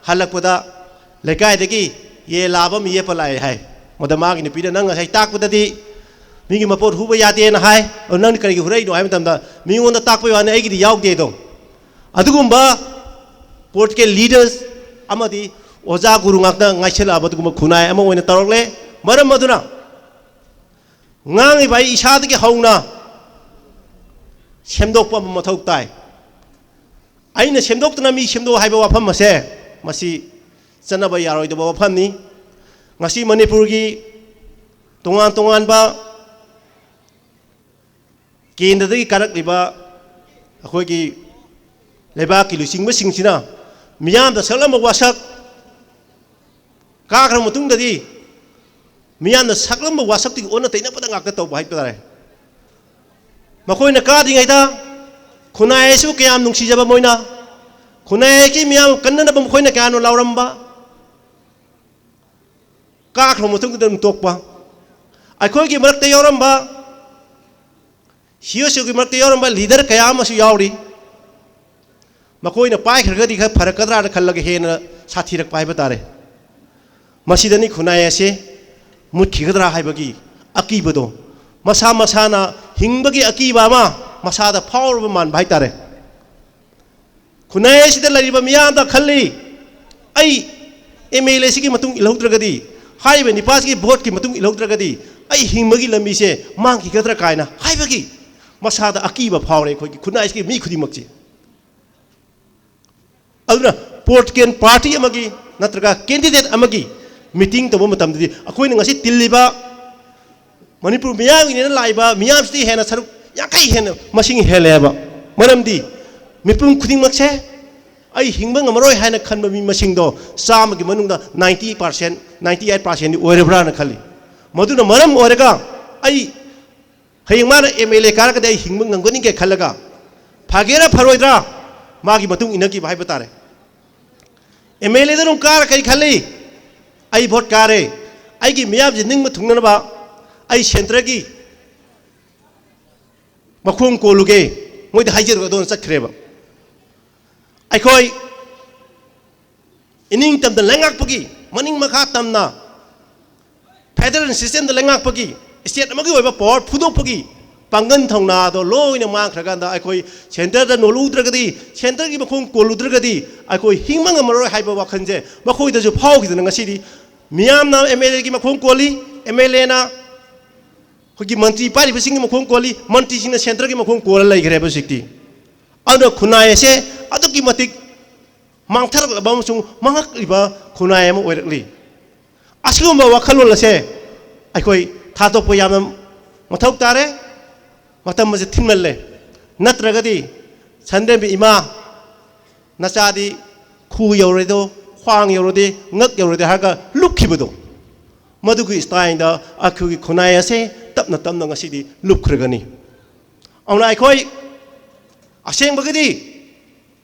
ꯍꯜꯂꯛꯄꯗ ꯂꯩꯀꯥꯏꯗꯒꯤ ꯌꯦ ꯂꯥꯕ ꯑꯃ ꯌꯦꯞꯄ ꯂꯥꯛꯑꯦ ꯍꯥꯏ꯫ ꯃꯗ ꯃꯥꯒꯤ ꯅꯨꯄꯤꯅ, "ꯅꯪ ꯉꯁꯥꯏ ꯇꯥꯛꯄꯗꯗꯤ ꯃꯤꯒꯤ ꯃꯄꯣꯠ ꯍꯨꯕ ꯌꯥꯗꯦꯅ ꯍꯥꯏ, ꯑꯗꯨ ꯅꯪꯗꯤ ꯀꯔꯤꯒꯤ ꯍꯨꯔꯛꯏꯅꯣ?" ꯍꯥꯏꯕ ꯃꯇꯝꯗ, "ꯃꯤꯉꯣꯟꯗ ꯇꯥꯛꯄꯩ ꯋꯥꯅꯤ, ꯑꯩꯒꯤꯗꯤ ꯌꯥꯎꯗꯦꯗꯣ"꯫ ꯑꯗꯨꯒꯨꯝꯕ political leaders ꯑꯃꯗꯤ ꯑꯣꯖꯥ ꯒꯨꯔꯨ ꯉꯥꯛꯇ ꯉꯥꯏꯁꯤꯜꯂꯛꯑꯕ ꯑꯗꯨꯒꯨꯝꯕ ꯈꯨꯟꯅꯥꯏ ꯑꯃ ꯑꯣꯏꯅ ꯇꯧꯔꯛꯂꯦ꯫ ꯃꯔꯝ ꯑꯗꯨꯅ ꯉꯥꯡꯉꯤꯕ ꯑꯩ ꯏꯁꯥꯗꯒꯤ ꯍꯧꯅ ꯁꯦꯝꯗꯣꯛꯄ ꯑꯃ ꯃꯊꯧ ꯇꯥꯏ꯫ ꯑꯩꯅ ꯁꯦꯝꯗꯣꯛꯇꯅ ꯃꯤ ꯁꯦꯝꯗꯣꯛ ꯍꯥꯏꯕ ꯋꯥꯐꯝ ꯑꯁꯦ, ꯃꯁꯤ ꯆꯠꯅꯕ ꯌꯥꯔꯣꯏꯗꯕ ꯋꯥꯐꯝꯅꯤ꯫ ꯉꯁꯤ ꯃꯅꯤꯄꯨꯔꯒꯤ ꯇꯣꯉꯥꯟ ꯇꯣꯉꯥꯟꯕ ꯀꯦꯟꯗ꯭ꯔꯗꯒꯤ ꯀꯥꯔꯛꯂꯤꯕ ꯑꯩꯈꯣꯏꯒꯤ ꯂꯩꯕꯥꯛꯀꯤ ꯂꯨꯆꯤꯡꯕꯁꯤꯡꯁꯤꯅ ꯃꯤꯌꯥꯝꯗ ꯁꯛꯂꯝꯕ ꯋꯥꯁꯛ ꯀꯥꯈ꯭ꯔ ꯃꯇꯨꯡꯗꯗꯤ ꯃꯤꯌꯥꯝꯅ ꯁꯛꯂꯝꯕ ꯋꯥꯁꯛꯇꯨꯒꯤ ꯑꯣꯟꯅ ꯇꯩꯅꯕꯗ ꯉꯥꯛꯇ ꯇꯧꯕ ꯍꯥꯏꯕ ꯇꯥꯔꯦ꯫ ꯃꯈꯣꯏꯅ ꯀꯥꯗ꯭ꯔꯤꯉꯩꯗ ꯈꯨꯟꯅꯥꯏ ꯑꯁꯤꯕꯨ ꯀꯌꯥꯝ ꯅꯨꯡꯁꯤꯖꯕ ꯃꯣꯏꯅ, ꯈꯨꯟꯅꯥꯏ ꯑꯁꯤ ꯃꯤꯌꯥꯝ ꯀꯟꯅꯅꯕ ꯃꯈꯣꯏꯅ ꯀꯌꯥꯅꯣ ꯂꯥꯎꯔꯝꯕ, ꯀꯥꯈ꯭ꯔꯕ ꯃꯇꯨꯡꯗ ꯑꯗꯨꯝ ꯇꯣꯛꯄ꯫ ꯑꯩꯈꯣꯏꯒꯤ ꯃꯔꯛꯇ ꯌꯥꯎꯔꯝꯕ, ꯁꯤ ꯑꯦꯁ ꯌꯨꯒꯤ ꯃꯔꯛꯇ ꯌꯥꯎꯔꯝꯕ ꯂꯤꯗꯔ ꯀꯌꯥ ꯑꯃꯁꯨ ꯌꯥꯎꯔꯤ꯫ ꯃꯈꯣꯏꯅ ꯄꯥꯏꯈ꯭ꯔꯒꯗꯤ ꯈꯔ ꯐꯔꯛꯀꯗ꯭ꯔꯥꯅ ꯈꯜꯂꯒ ꯍꯦꯟꯅ ꯁꯥꯊꯤꯔꯛꯄ ꯍꯥꯏꯕ ꯇꯥꯔꯦ꯫ ꯃꯁꯤꯗꯅꯤ ꯈꯨꯟꯅꯥꯏ ꯑꯁꯦ ꯃꯨꯠꯈꯤꯒꯗ꯭ꯔꯥ ꯍꯥꯏꯕꯒꯤ ꯑꯀꯤꯕꯗꯣ꯫ ꯃꯁꯥ ꯃꯁꯥꯅ ꯍꯤꯡꯕꯒꯤ ꯑꯀꯤꯕ ꯑꯃ ꯃꯁꯥꯗ ꯐꯥꯎꯔꯕ ꯃꯥꯟꯕ ꯍꯥꯏ ꯇꯥꯔꯦ꯫ ꯈꯨꯟꯅꯥꯏ ꯑꯁꯤꯗ ꯂꯩꯔꯤꯕ ꯃꯤꯌꯥꯝꯗ ꯈꯜꯂꯤ, "ꯑꯩ ꯑꯦꯝ ꯑꯦꯜ ꯑꯦꯁꯤꯒꯤ ꯃꯇꯨꯡ ꯏꯜꯍꯧꯗ꯭ꯔꯒꯗꯤ, ꯍꯥꯏꯔꯤꯕ ꯅꯤꯄꯥꯁꯤꯒꯤ ꯚꯣꯠꯀꯤ ꯃꯇꯨꯡ ꯏꯜꯍꯧꯗ꯭ꯔꯒꯗꯤ ꯑꯩ ꯍꯤꯡꯕꯒꯤ ꯂꯝꯕꯤꯁꯦ ꯃꯥꯡꯈꯤꯒꯗ꯭ꯔꯥ?" ꯀꯥꯏꯅ ꯍꯥꯏꯕꯒꯤ ꯃꯁꯥꯗ ꯑꯀꯤꯕ ꯐꯥꯎꯔꯦ ꯑꯩꯈꯣꯏꯒꯤ ꯈꯨꯟꯅꯥꯏꯁꯤꯒꯤ ꯃꯤ ꯈꯨꯗꯤꯡꯃꯛꯁꯦ꯫ ꯑꯗꯨꯅ political party ꯑꯃꯒꯤ ꯅꯠꯇ꯭ꯔꯒ candidate ꯑꯃꯒꯤ meeting ꯇꯧꯕ ꯃꯇꯝꯗꯗꯤ ꯑꯩꯈꯣꯏꯅ ꯉꯁꯤ ꯇꯤꯜꯂꯤꯕ ꯃꯅꯤꯄꯨꯔ ꯃꯤꯌꯥꯝꯒꯤꯅꯦꯅ ꯂꯥꯛꯏꯕ ꯃꯤꯌꯥꯝꯁꯤꯗꯤ ꯍꯦꯟꯅ ꯁꯔꯨꯛ ꯌꯥꯡꯈꯩ ꯍꯦꯟꯅ ꯃꯁꯤꯡ ꯍꯦꯜꯂꯦꯕ꯫ ꯃꯔꯝꯗꯤ ꯃꯤꯄꯨꯝ ꯈꯨꯗꯤꯡꯃꯛꯁꯦ ꯑꯩ ꯍꯤꯡꯕ ꯉꯝꯃꯔꯣꯏ ꯍꯥꯏꯅ ꯈꯟꯕ ꯃꯤ ꯃꯁꯤꯡꯗꯣ ꯆꯥꯝꯃꯒꯤ ꯃꯅꯨꯡꯗ ninety percent, ninety eight percent ꯑꯣꯏꯔꯕ꯭ꯔꯥꯅ ꯈꯜꯂꯤ꯫ ꯃꯗꯨꯅ ꯃꯔꯝ ꯑꯣꯏꯔꯒ ꯑꯩ ꯍꯌꯦꯡ ꯃꯥꯅ ꯑꯦꯝ ꯑꯦꯜ ꯑꯦ ꯀꯥꯔꯒꯗꯤ ꯑꯩ ꯍꯤꯡꯕ ꯉꯝꯒꯅꯤꯒꯦ ꯈꯜꯂꯒ, ꯐꯒꯦꯔꯥ ꯐꯔꯣꯏꯗ꯭ꯔꯥ, ꯃꯥꯒꯤ ꯃꯇꯨꯡ ꯏꯟꯅꯈꯤꯕ ꯍꯥꯏꯕ ꯇꯥꯔꯦ꯫ ꯑꯦꯝ ꯑꯦꯜ ꯑꯦꯗ ꯑꯗꯨꯝ ꯀꯥꯔ ꯀꯔꯤ ꯈꯜꯂꯤ? ꯑꯩ ꯚꯣꯠ ꯀꯥꯔꯦ, ꯑꯩꯒꯤ ꯃꯤꯌꯥꯝꯁꯦ ꯅꯤꯡꯕ ꯊꯨꯡꯅꯅꯕ ꯑꯩ ꯁꯦꯟꯇꯔꯒꯤ ꯃꯈꯣꯡ ꯀꯣꯜꯂꯨꯒꯦ, ꯃꯣꯏꯗ ꯍꯥꯏꯖꯔꯒ ꯑꯗꯨꯝ ꯆꯠꯈ꯭ꯔꯦꯕ꯫ ꯑꯩꯈꯣꯏ ꯏꯅꯤꯡ ꯇꯝꯗ ꯂꯩꯉꯥꯛꯄꯒꯤ, ꯃꯅꯤꯡ ꯃꯈꯥ ꯇꯝꯅ ꯐꯦꯗꯔꯦꯜ ꯁꯤꯁꯇꯦꯝꯗ ꯂꯩꯉꯥꯛꯄꯒꯤ, ꯁ꯭ꯇꯦꯠ ꯑꯃꯒꯤ ꯑꯣꯏꯕ ꯄꯋꯥꯔ ꯐꯨꯗꯣꯛꯄꯒꯤ ꯄꯥꯡꯒꯜ ꯊꯧꯅꯥꯗꯣ ꯂꯣꯏꯅ ꯃꯥꯡꯈ꯭ꯔꯀꯥꯟꯗ, ꯑꯩꯈꯣꯏ ꯁꯦꯟꯇꯔꯗ ꯅꯣꯜꯂꯨꯗ꯭ꯔꯒꯗꯤ, ꯁꯦꯟꯇꯔꯒꯤ ꯃꯈꯣꯡ ꯀꯣꯜꯂꯨꯗ꯭ꯔꯒꯗꯤ ꯑꯩꯈꯣꯏ ꯍꯤꯡꯕ ꯉꯝꯃꯔꯣꯏ ꯍꯥꯏꯕ ꯋꯥꯈꯜꯁꯦ ꯃꯈꯣꯏꯗꯁꯨ ꯐꯥꯎꯈꯤꯗꯅ, ꯉꯁꯤꯗꯤ ꯃꯤꯌꯥꯝꯅ ꯑꯦꯝ ꯑꯦꯜ ꯑꯦꯒꯤ ꯃꯈꯣꯡ ꯀꯣꯜꯂꯤ, ꯑꯦꯝ ꯑꯦꯜ ꯑꯦꯅ ꯑꯩꯈꯣꯏꯒꯤ ꯃꯟꯇ꯭ꯔꯤ ꯄꯥꯏꯔꯤꯕꯁꯤꯡꯒꯤ ꯃꯈꯣꯡ ꯀꯣꯜꯂꯤ, ꯃꯟꯇ꯭ꯔꯤꯁꯤꯡꯅ ꯁꯦꯟꯇꯔꯒꯤ ꯃꯈꯣꯡ ꯀꯣꯜꯂ ꯂꯩꯈ꯭ꯔꯦꯕ ꯍꯧꯖꯤꯛꯇꯤ꯫ ꯑꯗꯨꯅ ꯈꯨꯟꯅꯥꯏ ꯑꯁꯦ ꯑꯗꯨꯛꯀꯤ ꯃꯇꯤꯛ ꯃꯥꯡꯊꯔꯛꯂꯕ ꯑꯃꯁꯨꯡ ꯃꯥꯡꯉꯛꯂꯤꯕ ꯈꯨꯟꯅꯥꯏ ꯑꯃ ꯑꯣꯏꯔꯛꯂꯤ꯫ ꯑꯁꯤꯒꯨꯝꯕ ꯋꯥꯈꯜꯂꯣꯟ ꯑꯁꯦ ꯑꯩꯈꯣꯏ ꯊꯥꯗꯣꯛꯄ ꯌꯥꯝꯅ ꯃꯊꯧ ꯇꯥꯔꯦ꯫ ꯃꯇꯝ ꯑꯁꯤ ꯊꯤꯡꯃꯜꯂꯦ꯫ ꯅꯠꯇ꯭ꯔꯒꯗꯤ ꯁꯟꯗ꯭ꯔꯦꯝꯕꯤ ꯏꯃꯥ, "ꯅꯆꯥꯗꯤ ꯈꯨ ꯌꯧꯔꯣꯏꯗꯣ, ꯈ꯭ꯋꯥꯡ ꯌꯧꯔꯗꯤ, ꯉꯛ ꯌꯧꯔꯗꯤ" ꯍꯥꯏꯔꯒ ꯂꯨꯞꯈꯤꯕꯗꯣ, ꯃꯗꯨꯒꯤ ꯁ꯭ꯇꯥꯏꯜꯗ ꯑꯩꯈꯣꯏꯒꯤ ꯈꯨꯟꯅꯥꯏ ꯑꯁꯦ ꯇꯞꯅ ꯇꯞꯅ ꯉꯁꯤꯗꯤ ꯂꯨꯞꯈ꯭ꯔꯒꯅꯤ꯫ ꯑꯗꯨꯅ ꯑꯩꯈꯣꯏ ꯑꯁꯦꯡꯕꯒꯤꯗꯤ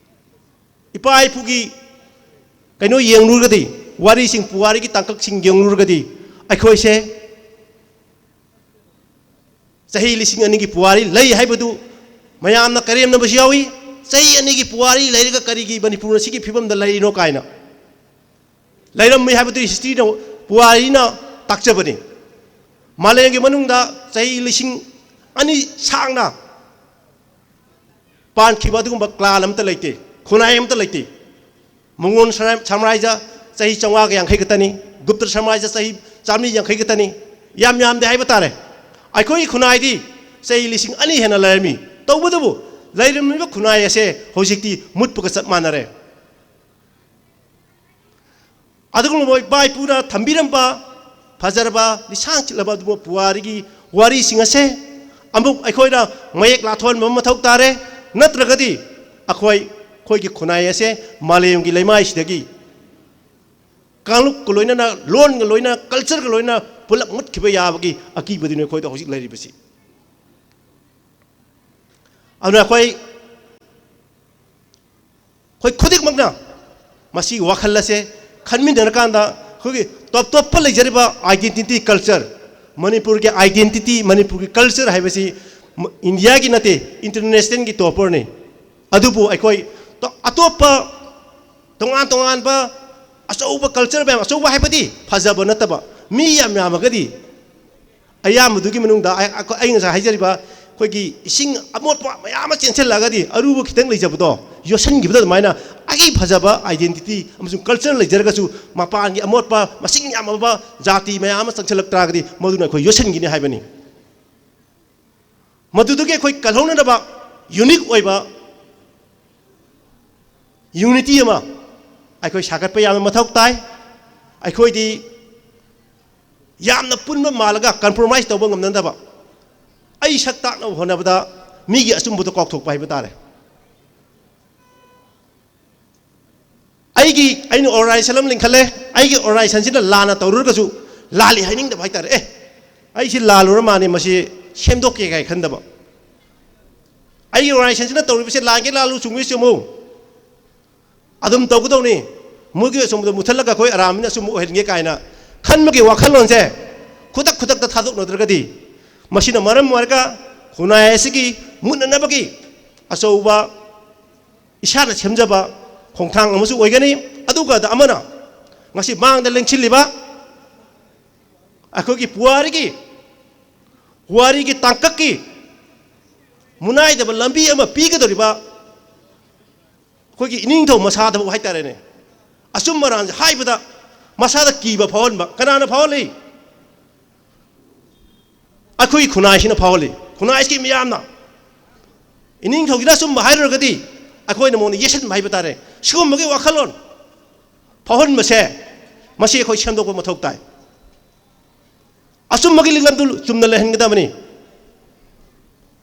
ꯏꯄꯥ ꯏꯄꯨꯒꯤ ꯀꯩꯅꯣ ꯌꯦꯡꯂꯨꯔꯒꯗꯤ, ꯋꯥꯔꯤꯁꯤꯡ, ꯄꯨꯋꯥꯔꯤꯒꯤ ꯇꯥꯡꯀꯛꯁꯤꯡ ꯌꯦꯡꯂꯨꯔꯒꯗꯤ, ꯑꯩꯈꯣꯏꯁꯦ ꯆꯍꯤ ꯂꯤꯁꯤꯡ ꯑꯅꯤꯒꯤ ꯄꯨꯋꯥꯔꯤ ꯂꯩ ꯍꯥꯏꯕꯗꯨ ꯃꯌꯥꯝꯅ ꯀꯔꯦꯝꯅꯕꯁꯨ ꯌꯥꯎꯏ꯫ ꯆꯍꯤ ꯑꯅꯤꯒꯤ ꯄꯨꯋꯥꯔꯤ ꯂꯩꯔꯒ ꯀꯔꯤꯒꯤ ꯃꯅꯤꯄꯨꯔ ꯑꯁꯤꯒꯤ ꯐꯤꯕꯝꯗ ꯂꯩꯔꯤꯅꯣ ꯀꯥꯏꯅ ꯂꯩꯔꯝꯃꯤ ꯍꯥꯏꯕꯗꯨ ꯍꯤꯁꯇ꯭ꯔꯤꯅ, ꯄꯨꯋꯥꯔꯤꯅ ꯇꯥꯛꯆꯕꯅꯤ꯫ ꯃꯥꯂꯦꯝꯒꯤ ꯃꯅꯨꯡꯗ ꯆꯍꯤ ꯂꯤꯁꯤꯡ ꯑꯅꯤ ꯁꯥꯡꯅ ꯄꯥꯟꯈꯤꯕ ꯑꯗꯨꯒꯨꯝꯕ ꯀ꯭ꯂꯥꯟ ꯑꯃꯠꯇ ꯂꯩꯇꯦ, ꯈꯨꯟꯅꯥꯏ ꯑꯃꯠꯇ ꯂꯩꯇꯦ꯫ ꯃꯣꯉꯣꯟ ꯁꯔꯥ-, ꯁꯥꯝꯔꯥꯖ꯭ꯌ ꯆꯍꯤ ꯆꯥꯝꯃꯉꯥꯒ ꯌꯥꯡꯈꯩ ꯈꯛꯇꯅꯤ, ꯒꯨꯞꯇ ꯁꯥꯝꯔꯥꯖ꯭ꯌ ꯆꯍꯤ ꯆꯥꯝꯃꯔꯤ ꯌꯥꯡꯈꯩ ꯈꯛꯇꯅꯤ, ꯌꯥꯝ ꯌꯥꯝꯗꯦ ꯍꯥꯏꯕ ꯇꯥꯔꯦ꯫ ꯑꯩꯈꯣꯏꯒꯤ ꯈꯨꯟꯅꯥꯏꯗꯤ ꯆꯍꯤ ꯂꯤꯁꯤꯡ ꯑꯅꯤ ꯍꯦꯟꯅ ꯂꯩꯔꯝꯃꯤ꯫ ꯇꯧꯕꯇꯕꯨ ꯂꯩꯔꯝꯃꯤꯕ ꯈꯨꯟꯅꯥꯏ ꯑꯁꯦ ꯍꯧꯖꯤꯛꯇꯤ ꯃꯨꯠꯄꯒ ꯆꯞ ꯃꯥꯟꯅꯔꯦ꯫ ꯑꯗꯨꯒꯨꯝꯂꯕ ꯏꯄꯥ ꯏꯄꯨꯅ ꯊꯝꯕꯤꯔꯝꯕ ꯐꯖꯔꯕ, ꯂꯤꯁꯥꯡ ꯆꯤꯠꯂꯕ ꯑꯗꯨꯒꯨꯝꯕ ꯄꯨꯋꯥꯔꯤꯒꯤ ꯋꯥꯔꯤꯁꯤꯡ ꯑꯁꯦ ꯑꯃꯨꯛ ꯑꯩꯈꯣꯏꯅ ꯃꯌꯦꯛ ꯂꯥꯊꯣꯛꯍꯟꯕ ꯑꯃ ꯃꯊꯧ ꯇꯥꯔꯦ꯫ ꯅꯠꯇ꯭ꯔꯒꯗꯤ ꯑꯩꯈꯣꯏ, ꯑꯩꯈꯣꯏꯒꯤ ꯈꯨꯟꯅꯥꯏ ꯑꯁꯦ ꯃꯥꯂꯦꯝꯒꯤ ꯂꯩꯃꯥꯏꯁꯤꯗꯒꯤ ꯀꯥꯡꯂꯨꯞꯀ ꯂꯣꯏꯅꯅ, ꯂꯣꯟꯒ ꯂꯣꯏꯅ, ꯀꯜꯆꯔꯒ ꯂꯣꯏꯅ ꯄꯨꯂꯞ ꯃꯨꯠꯈꯤꯕ ꯌꯥꯕꯒꯤ ꯑꯀꯤꯕꯗꯨꯅꯤ ꯑꯩꯈꯣꯏꯗ ꯍꯧꯖꯤꯛ ꯂꯩꯔꯤꯕꯁꯤ꯫ ꯑꯗꯨꯅ ꯑꯩꯈꯣꯏ ꯑꯩꯈꯣꯏ ꯈꯨꯗꯤꯡꯃꯛꯅ ꯃꯁꯤꯒꯤ ꯋꯥꯈꯜ ꯑꯁꯦ ꯈꯟꯃꯤꯟꯅꯔꯀꯥꯟꯗ ꯑꯩꯈꯣꯏꯒꯤ ꯇꯣꯞ ꯇꯣꯞꯄ ꯂꯩꯖꯔꯤꯕ identity, culture, ꯃꯅꯤꯄꯨꯔꯒꯤ identity, ꯃꯅꯤꯄꯨꯔꯒꯤ culture ꯍꯥꯏꯕꯁꯤ ꯏꯟꯗꯤꯌꯥꯒꯤ ꯅꯠꯇꯦ, internationalꯒꯤ topperꯅꯤ꯫ ꯑꯗꯨꯕꯨ ꯑꯩꯈꯣꯏ ꯇꯣ-, ꯑꯇꯣꯞꯄ ꯇꯣꯉꯥꯟ ꯇꯣꯉꯥꯟꯕ ꯑꯆꯧꯕ culture ꯃꯌꯥꯝ, ꯑꯆꯧꯕ ꯍꯥꯏꯕꯗꯤ ꯐꯖꯕ ꯅꯠꯇꯕ, ꯃꯤ ꯌꯥꯝ ꯌꯥꯝꯃꯒꯗꯤ, ꯑꯌꯥꯝꯕꯗꯨꯒꯤ ꯃꯅꯨꯡꯗ ꯑꯩ, ꯑꯩ, ꯑꯩ ꯉꯁꯥꯏ ꯍꯥꯏꯖꯔꯤꯕ ꯑꯩꯈꯣꯏꯒꯤ ꯏꯁꯤꯡ ꯑꯃꯣꯠꯄ ꯃꯌꯥꯝ ꯑꯃ ꯆꯦꯟꯁꯤꯜꯂꯛꯑꯒꯗꯤ ꯑꯔꯨꯕ ꯈꯤꯇꯪ ꯂꯩꯖꯕꯗꯣ ꯌꯣꯠꯁꯤꯟꯈꯤꯕꯗ ꯑꯗꯨꯃꯥꯏꯅ ꯑꯩꯒꯤ ꯐꯖꯕ identity ꯑꯃꯁꯨꯡ culture ꯂꯩꯖꯔꯒꯁꯨ ꯃꯄꯥꯟꯒꯤ ꯑꯃꯣꯠꯄ ꯃꯁꯤꯡ ꯌꯥꯝꯂꯕ ꯖꯥꯇꯤ ꯃꯌꯥꯝ ꯑꯃ ꯆꯪꯁꯤꯜꯂꯛ ꯇꯥꯔꯒꯗꯤ ꯃꯗꯨꯅ ꯑꯩꯈꯣꯏ ꯌꯣꯠꯁꯤꯟꯈꯤꯅꯤ ꯍꯥꯏꯕꯅꯤ꯫ ꯃꯗꯨꯗꯒꯤ ꯑꯩꯈꯣꯏ ꯀꯜꯍꯧꯅꯅꯕ unique ꯑꯣꯏꯕ unity ꯑꯃ ꯑꯩꯈꯣꯏ ꯁꯥꯒꯠꯄ ꯌꯥꯝꯅ ꯃꯊꯧ ꯇꯥꯏ꯫ ꯑꯩꯈꯣꯏꯗꯤ ꯌꯥꯝꯅ ꯄꯨꯟꯕ ꯃꯥꯜꯂꯒ compromise ꯇꯧꯕ ꯉꯝꯅꯗꯕ, ꯑꯩ ꯁꯛ ꯇꯥꯛꯅꯕ ꯍꯣꯠꯅꯕꯗ ꯃꯤꯒꯤ ꯑꯆꯨꯝꯕꯗꯣ ꯀꯥꯎꯊꯣꯛꯄ ꯍꯥꯏꯕ ꯇꯥꯔꯦ꯫ ꯑꯩꯒꯤ, ꯑꯩꯅ organization ꯑꯃ ꯂꯤꯡꯈꯠꯂꯦ, ꯑꯩꯒꯤ organizationꯁꯤꯅ ꯂꯥꯟꯅ ꯇꯧꯔꯨꯔꯒꯁꯨ ꯂꯥꯜꯂꯤ ꯍꯥꯏꯅꯤꯡꯗꯕ ꯍꯥꯏꯇꯥꯔꯦ꯫ ꯑꯦ, ꯑꯩꯁꯤ ꯂꯥꯜꯂꯨꯔ ꯃꯥꯜꯂꯦ, ꯃꯁꯤ ꯁꯦꯝꯗꯣꯛꯀꯦ ꯀꯥꯏ ꯈꯟꯗꯕ꯫ ꯑꯩꯒꯤ organizationꯁꯤꯅ ꯇꯧꯔꯤꯕꯁꯦ ꯂꯥꯟꯒꯦ ꯂꯥꯜꯂꯨ, ꯆꯨꯝꯒꯦ ꯆꯨꯝꯃꯨ, ꯑꯗꯨꯝ ꯇꯧꯒꯗꯧꯅꯤ꯫ ꯃꯣꯏꯒꯤ ꯑꯆꯨꯝꯕꯗꯣ ꯃꯨꯊꯠꯂꯒ ꯑꯩꯈꯣꯏ ꯑꯔꯥꯟꯕꯅ ꯑꯆꯨꯝꯕ ꯑꯣꯏꯍꯟꯒꯦ ꯀꯥꯏꯅ ꯈꯟꯕꯒꯤ ꯋꯥꯈꯜꯂꯣꯟꯁꯦ ꯈꯨꯗꯛ ꯈꯨꯗꯛꯇ ꯊꯥꯗꯣꯛꯅꯗ꯭ꯔꯒꯗꯤ, ꯃꯁꯤꯅ ꯃꯔꯝ ꯑꯣꯏꯔꯒ ꯈꯨꯟꯅꯥꯏ ꯑꯁꯤꯒꯤ ꯃꯨꯠꯅꯅꯕꯒꯤ ꯑꯆꯧꯕ ꯏꯁꯥꯅ ꯁꯦꯝꯖꯕ ꯈꯣꯡꯊꯥꯡ ꯑꯃꯁꯨ ꯑꯣꯏꯒꯅꯤ꯫ ꯑꯗꯨꯒ ꯑꯃꯅ, ꯉꯁꯤ ꯃꯥꯡꯗ ꯂꯦꯡꯁꯤꯜꯂꯤꯕ ꯑꯩꯈꯣꯏꯒꯤ ꯄꯨꯋꯥꯔꯤꯒꯤ, ꯄꯨꯋꯥꯔꯤꯒꯤ ꯇꯥꯡꯀꯛꯀꯤ ꯃꯨꯅꯥꯏꯗꯕ ꯂꯝꯕꯤ ꯑꯃ ꯄꯤꯒꯗꯧꯔꯤꯕ ꯑꯩꯈꯣꯏꯒꯤ ꯏꯅꯤꯡꯊꯧ ꯃꯁꯥꯗꯕꯨ ꯍꯥꯏꯇꯥꯔꯦꯅꯦ, ꯑꯆꯨꯝ ꯑꯔꯥꯟꯁꯦ ꯍꯥꯏꯕꯗ ꯃꯁꯥꯗ ꯀꯤꯕ ꯐꯥꯎꯍꯟꯕ ꯀꯅꯥꯅ ꯐꯥꯎꯍꯜꯂꯤ? ꯑꯩꯈꯣꯏꯒꯤ ꯈꯨꯟꯅꯥꯏꯁꯤꯅ ꯐꯥꯎꯍꯜꯂꯤ꯫ ꯈꯨꯟꯅꯥꯏꯁꯤꯒꯤ ꯃꯤꯌꯥꯝꯅ, ꯏꯅꯤꯡꯊꯧꯁꯤꯅ ꯑꯆꯨꯝꯕ ꯍꯥꯏꯔꯨꯔꯒꯗꯤ ꯑꯩꯈꯣꯏꯅ ꯃꯉꯣꯟꯗ ꯌꯦꯠꯁꯤꯟꯕ ꯍꯥꯏꯕ ꯇꯥꯔꯦ꯫ ꯁꯤꯒꯨꯝꯕꯒꯤ ꯋꯥꯈꯜꯂꯣꯟ ꯐꯥꯎꯍꯟꯕꯁꯦ, ꯃꯁꯤ ꯑꯩꯈꯣꯏ ꯁꯦꯝꯗꯣꯛꯄ ꯃꯊꯧ ꯇꯥꯏ꯫ ꯑꯆꯨꯝꯕꯒꯤ ꯂꯤꯛꯂꯝꯗꯨ ꯆꯨꯝꯅ ꯂꯩꯍꯟꯒꯗꯕꯅꯤ꯫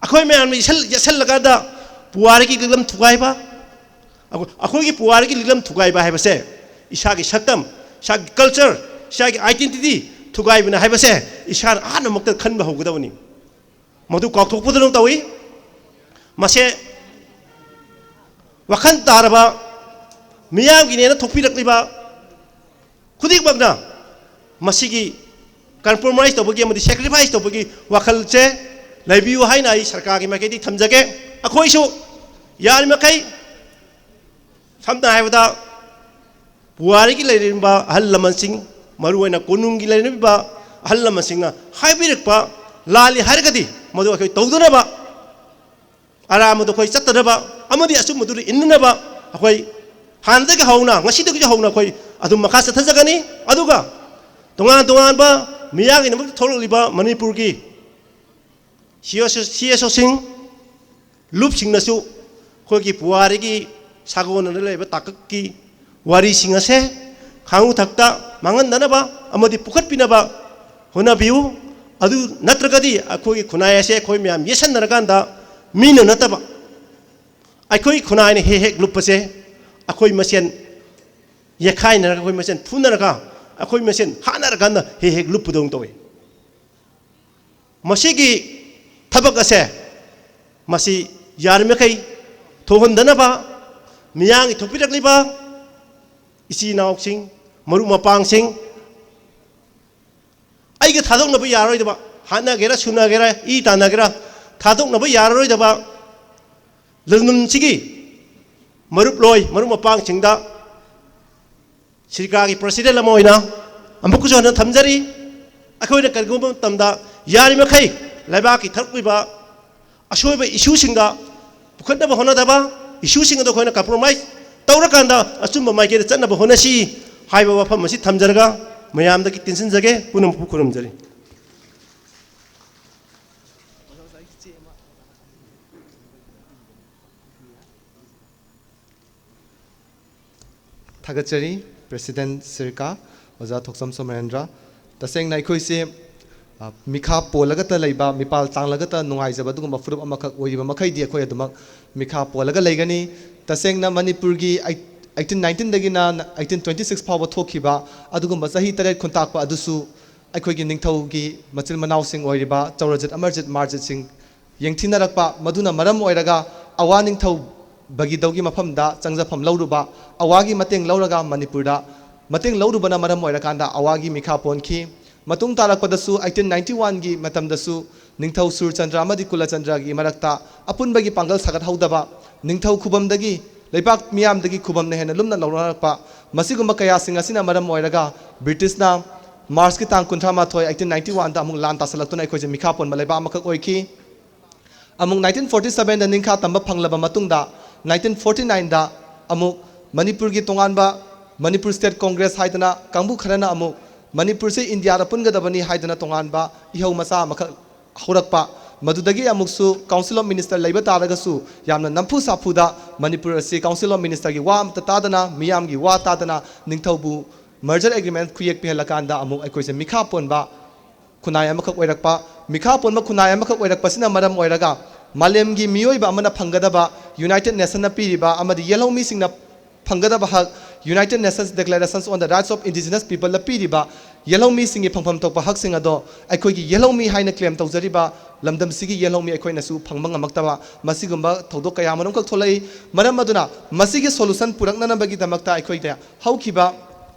ꯑꯩꯈꯣꯏ ꯃꯌꯥꯝꯅ ꯏꯁꯜ-, ꯌꯦꯠꯁꯜꯂꯀꯥꯟꯗ ꯄꯨꯋꯥꯔꯤꯒꯤ ꯂꯤꯛꯂꯝ ꯊꯨꯒꯥꯏꯕ, ꯑꯩꯈꯣꯏ-, ꯑꯩꯈꯣꯏꯒꯤ ꯄꯨꯋꯥꯔꯤꯒꯤ ꯂꯤꯛꯂꯝ ꯊꯨꯒꯥꯏꯕ ꯍꯥꯏꯕꯁꯦ ꯏꯁꯥꯒꯤ ꯁꯛꯇꯝ, ꯏꯁꯥꯒꯤ culture, ꯏꯁꯥꯒꯤ identity ꯊꯨꯒꯥꯏꯕꯅ ꯍꯥꯏꯕꯁꯦ ꯏꯁꯥꯅ ꯑꯍꯥꯟꯕꯃꯛꯇ ꯈꯟꯕ ꯍꯧꯒꯗꯕꯅꯤ꯫ ꯃꯗꯨ ꯀꯥꯎꯊꯣꯛꯄꯗꯧꯅ ꯇꯧꯏ꯫ ꯃꯁꯦ ꯋꯥꯈꯜ ꯇꯥꯔꯕ ꯃꯤꯌꯥꯝꯒꯤꯅꯦꯅ ꯊꯣꯛꯄꯤꯔꯛꯂꯤꯕ ꯈꯨꯗꯤꯡꯃꯛꯅ ꯃꯁꯤꯒꯤ compromise ꯇꯧꯕꯒꯤ ꯑꯃꯗꯤ sacrifice ꯇꯧꯕꯒꯤ ꯋꯥꯈꯜꯁꯦ ꯂꯩꯕꯤꯌꯨ ꯍꯥꯏꯅ ꯑꯩ ꯁꯔꯀꯥꯔꯒꯤ ꯃꯥꯏꯀꯩꯗꯒꯤ ꯊꯝꯖꯒꯦ꯫ ꯑꯩꯈꯣꯏꯁꯨ ꯌꯥꯔꯤꯃꯈꯩ, ꯁꯝꯅ ꯍꯥꯏꯔꯕꯗ, ꯄꯨꯋꯥꯔꯤꯒꯤ ꯂꯩꯔꯝꯕ ꯑꯍꯜ ꯂꯃꯟꯁꯤꯡ, ꯃꯔꯨꯑꯣꯏꯅ ꯀꯣꯅꯨꯡꯒꯤ ꯂꯩꯔꯝꯃꯤꯕ ꯑꯍꯜ ꯂꯃꯟꯁꯤꯡꯅ ꯍꯥꯏꯕꯤꯔꯛꯄ ꯂꯥꯜꯂꯤ ꯍꯥꯏꯔꯒꯗꯤ ꯃꯗꯨ ꯑꯩꯈꯣꯏ ꯇꯧꯗꯅꯕ, ꯑꯔꯥꯟꯕꯗ ꯑꯩꯈꯣꯏ ꯆꯠꯇꯅꯕ ꯑꯃꯗꯤ ꯑꯆꯨꯝꯕꯗꯨꯗ ꯏꯟꯅꯅꯕ ꯑꯩꯈꯣꯏ ꯍꯥꯟꯅꯗꯒꯤ ꯍꯧꯅ, ꯉꯁꯤꯗꯒꯤ ꯍꯧꯅ ꯑꯩꯈꯣꯏ ꯑꯗꯨꯝ ꯃꯈꯥ ꯆꯠꯊꯖꯒꯅꯤ꯫ ꯑꯗꯨꯒ ꯇꯣꯉꯥꯟ ꯇꯣꯉꯥꯟꯕ ꯃꯤꯌꯥꯝꯒꯤꯗꯃꯛꯇ ꯊꯣꯛꯂꯛꯂꯤꯕ ꯃꯅꯤꯄꯨꯔꯒꯤ ꯁꯤ ꯑꯦꯁ ꯑꯣ, ꯁꯤ ꯑꯦꯁ ꯑꯣꯁꯤꯡ, ꯂꯨꯞꯁꯤꯡꯅꯁꯨ ꯑꯩꯈꯣꯏꯒꯤ ꯄꯨꯋꯥꯔꯤꯒꯤ ꯁꯥꯒꯣꯟꯅꯅ ꯂꯩꯕ ꯇꯥꯡꯀꯛꯀꯤ ꯋꯥꯔꯤꯁꯤꯡ ꯑꯁꯦ ꯈꯥꯉꯨ ꯊꯛꯇ ꯃꯥꯡꯍꯟꯗꯅꯕ ꯑꯃꯗꯤ ꯄꯨꯈꯠꯄꯤꯅꯕ ꯍꯣꯠꯅꯕꯤꯌꯨ꯫ ꯑꯗꯨ ꯅꯠꯇ꯭ꯔꯒꯗꯤ ꯑꯩꯈꯣꯏꯒꯤ ꯈꯨꯟꯅꯥꯏ ꯑꯁꯦ ꯑꯩꯈꯣꯏ ꯃꯌꯥꯝ ꯌꯦꯠꯁꯟꯅꯔꯀꯥꯟꯗ ꯃꯤꯅ ꯅꯠꯇꯕ ꯑꯩꯈꯣꯏ ꯈꯨꯟꯅꯥꯏꯅ ꯍꯦꯛ ꯍꯦꯛ ꯂꯨꯞꯄꯁꯦ ꯑꯩꯈꯣꯏ ꯃꯁꯦꯟ ꯌꯦꯠꯈꯥꯏꯅꯔꯒ, ꯑꯩꯈꯣꯏ ꯃꯁꯦꯟ ꯐꯨꯅꯔꯒ, ꯑꯩꯈꯣꯏ ꯃꯁꯦꯟ ꯍꯥꯠꯅꯔꯀꯥꯟꯗ ꯍꯦꯛ ꯍꯦꯛ ꯂꯨꯞꯄꯗꯧꯅ ꯇꯧꯏ꯫ ꯃꯁꯤꯒꯤ ꯊꯕꯛ ꯑꯁꯦ ꯃꯁꯤ ꯌꯥꯔꯤꯃꯈꯩ ꯊꯣꯛꯍꯟꯗꯅꯕ ꯃꯤꯌꯥꯝꯒꯤ ꯊꯣꯛꯄꯤꯔꯛꯂꯤꯕ ꯏꯆꯤꯜ ꯏꯅꯥꯎꯁꯤꯡ, ꯃꯔꯨꯞ ꯃꯄꯥꯡꯁꯤꯡ, ꯑꯩꯒ ꯊꯥꯗꯣꯛꯅꯕ ꯌꯥꯔꯔꯣꯏꯗꯕ, ꯍꯥꯠꯅꯒꯦꯔꯥ, ꯁꯨꯅꯒꯦꯔꯥ, ꯏ ꯇꯥꯟꯅꯒꯦꯔꯥ, ꯊꯥꯗꯣꯛꯅꯕ ꯌꯥꯔꯔꯣꯏꯗꯕ ꯂꯝꯗꯝꯁꯤꯒꯤ ꯃꯔꯨꯞꯂꯣꯏ, ꯃꯔꯨꯞ ꯃꯄꯥꯡꯁꯤꯡꯗ ꯁꯤꯔꯀꯥꯒꯤ president ꯑꯃ ꯑꯣꯏꯅ ꯑꯃꯨꯛꯀꯁꯨ ꯍꯟꯅ ꯊꯝꯖꯔꯤ꯫ ꯑꯩꯈꯣꯏꯅ ꯀꯔꯤꯒꯨꯝꯕ ꯃꯇꯝꯗ ꯌꯥꯔꯤꯃꯈꯩ ꯂꯩꯕꯥꯛꯀꯤ ꯊꯔꯛ ꯑꯣꯏꯕ ꯑꯁꯣꯏꯕ issueꯁꯤꯡꯗ ꯄꯨꯈꯠꯅꯕ ꯍꯣꯠꯅꯗꯕ, issueꯁꯤꯡ ꯑꯗꯨ ꯑꯩꯈꯣꯏꯅ compromise ꯇꯧꯔꯀꯥꯟꯗ ꯑꯆꯨꯝꯕ ꯃꯥꯏꯀꯩꯗ ꯆꯠꯅꯕ ꯍꯣꯠꯅꯁꯤ ꯍꯥꯏꯕ ꯋꯥꯐꯝ ꯑꯁꯤ ꯊꯝꯖꯔꯒ ꯃꯌꯥꯝꯗꯒꯤ ꯇꯤꯟꯁꯤꯟꯖꯒꯦ꯫ ꯄꯨꯝꯅꯃꯛꯄꯨ ꯈꯨꯔꯨꯝꯖꯔꯤ꯫ ꯊꯥꯒꯠꯆꯔꯤ꯫ President ꯁꯤꯔꯀꯥ, ꯑꯣꯖꯥ ꯊꯣꯛꯆꯝ ꯁꯣꯃꯦꯟꯗ꯭ꯔ꯫ ꯇꯁꯦꯡꯅ ꯑꯩꯈꯣꯏꯁꯦ, ꯑ, ꯃꯤꯈꯥ ꯄꯣꯜꯂꯒꯇ ꯂꯩꯕ, ꯃꯤꯄꯥꯜ ꯇꯥꯡꯂꯒꯇ ꯅꯨꯡꯉꯥꯏꯖꯕ ꯑꯗꯨꯒꯨꯝꯕ ꯐꯨꯔꯨꯞ ꯑꯃꯈꯛ ꯑꯣꯏꯔꯤꯕ ꯃꯈꯩꯗꯤ ꯑꯩꯈꯣꯏ ꯑꯗꯨꯃꯛ ꯃꯤꯈꯥ ꯄꯣꯜꯂꯒ ꯂꯩꯒꯅꯤ꯫ ꯇꯁꯦꯡꯅ ꯃꯅꯤꯄꯨꯔꯒꯤ ꯑꯩ-, eighteen nineteenꯗꯒꯤꯅ eighteen twenty six ꯐꯥꯎꯕ ꯊꯣꯛꯈꯤꯕ ꯑꯗꯨꯒꯨꯝꯕ ꯆꯍꯤ ꯇꯔꯦꯠ ꯈꯨꯟꯇꯥꯛꯄ ꯑꯗꯨꯁꯨ ꯑꯩꯈꯣꯏꯒꯤ ꯅꯤꯡꯊꯧꯒꯤ ꯃꯆꯤꯟ ꯃꯅꯥꯎꯁꯤꯡ ꯑꯣꯏꯔꯤꯕ ꯆꯧꯔꯖꯤꯠ, ꯑꯃꯔꯖꯤꯠ, ꯃꯥꯔꯖꯤꯠꯁꯤꯡ ꯌꯦꯡꯊꯤꯅꯔꯛꯄ, ꯃꯗꯨꯅ ꯃꯔꯝ ꯑꯣꯏꯔꯒ ꯑꯋꯥ ꯅꯤꯡꯊꯧ ꯕꯒꯤꯗꯧꯒꯤ ꯃꯐꯝꯗ ꯆꯪꯖꯐꯝ ꯂꯧꯔꯨꯕ, ꯑꯋꯥꯒꯤ ꯃꯇꯦꯡ ꯂꯧꯔꯒ ꯃꯅꯤꯄꯨꯔꯗ ꯃꯇꯦꯡ ꯂꯧꯔꯨꯕꯅ ꯃꯔꯝ ꯑꯣꯏꯔꯀꯥꯟꯗ ꯑꯋꯥꯒꯤ ꯃꯤꯈꯥ ꯄꯣꯟꯈꯤ꯫ ꯃꯇꯨꯡ ꯇꯥꯔꯛꯄꯗꯁꯨ eighteen ninety one ꯒꯤ ꯃꯇꯝꯗꯁꯨ ꯅꯤꯡꯊꯧ ꯁꯨꯔꯆꯟꯗ꯭ꯔ ꯑꯃꯗꯤ ꯀꯨꯂꯆꯟꯗ꯭ꯔꯒꯤ ꯃꯔꯛꯇ ꯑꯄꯨꯟꯕꯒꯤ ꯄꯥꯡꯒꯜ ꯁꯥꯒꯠꯍꯧꯗꯕ, ꯅꯤꯡꯊꯧ ꯈꯨꯕꯝꯗꯒꯤ ꯂꯩꯕꯥꯛ ꯃꯤꯌꯥꯝꯗꯒꯤ ꯈꯨꯕꯝꯅ ꯍꯦꯟꯅ ꯂꯨꯝꯅ ꯂꯧꯅꯔꯛꯄ, ꯃꯁꯤꯒꯨꯝꯕ ꯀꯌꯥꯁꯤꯡ ꯑꯁꯤꯅ ꯃꯔꯝ ꯑꯣꯏꯔꯒ ꯕ꯭ꯔꯤꯇꯤꯁꯅ ꯃꯥꯔꯆꯀꯤ ꯇꯥꯡ ꯀꯨꯟꯊ꯭ꯔꯥ ꯃꯥꯊꯣꯏ eighteen ninety one ꯗ ꯑꯃꯨꯛ ꯂꯥꯟ ꯇꯥꯁꯜꯂꯛꯇꯨꯅ ꯑꯩꯈꯣꯏꯁꯦ ꯃꯤꯈꯥ ꯄꯣꯟꯕ ꯂꯩꯕꯥꯛ ꯑꯃꯈꯛ ꯑꯣꯏꯈꯤ꯫ ꯑꯃꯨꯛ nineteen forty seven ꯗ ꯅꯤꯡꯈꯥ ꯇꯝꯕ ꯐꯪꯂꯕ ꯃꯇꯨꯡꯗ nineteen forty nine ꯗ ꯑꯃꯨꯛ ꯃꯅꯤꯄꯨꯔꯒꯤ ꯇꯣꯉꯥꯟꯕ ꯃꯅꯤꯄꯨꯔ ꯁ꯭ꯇꯦꯠ ꯀꯣꯡꯒ꯭ꯔꯦꯁ ꯍꯥꯏꯗꯅ ꯀꯥꯡꯕꯨ ꯈꯔꯅ ꯑꯃꯨꯛ ꯃꯅꯤꯄꯨꯔꯁꯦ ꯏꯟꯗꯤꯌꯥꯗ ꯄꯨꯟꯒꯗꯕꯅꯤ ꯍꯥꯏꯗꯅ ꯇꯣꯉꯥꯟꯕ ꯏꯍꯧ ꯃꯆꯥ ꯑꯃꯈꯛ ꯍꯧꯔꯛꯄ꯫ ꯃꯗꯨꯗꯒꯤ ꯑꯃꯨꯛꯁꯨ Council of Minister ꯂꯩꯕ ꯇꯥꯔꯒꯁꯨ ꯌꯥꯝꯅ ꯅꯝꯐꯨ ꯁꯥꯐꯨꯗ ꯃꯅꯤꯄꯨꯔ ꯑꯁꯤ Council of Minister ꯒꯤ ꯋꯥ ꯑꯃꯠꯇ ꯇꯥꯗꯅ, ꯃꯤꯌꯥꯝꯒꯤ ꯋꯥ ꯇꯥꯗꯅ ꯅꯤꯡꯊꯧꯕꯨ merger agreement ꯈꯨꯌꯦꯛ ꯄꯤꯍꯜꯂꯀꯥꯟꯗ ꯑꯃꯨꯛ ꯑꯩꯈꯣꯏꯁꯦ ꯃꯤꯈꯥ ꯄꯣꯟꯕ ꯈꯨꯟꯅꯥꯏ ꯑꯃꯈꯛ ꯑꯣꯏꯔꯛꯄ꯫ ꯃꯤꯈꯥ ꯄꯣꯟꯕ ꯈꯨꯟꯅꯥꯏ ꯑꯃꯈꯛ ꯑꯣꯏꯔꯛꯄꯁꯤꯅ ꯃꯔꯝ ꯑꯣꯏꯔꯒ ꯃꯥꯂꯦꯝꯒꯤ ꯃꯤꯑꯣꯏꯕ ꯑꯃꯅ ꯐꯪꯒꯗꯕ United Nation ꯅ ꯄꯤꯔꯤꯕ ꯑꯃꯗꯤ ꯌꯦꯜꯍꯧꯃꯤꯁꯤꯡꯅ ꯐꯪꯒꯗꯕ ꯍꯛ, United Nations Declarations on the Rights of Indigenous People ꯗ ꯄꯤꯔꯤꯕ ꯌꯦꯜꯍꯧꯃꯤꯁꯤꯡꯒꯤ ꯐꯪꯐꯝ ꯊꯣꯛꯄ ꯍꯛꯁꯤꯡ ꯑꯗꯣ ꯑꯩꯈꯣꯏꯒꯤ ꯌꯦꯜꯍꯧꯃꯤ ꯍꯥꯏꯅ claim ꯇꯧꯖꯔꯤꯕ ꯂꯝꯗꯝꯁꯤꯒꯤ ꯌꯦꯜꯍꯧꯃꯤ ꯑꯩꯈꯣꯏꯅꯁꯨ ꯐꯪꯕ ꯉꯝꯃꯛꯇꯕ, ꯃꯁꯤꯒꯨꯝꯕ ꯊꯧꯗꯣꯛ ꯀꯌꯥ ꯑꯃꯔꯣꯝꯈꯛ ꯊꯣꯛꯂꯛꯏ꯫ ꯃꯔꯝ ꯑꯗꯨꯅ ꯃꯁꯤꯒꯤ solution ꯄꯨꯔꯛꯅꯅꯕꯒꯤꯗꯃꯛꯇ ꯑꯩꯈꯣꯏꯗ ꯍꯧꯈꯤꯕ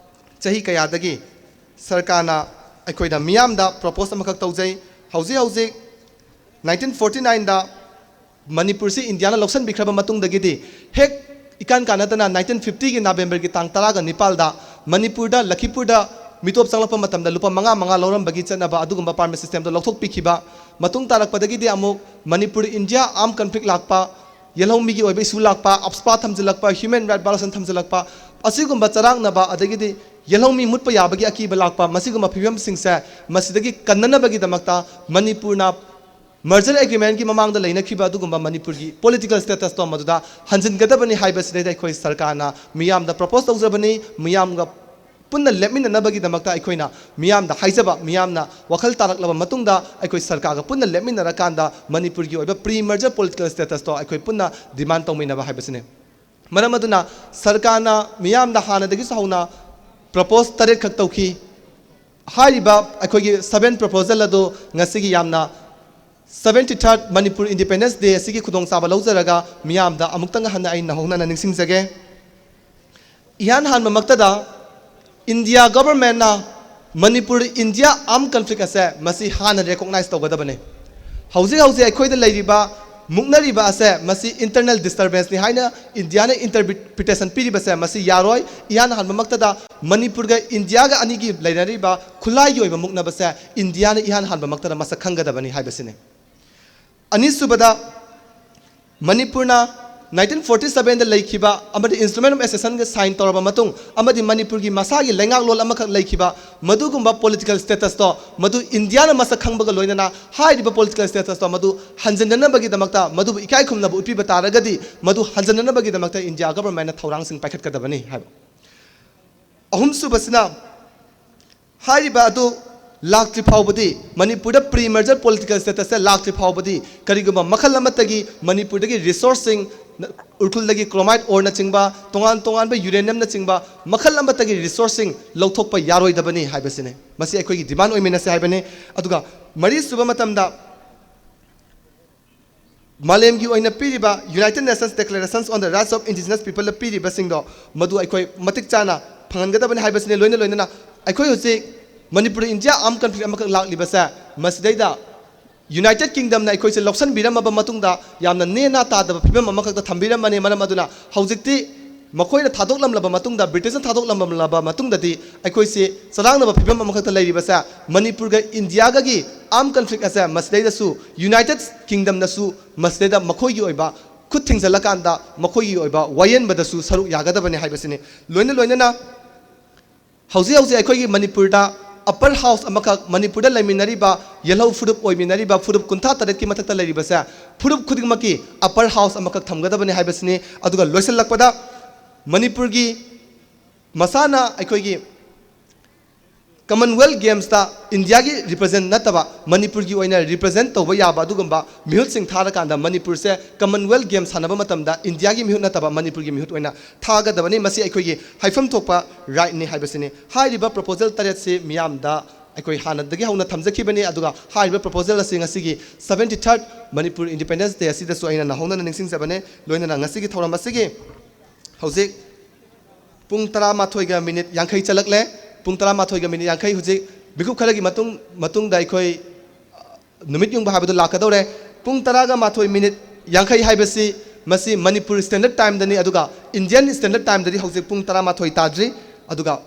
ꯆꯍꯤ ꯀꯌꯥꯗꯒꯤ ꯁꯔꯀꯥꯔꯅ ꯑꯩꯈꯣꯏꯗ ꯃꯤꯌꯥꯝꯗ propose ꯑꯃꯈꯛ ꯇꯧꯖꯩ꯫ ꯍꯧꯖꯤꯛ ꯍꯧꯖꯤꯛ nineteen forty nine ꯗ ꯃꯅꯤꯄꯨꯔꯁꯤ ꯏꯟꯗꯤꯌꯥꯅ ꯂꯧꯁꯤꯟꯕꯤꯈ꯭ꯔꯕ ꯃꯇꯨꯡꯗꯒꯤꯗꯤ ꯍꯦꯛ ꯏꯀꯥꯟ ꯀꯥꯟꯅꯗꯅ nineteen fifty ꯒꯤ November ꯒꯤ ꯇꯥꯡ ꯇꯔꯥꯒ ꯅꯤꯄꯥꯜꯗ ꯃꯅꯤꯄꯨꯔꯗ, ꯂꯈꯤꯄꯨꯔꯗ ꯃꯤꯇꯣꯞ ꯆꯪꯂꯛꯄ ꯃꯇꯝꯗ ꯂꯨꯄꯥ ꯃꯉꯥ ꯃꯉꯥ ꯂꯧꯔꯝꯕꯒꯤ ꯆꯠꯅꯕ ꯑꯗꯨꯒꯨꯝꯕ permit system ꯗꯣ ꯂꯧꯊꯣꯛꯄꯤꯈꯤꯕ꯫ ꯃꯇꯨꯡ ꯇꯥꯔꯛꯄꯗꯒꯤꯗꯤ ꯑꯃꯨꯛ ꯃꯅꯤꯄꯨꯔ India armed conflict ꯂꯥꯛꯄ, ꯌꯦꯜꯍꯧꯃꯤꯒꯤ ꯑꯣꯏꯕ issue ꯂꯥꯛꯄ, AFSPA ꯊꯝꯖꯤꯜꯂꯛꯄ, human right violation ꯊꯝꯖꯤꯜꯂꯛꯄ, ꯑꯁꯤꯒꯨꯝꯕ ꯆꯔꯥꯡꯅꯕ, ꯑꯗꯒꯤꯗꯤ ꯌꯦꯜꯍꯧꯃꯤ ꯃꯨꯠꯄ ꯌꯥꯕꯒꯤ ꯑꯀꯤꯕ ꯂꯥꯛꯄ, ꯃꯁꯤꯒꯨꯝꯕ ꯐꯤꯕꯝꯁꯤꯡꯁꯦ ꯃꯁꯤꯗꯒꯤ ꯀꯟꯅꯅꯕꯒꯤꯗꯃꯛꯇ ꯃꯅꯤꯄꯨꯔꯅ merger agreement ꯀꯤ ꯃꯃꯥꯡꯗ ꯂꯩꯅꯈꯤꯕ ꯑꯗꯨꯒꯨꯝꯕ ꯃꯅꯤꯄꯨꯔꯒꯤ political status ꯇꯣ ꯃꯗꯨꯗ ꯍꯟꯖꯤꯟꯒꯗꯕꯅꯤ ꯍꯥꯏꯕꯁꯤꯗꯩꯗ ꯑꯩꯈꯣꯏ ꯁꯔꯀꯥꯔꯅ ꯃꯤꯌꯥꯝꯗ propose ꯇꯧꯖꯕꯅꯤ꯫ ꯃꯤꯌꯥꯝꯒ ꯄꯨꯟꯅ ꯂꯦꯞꯃꯤꯟꯅꯅꯕꯒꯤꯗꯃꯛꯇ ꯑꯩꯈꯣꯏꯅ ꯃꯤꯌꯥꯝꯗ ꯍꯥꯏꯖꯕ, ꯃꯤꯌꯥꯝꯅ ꯋꯥꯈꯜ ꯇꯥꯔꯛꯂꯕ ꯃꯇꯨꯡꯗ ꯑꯩꯈꯣꯏ ꯁꯔꯀꯥꯔꯒ ꯄꯨꯟꯅ ꯂꯦꯞꯃꯤꯟꯅꯔꯀꯥꯟꯗ ꯃꯅꯤꯄꯨꯔꯒꯤ ꯑꯣꯏꯕ pre merger political status ꯇꯣ ꯑꯩꯈꯣꯏ ꯄꯨꯟꯅ demand ꯇꯧꯃꯤꯟꯅꯕ ꯍꯥꯏꯕꯁꯤꯅꯤ꯫ ꯃꯔꯝ ꯑꯗꯨꯅ ꯁꯔꯀꯥꯔꯅ ꯃꯤꯌꯥꯝꯗ ꯍꯥꯟꯅꯗꯒꯤꯁꯨ ꯍꯧꯅ propose ꯇꯔꯦꯠꯈꯛ ꯇꯧꯈꯤ꯫ ꯍꯥꯏꯔꯤꯕ ꯑꯩꯈꯣꯏꯒꯤ seven proposal ꯑꯗꯨ ꯉꯁꯤꯒꯤ ꯌꯥꯝꯅ Seventy third Manipur Independence Day ꯑꯁꯤꯒꯤ ꯈꯨꯗꯣꯡꯆꯥꯕ ꯂꯧꯖꯔꯒ ꯃꯤꯌꯥꯝꯗ ꯑꯃꯨꯛꯇꯪ ꯍꯟꯅ ꯑꯩ ꯅꯧꯍꯧꯅꯅ ꯅꯤꯡꯁꯤꯡꯖꯒꯦ꯫ ꯏꯍꯥꯟ ꯍꯥꯟꯕꯃꯛꯇꯗ India governmentꯅ Manipur India armed conflict ꯑꯁꯦ ꯃꯁꯤ ꯍꯥꯟꯅ recognize ꯇꯧꯒꯗꯕꯅꯤ꯫ ꯍꯧꯖꯤꯛ ꯍꯧꯖꯤꯛ ꯑꯩꯈꯣꯏꯗ ꯂꯩꯔꯤꯕ ꯃꯨꯛꯅꯔꯤꯕ ꯑꯁꯦ ꯃꯁꯤ internal disturbanceꯅꯤ ꯍꯥꯏꯅ Indiaꯅ interpretation ꯄꯤꯔꯤꯕꯁꯦ ꯃꯁꯤ ꯌꯥꯔꯣꯏ꯫ ꯏꯍꯥꯟ ꯍꯥꯟꯕꯃꯛꯇꯗ ꯃꯅꯤꯄꯨꯔꯒ Indiaꯒ ꯑꯅꯤꯒꯤ ꯂꯩꯅꯔꯤꯕ ꯈꯨꯠꯂꯥꯏꯒꯤ ꯑꯣꯏꯕ ꯃꯨꯛꯅꯕꯁꯦ Indiaꯅ ꯏꯍꯥꯟ ꯍꯥꯟꯕꯃꯛꯇꯗ ꯃꯁꯛ ꯈꯪꯒꯗꯕꯅꯤ ꯍꯥꯏꯕꯁꯤꯅꯤ꯫ ꯑꯅꯤꯁꯨꯕꯗ, ꯃꯅꯤꯄꯨꯔꯅ nineteen forty sevenꯗ ꯂꯩꯈꯤꯕ ꯑꯃꯗꯤ Instrument of Accessionꯒ sign ꯇꯧꯔꯕ ꯃꯇꯨꯡ ꯑꯃꯗꯤ ꯃꯅꯤꯄꯨꯔꯒꯤ ꯃꯁꯥꯒꯤ ꯂꯩꯉꯥꯛꯂꯣꯟ ꯑꯃꯈꯛ ꯂꯩꯈꯤꯕ ꯃꯗꯨꯒꯨꯝꯕ political statusꯇꯣ ꯃꯗꯨ Indiaꯅ ꯃꯁꯛ ꯈꯪꯕꯒ ꯂꯣꯏꯅꯅ ꯍꯥꯏꯔꯤꯕ political statusꯇꯣ ꯃꯗꯨ ꯍꯟꯖꯤꯟꯅꯅꯕꯒꯤꯗꯃꯛꯇ, ꯃꯗꯨꯕꯨ ꯏꯀꯥꯏ ꯈꯨꯝꯅꯕ ꯎꯠꯄꯤꯕ ꯇꯥꯔꯒꯗꯤ ꯃꯗꯨ ꯍꯟꯖꯤꯟꯅꯅꯕꯒꯤꯗꯃꯛꯇ India governmentꯅ ꯊꯧꯔꯥꯡꯁꯤꯡ ꯄꯥꯏꯈꯠꯀꯗꯕꯅꯤ ꯍꯥꯏꯕ꯫ ꯑꯍꯨꯝꯁꯨꯕꯁꯤꯅ, ꯍꯥꯏꯔꯤꯕ ꯑꯗꯨ ꯂꯥꯛꯇ꯭ꯔꯤ ꯐꯥꯎꯕꯗꯤ, ꯃꯅꯤꯄꯨꯔꯗ pre-merger political statusꯁꯦ ꯂꯥꯛꯇ꯭ꯔꯤ ꯐꯥꯎꯕꯗꯤ, ꯀꯔꯤꯒꯨꯝꯕ ꯃꯈꯜ ꯑꯃꯠꯇꯒꯤ ꯃꯅꯤꯄꯨꯔꯗꯒꯤ resourceꯁꯤꯡ, ꯎꯔꯈꯨꯜꯗꯒꯤ chromite oreꯅꯆꯤꯡꯕ, ꯇꯣꯉꯥꯟ ꯇꯣꯉꯥꯟꯕ uraniumꯅꯆꯤꯡꯕ ꯃꯈꯜ ꯑꯃꯠꯇꯒꯤ resourceꯁꯤꯡ ꯂꯧꯊꯣꯛꯄ ꯌꯥꯔꯣꯏꯗꯕꯅꯤ ꯍꯥꯏꯕꯁꯤꯅꯤ꯫ ꯃꯁꯤ ꯑꯩꯈꯣꯏꯒꯤ demand ꯑꯣꯏꯃꯤꯟꯅꯁꯤ ꯍꯥꯏꯕꯅꯤ꯫ ꯑꯗꯨꯒ ꯃꯔꯤꯁꯨꯕ ꯃꯇꯝꯗ, ꯃꯥꯂꯦꯝꯒꯤ ꯑꯣꯏꯅ ꯄꯤꯔꯤꯕ United Nations Declarations on the Rights of Indigenous Peopleꯗ ꯄꯤꯔꯤꯕꯁꯤꯡꯗꯣ ꯃꯗꯨ ꯑꯩꯈꯣꯏ ꯃꯇꯤꯛ ꯆꯥꯅ ꯐꯪꯍꯟꯒꯗꯕꯅꯤ ꯍꯥꯏꯕꯁꯤꯅꯤ꯫ ꯂꯣꯏꯅ ꯂꯣꯏꯅꯅ ꯑꯩꯈꯣꯏ ꯍꯧꯖꯤꯛ ꯃꯅꯤꯄꯨꯔ India armed conflict ꯑꯃꯈꯛ ꯂꯥꯛꯂꯤꯕꯁꯦ, ꯃꯁꯤꯗꯩꯗ United Kingdomꯅ ꯑꯩꯈꯣꯏꯁꯦ ꯂꯧꯁꯤꯟꯕꯤꯔꯝꯃꯕ ꯃꯇꯨꯡꯗ ꯌꯥꯝꯅ ꯅꯦꯅꯥ ꯇꯥꯗꯕ ꯐꯤꯕꯝ ꯑꯃꯈꯛꯇ ꯊꯝꯕꯤꯔꯝꯕꯅꯤ꯫ ꯃꯔꯝ ꯑꯗꯨꯅ ꯍꯧꯖꯤꯛꯇꯤ ꯃꯈꯣꯏꯅ ꯊꯥꯗꯣꯛꯂꯝꯂꯕ ꯃꯇꯨꯡꯗ, Britishꯅ ꯊꯥꯗꯣꯛꯂꯝꯂꯕ ꯃꯇꯨꯡꯗꯗꯤ ꯑꯩꯈꯣꯏꯁꯤ ꯆꯔꯥꯡꯅꯕ ꯐꯤꯕꯝ ꯑꯃꯈꯛꯇ ꯂꯩꯔꯤꯕꯁꯦ, ꯃꯅꯤꯄꯨꯔꯒ Indiaꯒꯒꯤ armed conflict ꯑꯁꯦ ꯃꯁꯤꯗꯩꯗꯁꯨ United Kingdomꯅꯁꯨ ꯃꯁꯤꯗꯩꯗ ꯃꯈꯣꯏꯒꯤ ꯑꯣꯏꯕ ꯈꯨꯠ ꯊꯤꯡꯖꯤꯜꯂꯀꯥꯟꯗ ꯃꯈꯣꯏꯒꯤ ꯑꯣꯏꯕ ꯋꯥꯌꯦꯟꯕꯗꯁꯨ ꯁꯔꯨꯛ ꯌꯥꯒꯗꯕꯅꯤ ꯍꯥꯏꯕꯁꯤꯅꯤ꯫ ꯂꯣꯏꯅ ꯂꯣꯏꯅꯅ ꯍꯧꯖꯤꯛ ꯍꯧꯖꯤꯛ ꯑꯩꯈꯣꯏꯒꯤ ꯃꯅꯤꯄꯨꯔꯗ upper house ꯑꯃꯈꯛ, ꯃꯅꯤꯄꯨꯔꯗ ꯂꯩꯃꯤꯟꯅꯔꯤꯕ ꯌꯦꯜꯍꯧ ꯐꯨꯔꯨꯞ ꯑꯣꯏꯃꯤꯟꯅꯔꯤꯕ ꯐꯨꯔꯨꯞ ꯀꯨꯟꯊ꯭ꯔꯥ ꯇꯔꯦꯠꯀꯤ ꯃꯊꯛꯇ ꯂꯩꯔꯤꯕꯁꯦ, ꯐꯨꯔꯨꯞ ꯈꯨꯗꯤꯡꯃꯛꯀꯤ upper house ꯑꯃꯈꯛ ꯊꯝꯒꯗꯕꯅꯤ ꯍꯥꯏꯕꯁꯤꯅꯤ꯫ ꯑꯗꯨꯒ ꯂꯣꯏꯁꯤꯜꯂꯛꯄꯗ, ꯃꯅꯤꯄꯨꯔꯒꯤ ꯃꯁꯥꯅ ꯑꯩꯈꯣꯏꯒꯤ Commonwealth Gamesꯇ Indiaꯒꯤ represent ꯅꯠꯇꯕ ꯃꯅꯤꯄꯨꯔꯒꯤ ꯑꯣꯏꯅ represent ꯇꯧꯕ ꯌꯥꯕ ꯑꯗꯨꯒꯨꯝꯕ ꯃꯤꯍꯨꯠꯁꯤꯡ ꯊꯥꯔꯀꯥꯟꯗ ꯃꯅꯤꯄꯨꯔꯁꯦ Commonwealth Games ꯁꯥꯟꯅꯕ ꯃꯇꯝꯗ Indiaꯒꯤ ꯃꯤꯍꯨꯠ ꯅꯠꯇꯕ ꯃꯅꯤꯄꯨꯔꯒꯤ ꯃꯤꯍꯨꯠ ꯑꯣꯏꯅ ꯊꯥꯒꯗꯕꯅꯤ꯫ ꯃꯁꯤ ꯑꯩꯈꯣꯏꯒꯤ ꯍꯥꯏꯐꯝ ꯊꯣꯛꯄ rightꯅꯤ ꯍꯥꯏꯕꯁꯤꯅꯤ꯫ ꯍꯥꯏꯔꯤꯕ proposal ꯇꯔꯦꯠꯁꯤ ꯃꯤꯌꯥꯝꯗ ꯑꯩꯈꯣꯏ ꯍꯥꯟꯅꯗꯒꯤ ꯍꯧꯅ ꯊꯝꯖꯈꯤꯕꯅꯤ꯫ ꯑꯗꯨꯒ ꯍꯥꯏꯔꯤꯕ proposal ꯑꯁꯤ ꯉꯁꯤꯒꯤ seventy third Manipur Independence Day ꯑꯁꯤꯗꯁꯨ ꯑꯩꯅ ꯅꯧꯍꯧꯅꯅ ꯅꯤꯡꯁꯤꯡꯖꯕꯅꯦ꯫ ꯂꯣꯏꯅꯅ ꯉꯁꯤꯒꯤ ꯊꯧꯔꯝ ꯑꯁꯤꯒꯤ ꯍꯧꯖꯤꯛ ꯄꯨꯡ ꯇꯔꯥꯃꯥꯊꯣꯏꯒ ꯃꯤꯅꯤꯠ ꯌꯥꯡꯈꯩ ꯆꯠꯂꯛꯂꯦ꯫ ꯄꯨꯡ ꯇꯔꯥꯃꯥꯊꯣꯏꯒ ꯃꯤꯅꯤꯠ ꯌꯥꯡꯈꯩ ꯍꯧꯖꯤꯛ ꯃꯤꯀꯨꯞ ꯈꯔꯒꯤ ꯃꯇꯨꯡ, ꯃꯇꯨꯡꯗ ꯑꯩꯈꯣꯏ ꯅꯨꯃꯤꯠ ꯌꯨꯡꯕ ꯍꯥꯏꯕꯗꯨ ꯂꯥꯛꯀꯗꯧꯔꯦ꯫ ꯄꯨꯡ ꯇꯔꯥꯒ ꯃꯥꯊꯣꯏ ꯃꯤꯅꯤꯠ ꯌꯥꯡꯈꯩ ꯍꯥꯏꯕꯁꯤ ꯃꯁꯤ ꯃꯅꯤꯄꯨꯔ standard timeꯗꯅꯤ, ꯑꯗꯨꯒ Indian standard timeꯗꯗꯤ ꯍꯧꯖꯤꯛ ꯄꯨꯡ ꯇꯔꯥꯃꯥꯊꯣꯏ ꯇꯥꯗ꯭ꯔꯤ꯫ ꯑꯗꯨꯒ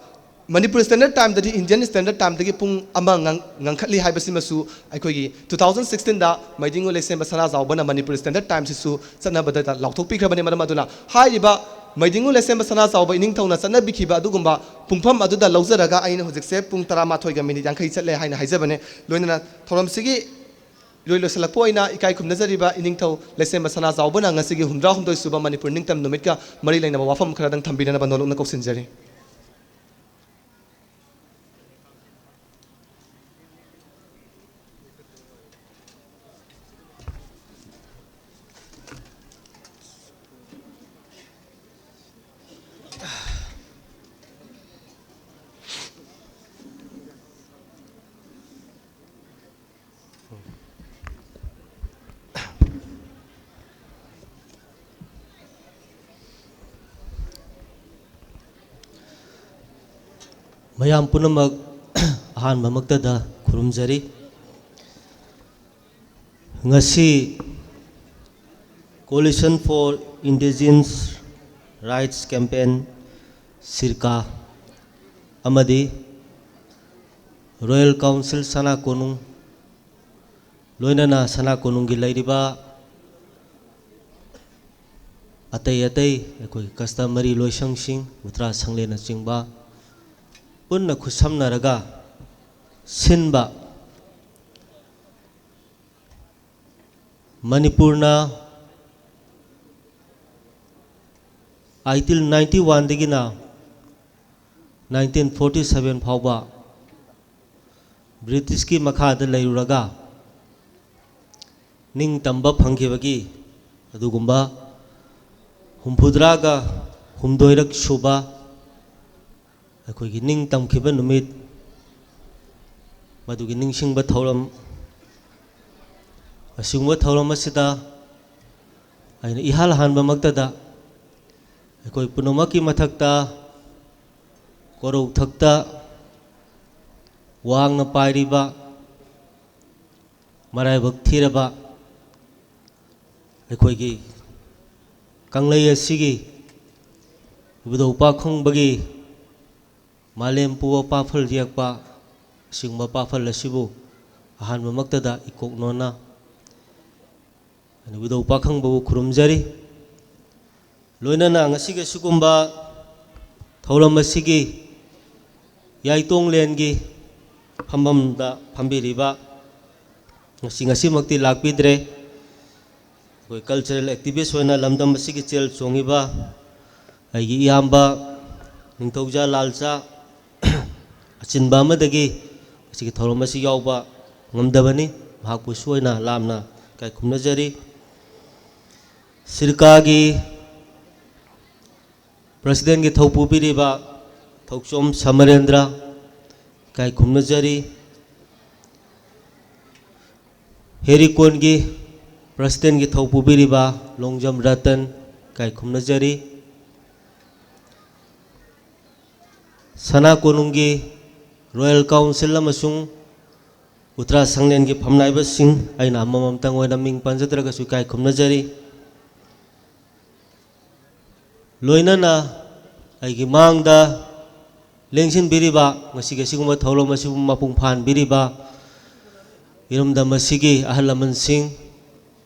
ꯃꯅꯤꯄꯨꯔ standard timeꯗꯗꯤ, Indian standard timeꯗꯒꯤ ꯄꯨꯡ ꯑꯃ ꯉꯟ-, ꯉꯟꯈꯠꯂꯤ ꯍꯥꯏꯕꯁꯤꯃꯁꯨ ꯑꯩꯈꯣꯏꯒꯤ two thousand sixteenꯗ ꯃꯩꯗꯤꯡꯉꯨ ꯂꯩꯁꯦꯝꯕ ꯁꯅꯥꯖꯥꯎꯕꯅ ꯃꯅꯤꯄꯨꯔ standard timeꯁꯤꯁꯨ ꯆꯠꯅꯕꯗ ꯂꯥꯎꯊꯣꯛꯄꯤꯈ꯭ꯔꯕꯅꯤ꯫ ꯃꯔꯝ ꯑꯗꯨꯅ ꯍꯥꯏꯔꯤꯕ ꯃꯩꯗꯤꯡꯉꯨ ꯂꯩꯁꯦꯝꯕ ꯁꯅꯥꯖꯥꯎꯕ ꯏꯅꯤꯡꯊꯧꯅ ꯆꯠꯅꯕꯤꯈꯤꯕ ꯑꯗꯨꯒꯨꯝꯕ ꯄꯨꯡꯐꯝ ꯑꯗꯨꯗ ꯂꯧꯖꯔꯒ ꯑꯩꯅ ꯍꯧꯖꯤꯛꯁꯦ ꯄꯨꯡ ꯇꯔꯥꯃꯥꯊꯣꯏꯒ ꯃꯤꯅꯤꯠ ꯌꯥꯡꯈꯩ ꯆꯠꯂꯦ ꯍꯥꯏꯅ ꯍꯥꯏꯖꯕꯅꯦ꯫ ꯂꯣꯏꯅꯅ ꯊꯧꯔꯝꯁꯤꯒꯤ ꯏꯔꯣꯏ ꯂꯣꯏꯁꯤꯜꯂꯛꯄ ꯑꯣꯏꯅ ꯏꯀꯥꯏ ꯈꯨꯝꯅꯖꯔꯤꯕ ꯏꯅꯤꯡꯊꯧ ꯂꯩꯁꯦꯝꯕ ꯁꯅꯥꯖꯥꯎꯕꯅ ꯉꯁꯤꯒꯤ ꯍꯨꯝꯗ꯭ꯔꯥ ꯍꯨꯝꯗꯣꯏ ꯁꯨꯕ ꯃꯅꯤꯄꯨꯔ ꯅꯤꯡꯇꯝ ꯅꯨꯃꯤꯠꯀ ꯃꯔꯤ ꯂꯩꯅꯕ ꯋꯥꯐꯝ ꯈꯔꯗꯪ ꯊꯝꯕꯤꯅꯅꯕ ꯅꯣꯂꯨꯛꯅ ꯀꯧꯁꯤꯟꯖꯔꯤ꯫ ꯃꯌꯥꯝ ꯄꯨꯝꯅꯃꯛ ꯑꯍꯥꯟꯕꯃꯛꯇꯗ ꯈꯨꯔꯨꯝꯖꯔꯤ꯫ ꯉꯁꯤ Coalition for Indigenous Rights Campaign, ꯁꯤꯔꯀꯥ, ꯑꯃꯗꯤ Royal Council ꯁꯅꯥ ꯀꯣꯅꯨꯡ, ꯂꯣꯏꯅꯅ ꯁꯅꯥ ꯀꯣꯅꯨꯡꯒꯤ ꯂꯩꯔꯤꯕ ꯑꯇꯩ ꯑꯇꯩ ꯑꯩꯈꯣꯏꯒꯤ customary ꯂꯣꯏꯁꯪꯁꯤꯡ, ꯎꯇ꯭ꯔꯥ ꯁꯪꯂꯦꯟꯅꯆꯤꯡꯕ ꯄꯨꯟꯅ ꯈꯨꯠꯁꯝꯅꯔꯒ ꯁꯤꯟꯕ ꯃꯅꯤꯄꯨꯔꯅ eighteen ninety oneꯗꯒꯤꯅ nineteen forty seven ꯐꯥꯎꯕ ꯕ꯭ꯔꯤꯇꯤꯁꯀꯤ ꯃꯈꯥꯗ ꯂꯩꯔꯨꯔꯒ ꯅꯤꯡꯇꯝꯕ ꯐꯪꯈꯤꯕꯒꯤ ꯑꯗꯨꯒꯨꯝꯕ ꯍꯨꯝꯐꯨꯇꯔꯥꯒ ꯍꯨꯝꯗꯣꯏꯔꯛ ꯁꯨꯕ ꯑꯩꯈꯣꯏꯒꯤ ꯅꯤꯡ ꯇꯝꯈꯤꯕ ꯅꯨꯃꯤꯠ ꯃꯗꯨꯒꯤ ꯅꯤꯡꯁꯤꯡꯕ ꯊꯧꯔꯝ, ꯑꯁꯤꯒꯨꯝꯕ ꯊꯧꯔꯝ ꯑꯁꯤꯗ ꯑꯩꯅ ꯏꯍꯥꯟ ꯍꯥꯟꯕꯃꯛꯇꯗ ꯑꯩꯈꯣꯏ ꯄꯨꯝꯅꯃꯛꯀꯤ ꯃꯊꯛꯇ ꯀꯣꯔꯧꯊꯛꯇ ꯋꯥꯡꯅ ꯄꯥꯏꯔꯤꯕ, ꯃꯔꯥꯏꯕꯛ ꯊꯤꯔꯕ ꯑꯩꯈꯣꯏꯒꯤ ꯀꯪꯂꯩ ꯑꯁꯤꯒꯤ ꯏꯕꯨꯙꯧ ꯄꯥꯈꯪꯕꯒꯤ ꯃꯥꯂꯦꯝ ꯄꯨꯕ ꯄꯥꯐꯜ ꯌꯦꯛꯄ ꯑꯁꯤꯒꯨꯝꯕ ꯄꯥꯐꯜ ꯑꯁꯤꯕꯨ ꯑꯍꯥꯟꯕꯃꯛꯇꯗ ꯏꯀꯣꯛ ꯅꯣꯟꯅ ꯏꯕꯨꯙꯧ ꯄꯥꯈꯪꯕꯕꯨ ꯈꯨꯔꯨꯝꯖꯔꯤ꯫ ꯂꯣꯏꯅꯅ ꯉꯁꯤꯒꯤ ꯑꯁꯤꯒꯨꯝꯕ ꯊꯧꯔꯝ ꯑꯁꯤꯒꯤ ꯌꯥꯏꯇꯣꯡꯂꯦꯟꯒꯤ ꯐꯝꯐꯝꯗ ꯐꯝꯕꯤꯔꯤꯕ, ꯉꯁꯤ, ꯉꯁꯤꯃꯛꯇꯤ ꯂꯥꯛꯄꯤꯗ꯭ꯔꯦ, ꯑꯩꯈꯣꯏ cultural activist ꯑꯣꯏꯅ ꯂꯝꯗꯝ ꯑꯁꯤꯒꯤ ꯆꯦꯜ ꯆꯣꯡꯉꯤꯕ ꯑꯩꯒꯤ ꯏꯌꯥꯝꯕ ꯅꯤꯡꯊꯧꯖꯥ ꯂꯥꯜꯆꯥ ꯑꯆꯤꯟꯕ ꯑꯃꯗꯒꯤ ꯃꯁꯤꯒꯤ ꯊꯧꯔꯝ ꯑꯁꯤ ꯌꯥꯎꯕ ꯉꯝꯗꯕꯅꯤ꯫ ꯃꯍꯥꯛꯄꯨꯁꯨ ꯑꯩꯅ ꯂꯥꯝꯅ ꯏꯀꯥꯏ ꯈꯨꯝꯅꯖꯔꯤ꯫ ꯁꯤꯔꯀꯥꯒꯤ presidentꯀꯤ ꯊꯧ ꯄꯨꯕꯤꯔꯤꯕ ꯊꯧꯆꯣꯝ ꯁꯃꯔꯦꯟꯗ꯭ꯔ ꯏꯀꯥꯏ ꯈꯨꯝꯅꯖꯔꯤ꯫ ꯍꯦꯔꯤꯀꯣꯟꯒꯤ presidentꯀꯤ ꯊꯧ ꯄꯨꯕꯤꯔꯤꯕ ꯂꯣꯡꯖꯝ ꯔꯇꯟ ꯏꯀꯥꯏ ꯈꯨꯝꯅꯖꯔꯤ꯫ ꯁꯅꯥ ꯀꯣꯅꯨꯡꯒꯤ Royal Council ꯑꯃꯁꯨꯡ ꯎꯇ꯭ꯔꯥ ꯁꯪꯂꯦꯟꯒꯤ ꯐꯝꯅꯥꯏꯕꯁꯤꯡ, ꯑꯩꯅ ꯑꯃꯃꯝꯇꯪ ꯑꯣꯏꯅ ꯃꯤꯡ ꯄꯟꯖꯗ꯭ꯔꯒꯁꯨ ꯏꯀꯥꯏ ꯈꯨꯝꯅꯖꯔꯤ꯫ ꯂꯣꯏꯅꯅ ꯑꯩꯒꯤ ꯃꯥꯡꯗ ꯂꯦꯡꯁꯤꯟꯕꯤꯔꯤꯕ, ꯉꯁꯤꯒꯤ ꯑꯁꯤꯒꯨꯝꯕ ꯊꯧꯔꯝ ꯑꯁꯤꯕꯨ ꯃꯄꯨꯡ ꯐꯥꯍꯟꯕꯤꯔꯤꯕ ꯏꯔꯝꯗꯝ ꯑꯁꯤꯒꯤ ꯑꯍꯜ ꯂꯃꯟꯁꯤꯡ,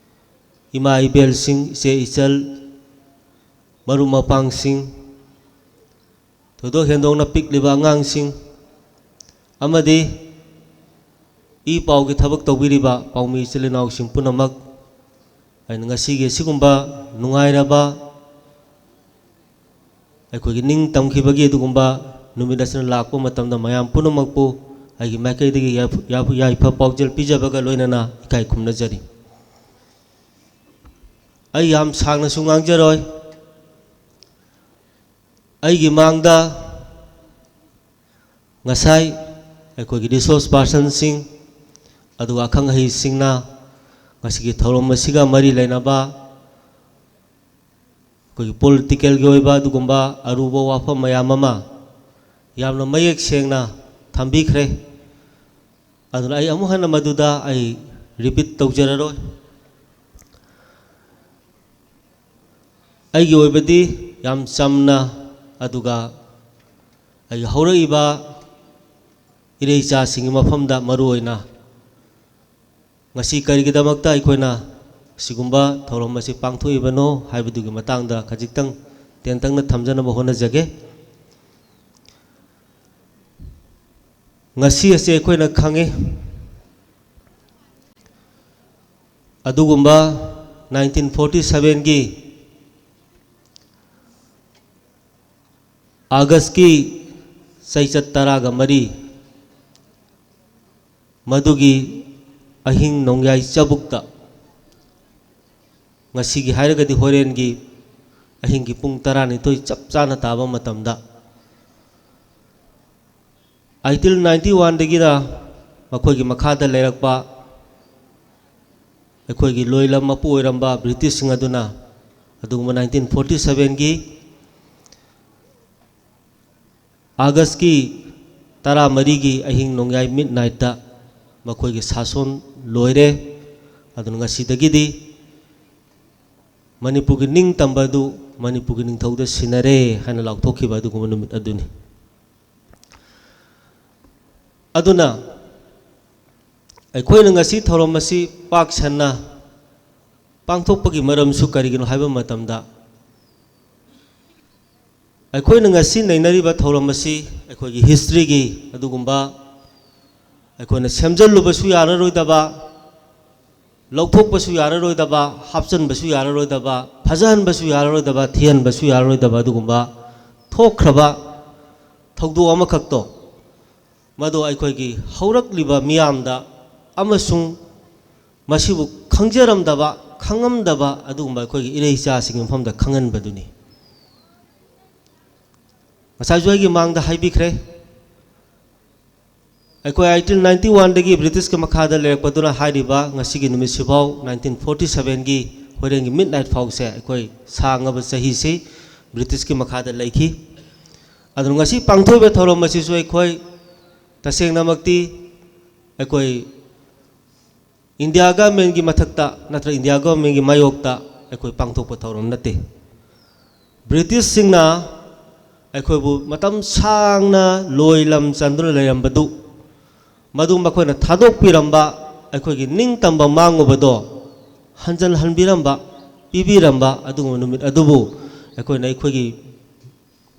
ꯏꯃꯥ ꯏꯕꯦꯜꯁꯤꯡ, ꯏꯆꯦ ꯏꯆꯜ, ꯃꯔꯨꯞ ꯃꯄꯥꯡꯁꯤꯡ, ꯊꯣꯏꯗꯣꯛ ꯍꯦꯟꯗꯣꯛꯅ ꯄꯤꯛꯂꯤꯕ ꯑꯉꯥꯡꯁꯤꯡ ꯑꯃꯗꯤ ꯏ ꯄꯥꯎꯒꯤ ꯊꯕꯛ ꯇꯧꯕꯤꯔꯤꯕ ꯄꯥꯎꯃꯤ ꯏꯆꯤꯜ ꯏꯅꯥꯎꯁꯤꯡ ꯄꯨꯝꯅꯃꯛ, ꯑꯩꯅ ꯉꯁꯤꯒꯤ ꯑꯁꯤꯒꯨꯝꯕ ꯅꯨꯡꯉꯥꯏꯔꯕ ꯑꯩꯈꯣꯏꯒꯤ ꯅꯤꯡ ꯇꯝꯈꯤꯕꯒꯤ ꯑꯗꯨꯒꯨꯝꯕ ꯅꯨꯃꯤꯠ ꯑꯁꯤꯅ ꯂꯥꯛꯄ ꯃꯇꯝꯗ ꯃꯌꯥꯝ ꯄꯨꯝꯅꯃꯛꯄꯨ ꯑꯩꯒꯤ ꯃꯥꯏꯀꯩꯗꯒꯤ ꯌꯥꯏꯐ-, ꯌꯥꯏꯐ-, ꯌꯥꯏꯐ ꯄꯥꯎꯖꯦꯜ ꯄꯤꯖꯕꯒ ꯂꯣꯏꯅꯅ ꯏꯀꯥꯏ ꯈꯨꯝꯅꯖꯔꯤ꯫ ꯑꯩ ꯌꯥꯝ ꯁꯥꯡꯅꯁꯨ ꯉꯥꯡꯖꯔꯣꯏ꯫ ꯑꯩꯒꯤ ꯃꯥꯡꯗ ꯉꯁꯥꯏ ꯑꯩꯈꯣꯏꯒꯤ ꯔꯤꯁꯣꯔꯁ ꯄꯥꯔꯁꯟꯁꯤꯡ, ꯑꯗꯨꯒ ꯑꯈꯪ ꯑꯍꯩꯁꯤꯡꯅ ꯉꯁꯤꯒꯤ ꯊꯧꯔꯝ ꯑꯁꯤꯒ ꯃꯔꯤ ꯂꯩꯅꯕ ꯑꯩꯈꯣꯏꯒꯤ ꯄꯣꯂꯤꯇꯤꯀꯦꯜꯒꯤ ꯑꯣꯏꯕ ꯑꯗꯨꯒꯨꯝꯕ ꯑꯔꯨꯕ ꯋꯥꯐꯝ ꯃꯌꯥꯝ ꯑꯃ ꯌꯥꯝꯅ ꯃꯌꯦꯛ ꯁꯦꯡꯅ ꯊꯝꯕꯤꯈ꯭ꯔꯦ꯫ ꯑꯗꯨꯅ ꯑꯩ ꯑꯃꯨꯛ ꯍꯟꯅ ꯃꯗꯨꯗ ꯑꯩ ꯔꯤꯄꯤꯠ ꯇꯧꯖꯔꯔꯣꯏ꯫ ꯑꯩꯒꯤ ꯑꯣꯏꯕꯗꯤ ꯌꯥꯝ ꯆꯝꯅ, ꯑꯗꯨꯒ ꯑꯩꯒꯤ ꯍꯧꯔꯛꯏꯕ ꯏꯔꯩ ꯏꯆꯥꯁꯤꯡꯒꯤ ꯃꯐꯝꯗ ꯃꯔꯨ ꯑꯣꯏꯅ ꯉꯁꯤ ꯀꯔꯤꯒꯤꯗꯃꯛꯇ ꯑꯩꯈꯣꯏꯅ ꯁꯤꯒꯨꯝꯕ ꯊꯧꯔꯝ ꯑꯁꯤ ꯄꯥꯡꯊꯣꯛꯏꯕꯅꯣ ꯍꯥꯏꯕꯗꯨꯒꯤ ꯃꯇꯥꯡꯗ ꯈꯖꯤꯛꯇꯪ ꯇꯦꯟꯇꯛꯅ ꯊꯝꯖꯅꯕ ꯍꯣꯠꯅꯖꯒꯦ꯫ ꯉꯁꯤ ꯑꯁꯤ ꯑꯩꯈꯣꯏꯅ ꯈꯪꯉꯤ, ꯑꯗꯨꯒꯨꯝꯕ ꯅꯥꯏꯟꯇꯤꯟ ꯐꯣꯔꯇꯤ ꯁꯚꯦꯟꯒꯤ ꯑꯥꯒꯁꯀꯤ ꯆꯩꯆꯠ ꯇꯔꯥꯒ ꯃꯔꯤ, ꯃꯗꯨꯒꯤ ꯑꯍꯤꯡ ꯅꯣꯡꯌꯥꯏ ꯆꯕꯨꯛꯇ, ꯉꯁꯤꯒꯤ ꯍꯥꯏꯔꯒꯗꯤ ꯍꯣꯔꯦꯟꯒꯤ ꯑꯍꯤꯡꯒꯤ ꯄꯨꯡ ꯇꯔꯥꯅꯤꯊꯣꯏ ꯆꯞ ꯆꯥꯅ ꯇꯥꯕ ꯃꯇꯝꯗ, ꯑꯥꯏꯇꯤꯜ ꯅꯥꯏꯟꯇꯤ ꯋꯥꯟꯗꯒꯤꯅ ꯃꯈꯣꯏꯒꯤ ꯃꯈꯥꯗ ꯂꯩꯔꯛꯄ ꯑꯩꯈꯣꯏꯒꯤ ꯂꯣꯏꯂꯝ ꯃꯄꯨ ꯑꯣꯏꯔꯝꯕ ꯕ꯭ꯔꯤꯇꯤꯁꯁꯤꯡ ꯑꯗꯨꯅ ꯑꯗꯨꯒꯨꯝꯕ ꯅꯥꯏꯟꯇꯤꯟ ꯐꯣꯔꯇꯤ ꯁꯚꯦꯟꯒꯤ ꯑꯥꯒꯁꯀꯤ ꯇꯔꯥꯃꯔꯤꯒꯤ ꯑꯍꯤꯡ ꯅꯣꯡꯌꯥꯏ ꯃꯤꯠ ꯅꯥꯏꯠꯇ ꯃꯈꯣꯏꯒꯤ ꯁꯥꯁꯣꯟ ꯂꯣꯏꯔꯦ꯫ ꯑꯗꯨꯅ ꯉꯁꯤꯗꯒꯤꯗꯤ ꯃꯅꯤꯄꯨꯔꯒꯤ ꯅꯤꯡꯇꯝꯕ ꯑꯗꯨ ꯃꯅꯤꯄꯨꯔꯒꯤ ꯅꯤꯡꯊꯧꯗ ꯁꯤꯟꯅꯔꯦ ꯍꯥꯏꯅ ꯂꯥꯎꯊꯣꯛꯈꯤꯕ ꯑꯗꯨꯒꯨꯝꯕ ꯅꯨꯃꯤꯠ ꯑꯗꯨꯅꯤ꯫ ꯑꯗꯨꯅ ꯑꯩꯈꯣꯏꯅ ꯉꯁꯤ ꯊꯧꯔꯝ ꯑꯁꯤ ꯄꯥꯛ ꯁꯟꯅ ꯄꯥꯡꯊꯣꯛꯄꯒꯤ ꯃꯔꯝꯁꯨ ꯀꯔꯤꯒꯤꯅꯣ ꯍꯥꯏꯕ ꯃꯇꯝꯗ, ꯑꯩꯈꯣꯏꯅ ꯉꯁꯤ ꯅꯩꯅꯔꯤꯕ ꯊꯧꯔꯝ ꯑꯁꯤ ꯑꯩꯈꯣꯏꯒꯤ ꯍꯤꯁꯇ꯭ꯔꯤꯒꯤ ꯑꯗꯨꯒꯨꯝꯕ ꯑꯩꯈꯣꯏꯅ ꯁꯦꯝꯖꯤꯜꯂꯨꯕꯁꯨ ꯌꯥꯔꯔꯣꯏꯗꯕ, ꯂꯧꯊꯣꯛꯄꯁꯨ ꯌꯥꯔꯔꯣꯏꯗꯕ, ꯍꯥꯞꯆꯤꯟꯕꯁꯨ ꯌꯥꯔꯔꯣꯏꯗꯕ, ꯐꯖꯍꯟꯕꯁꯨ ꯌꯥꯔꯔꯣꯏꯗꯕ, ꯊꯤꯍꯟꯕꯁꯨ ꯌꯥꯔꯔꯣꯏꯗꯕ ꯑꯗꯨꯒꯨꯝꯕ ꯊꯣꯛꯈ꯭ꯔꯕ ꯊꯧꯗꯣꯛ ꯑꯃꯈꯛꯇꯣ, ꯃꯗꯨ ꯑꯩꯈꯣꯏꯒꯤ ꯍꯧꯔꯛꯂꯤꯕ ꯃꯤꯌꯥꯝꯗ ꯑꯃꯁꯨꯡ ꯃꯁꯤꯕꯨ ꯈꯪꯖꯔꯝꯗꯕ, ꯈꯪꯉꯝꯗꯕ ꯑꯗꯨꯒꯨꯝꯕ ꯑꯩꯈꯣꯏꯒꯤ ꯏꯔꯩ ꯏꯆꯥꯁꯤꯡꯒꯤ ꯃꯐꯝꯗ ꯈꯪꯍꯟꯕꯗꯨꯅꯤ꯫ ꯉꯁꯥꯏꯁꯨ ꯑꯩꯒꯤ ꯃꯥꯡꯗ ꯍꯥꯏꯕꯤꯈ꯭ꯔꯦ, ꯑꯩꯈꯣꯏ ꯑꯩꯇꯤꯟ ꯅꯥꯏꯟꯇꯤ ꯋꯥꯟꯗꯒꯤ ꯕ꯭ꯔꯤꯇꯤꯁꯀꯤ ꯃꯈꯥꯗ ꯂꯩꯔꯛꯄꯗꯨꯅ ꯍꯥꯏꯔꯤꯕ ꯉꯁꯤꯒꯤ ꯅꯨꯃꯤꯠꯁꯤꯐꯥꯎ, ꯅꯥꯏꯟꯇꯤꯟ ꯐꯣꯔꯇꯤ ꯁꯚꯦꯟꯒꯤ ꯍꯣꯔꯦꯟꯒꯤ ꯃꯤꯠ ꯅꯥꯏꯠ ꯐꯥꯎꯁꯦ, ꯑꯩꯈꯣꯏ ꯁꯥꯡꯉꯕ ꯆꯍꯤꯁꯤ ꯕ꯭ꯔꯤꯇꯤꯁꯀꯤ ꯃꯈꯥꯗ ꯂꯩꯈꯤ꯫ ꯑꯗꯨꯅ ꯉꯁꯤ ꯄꯥꯡꯊꯣꯛꯏꯕ ꯊꯧꯔꯝ ꯑꯁꯤꯁꯨ ꯑꯩꯈꯣꯏ ꯇꯁꯦꯡꯅꯃꯛꯇꯤ ꯑꯩꯈꯣꯏ ꯏꯟꯗꯤꯌꯥ ꯒꯚꯔꯟꯃꯦꯟꯒꯤ ꯃꯊꯛꯇ ꯅꯠꯇ꯭ꯔꯒ ꯏꯟꯗꯤꯌꯥ ꯒꯚꯔꯟꯃꯦꯟꯒꯤ ꯃꯥꯌꯣꯛꯇ ꯑꯩꯈꯣꯏ ꯄꯥꯡꯊꯣꯛꯄ ꯊꯧꯔꯝ ꯅꯠꯇꯦ꯫ ꯕ꯭ꯔꯤꯇꯤꯁꯁꯤꯡꯅ ꯑꯩꯈꯣꯏꯕꯨ ꯃꯇꯝ ꯁꯥꯡꯅ ꯂꯣꯏ ꯂꯝ ꯆꯟꯗꯨꯅ ꯂꯩꯔꯝꯕꯗꯨ, ꯃꯗꯨ ꯃꯈꯣꯏꯅ ꯊꯥꯗꯣꯛꯄꯤꯔꯝꯕ, ꯑꯩꯈꯣꯏꯒꯤ ꯅꯤꯡꯇꯝꯕ ꯃꯥꯡꯉꯨꯕꯗꯣ ꯍꯟꯖꯤꯜꯍꯟꯕꯤꯔꯝꯕ, ꯄꯤꯕꯤꯔꯝꯕ ꯑꯗꯨꯒꯨꯝꯕ ꯅꯨꯃꯤꯠ ꯑꯗꯨꯕꯨ ꯑꯩꯈꯣꯏꯅ ꯑꯩꯈꯣꯏꯒꯤ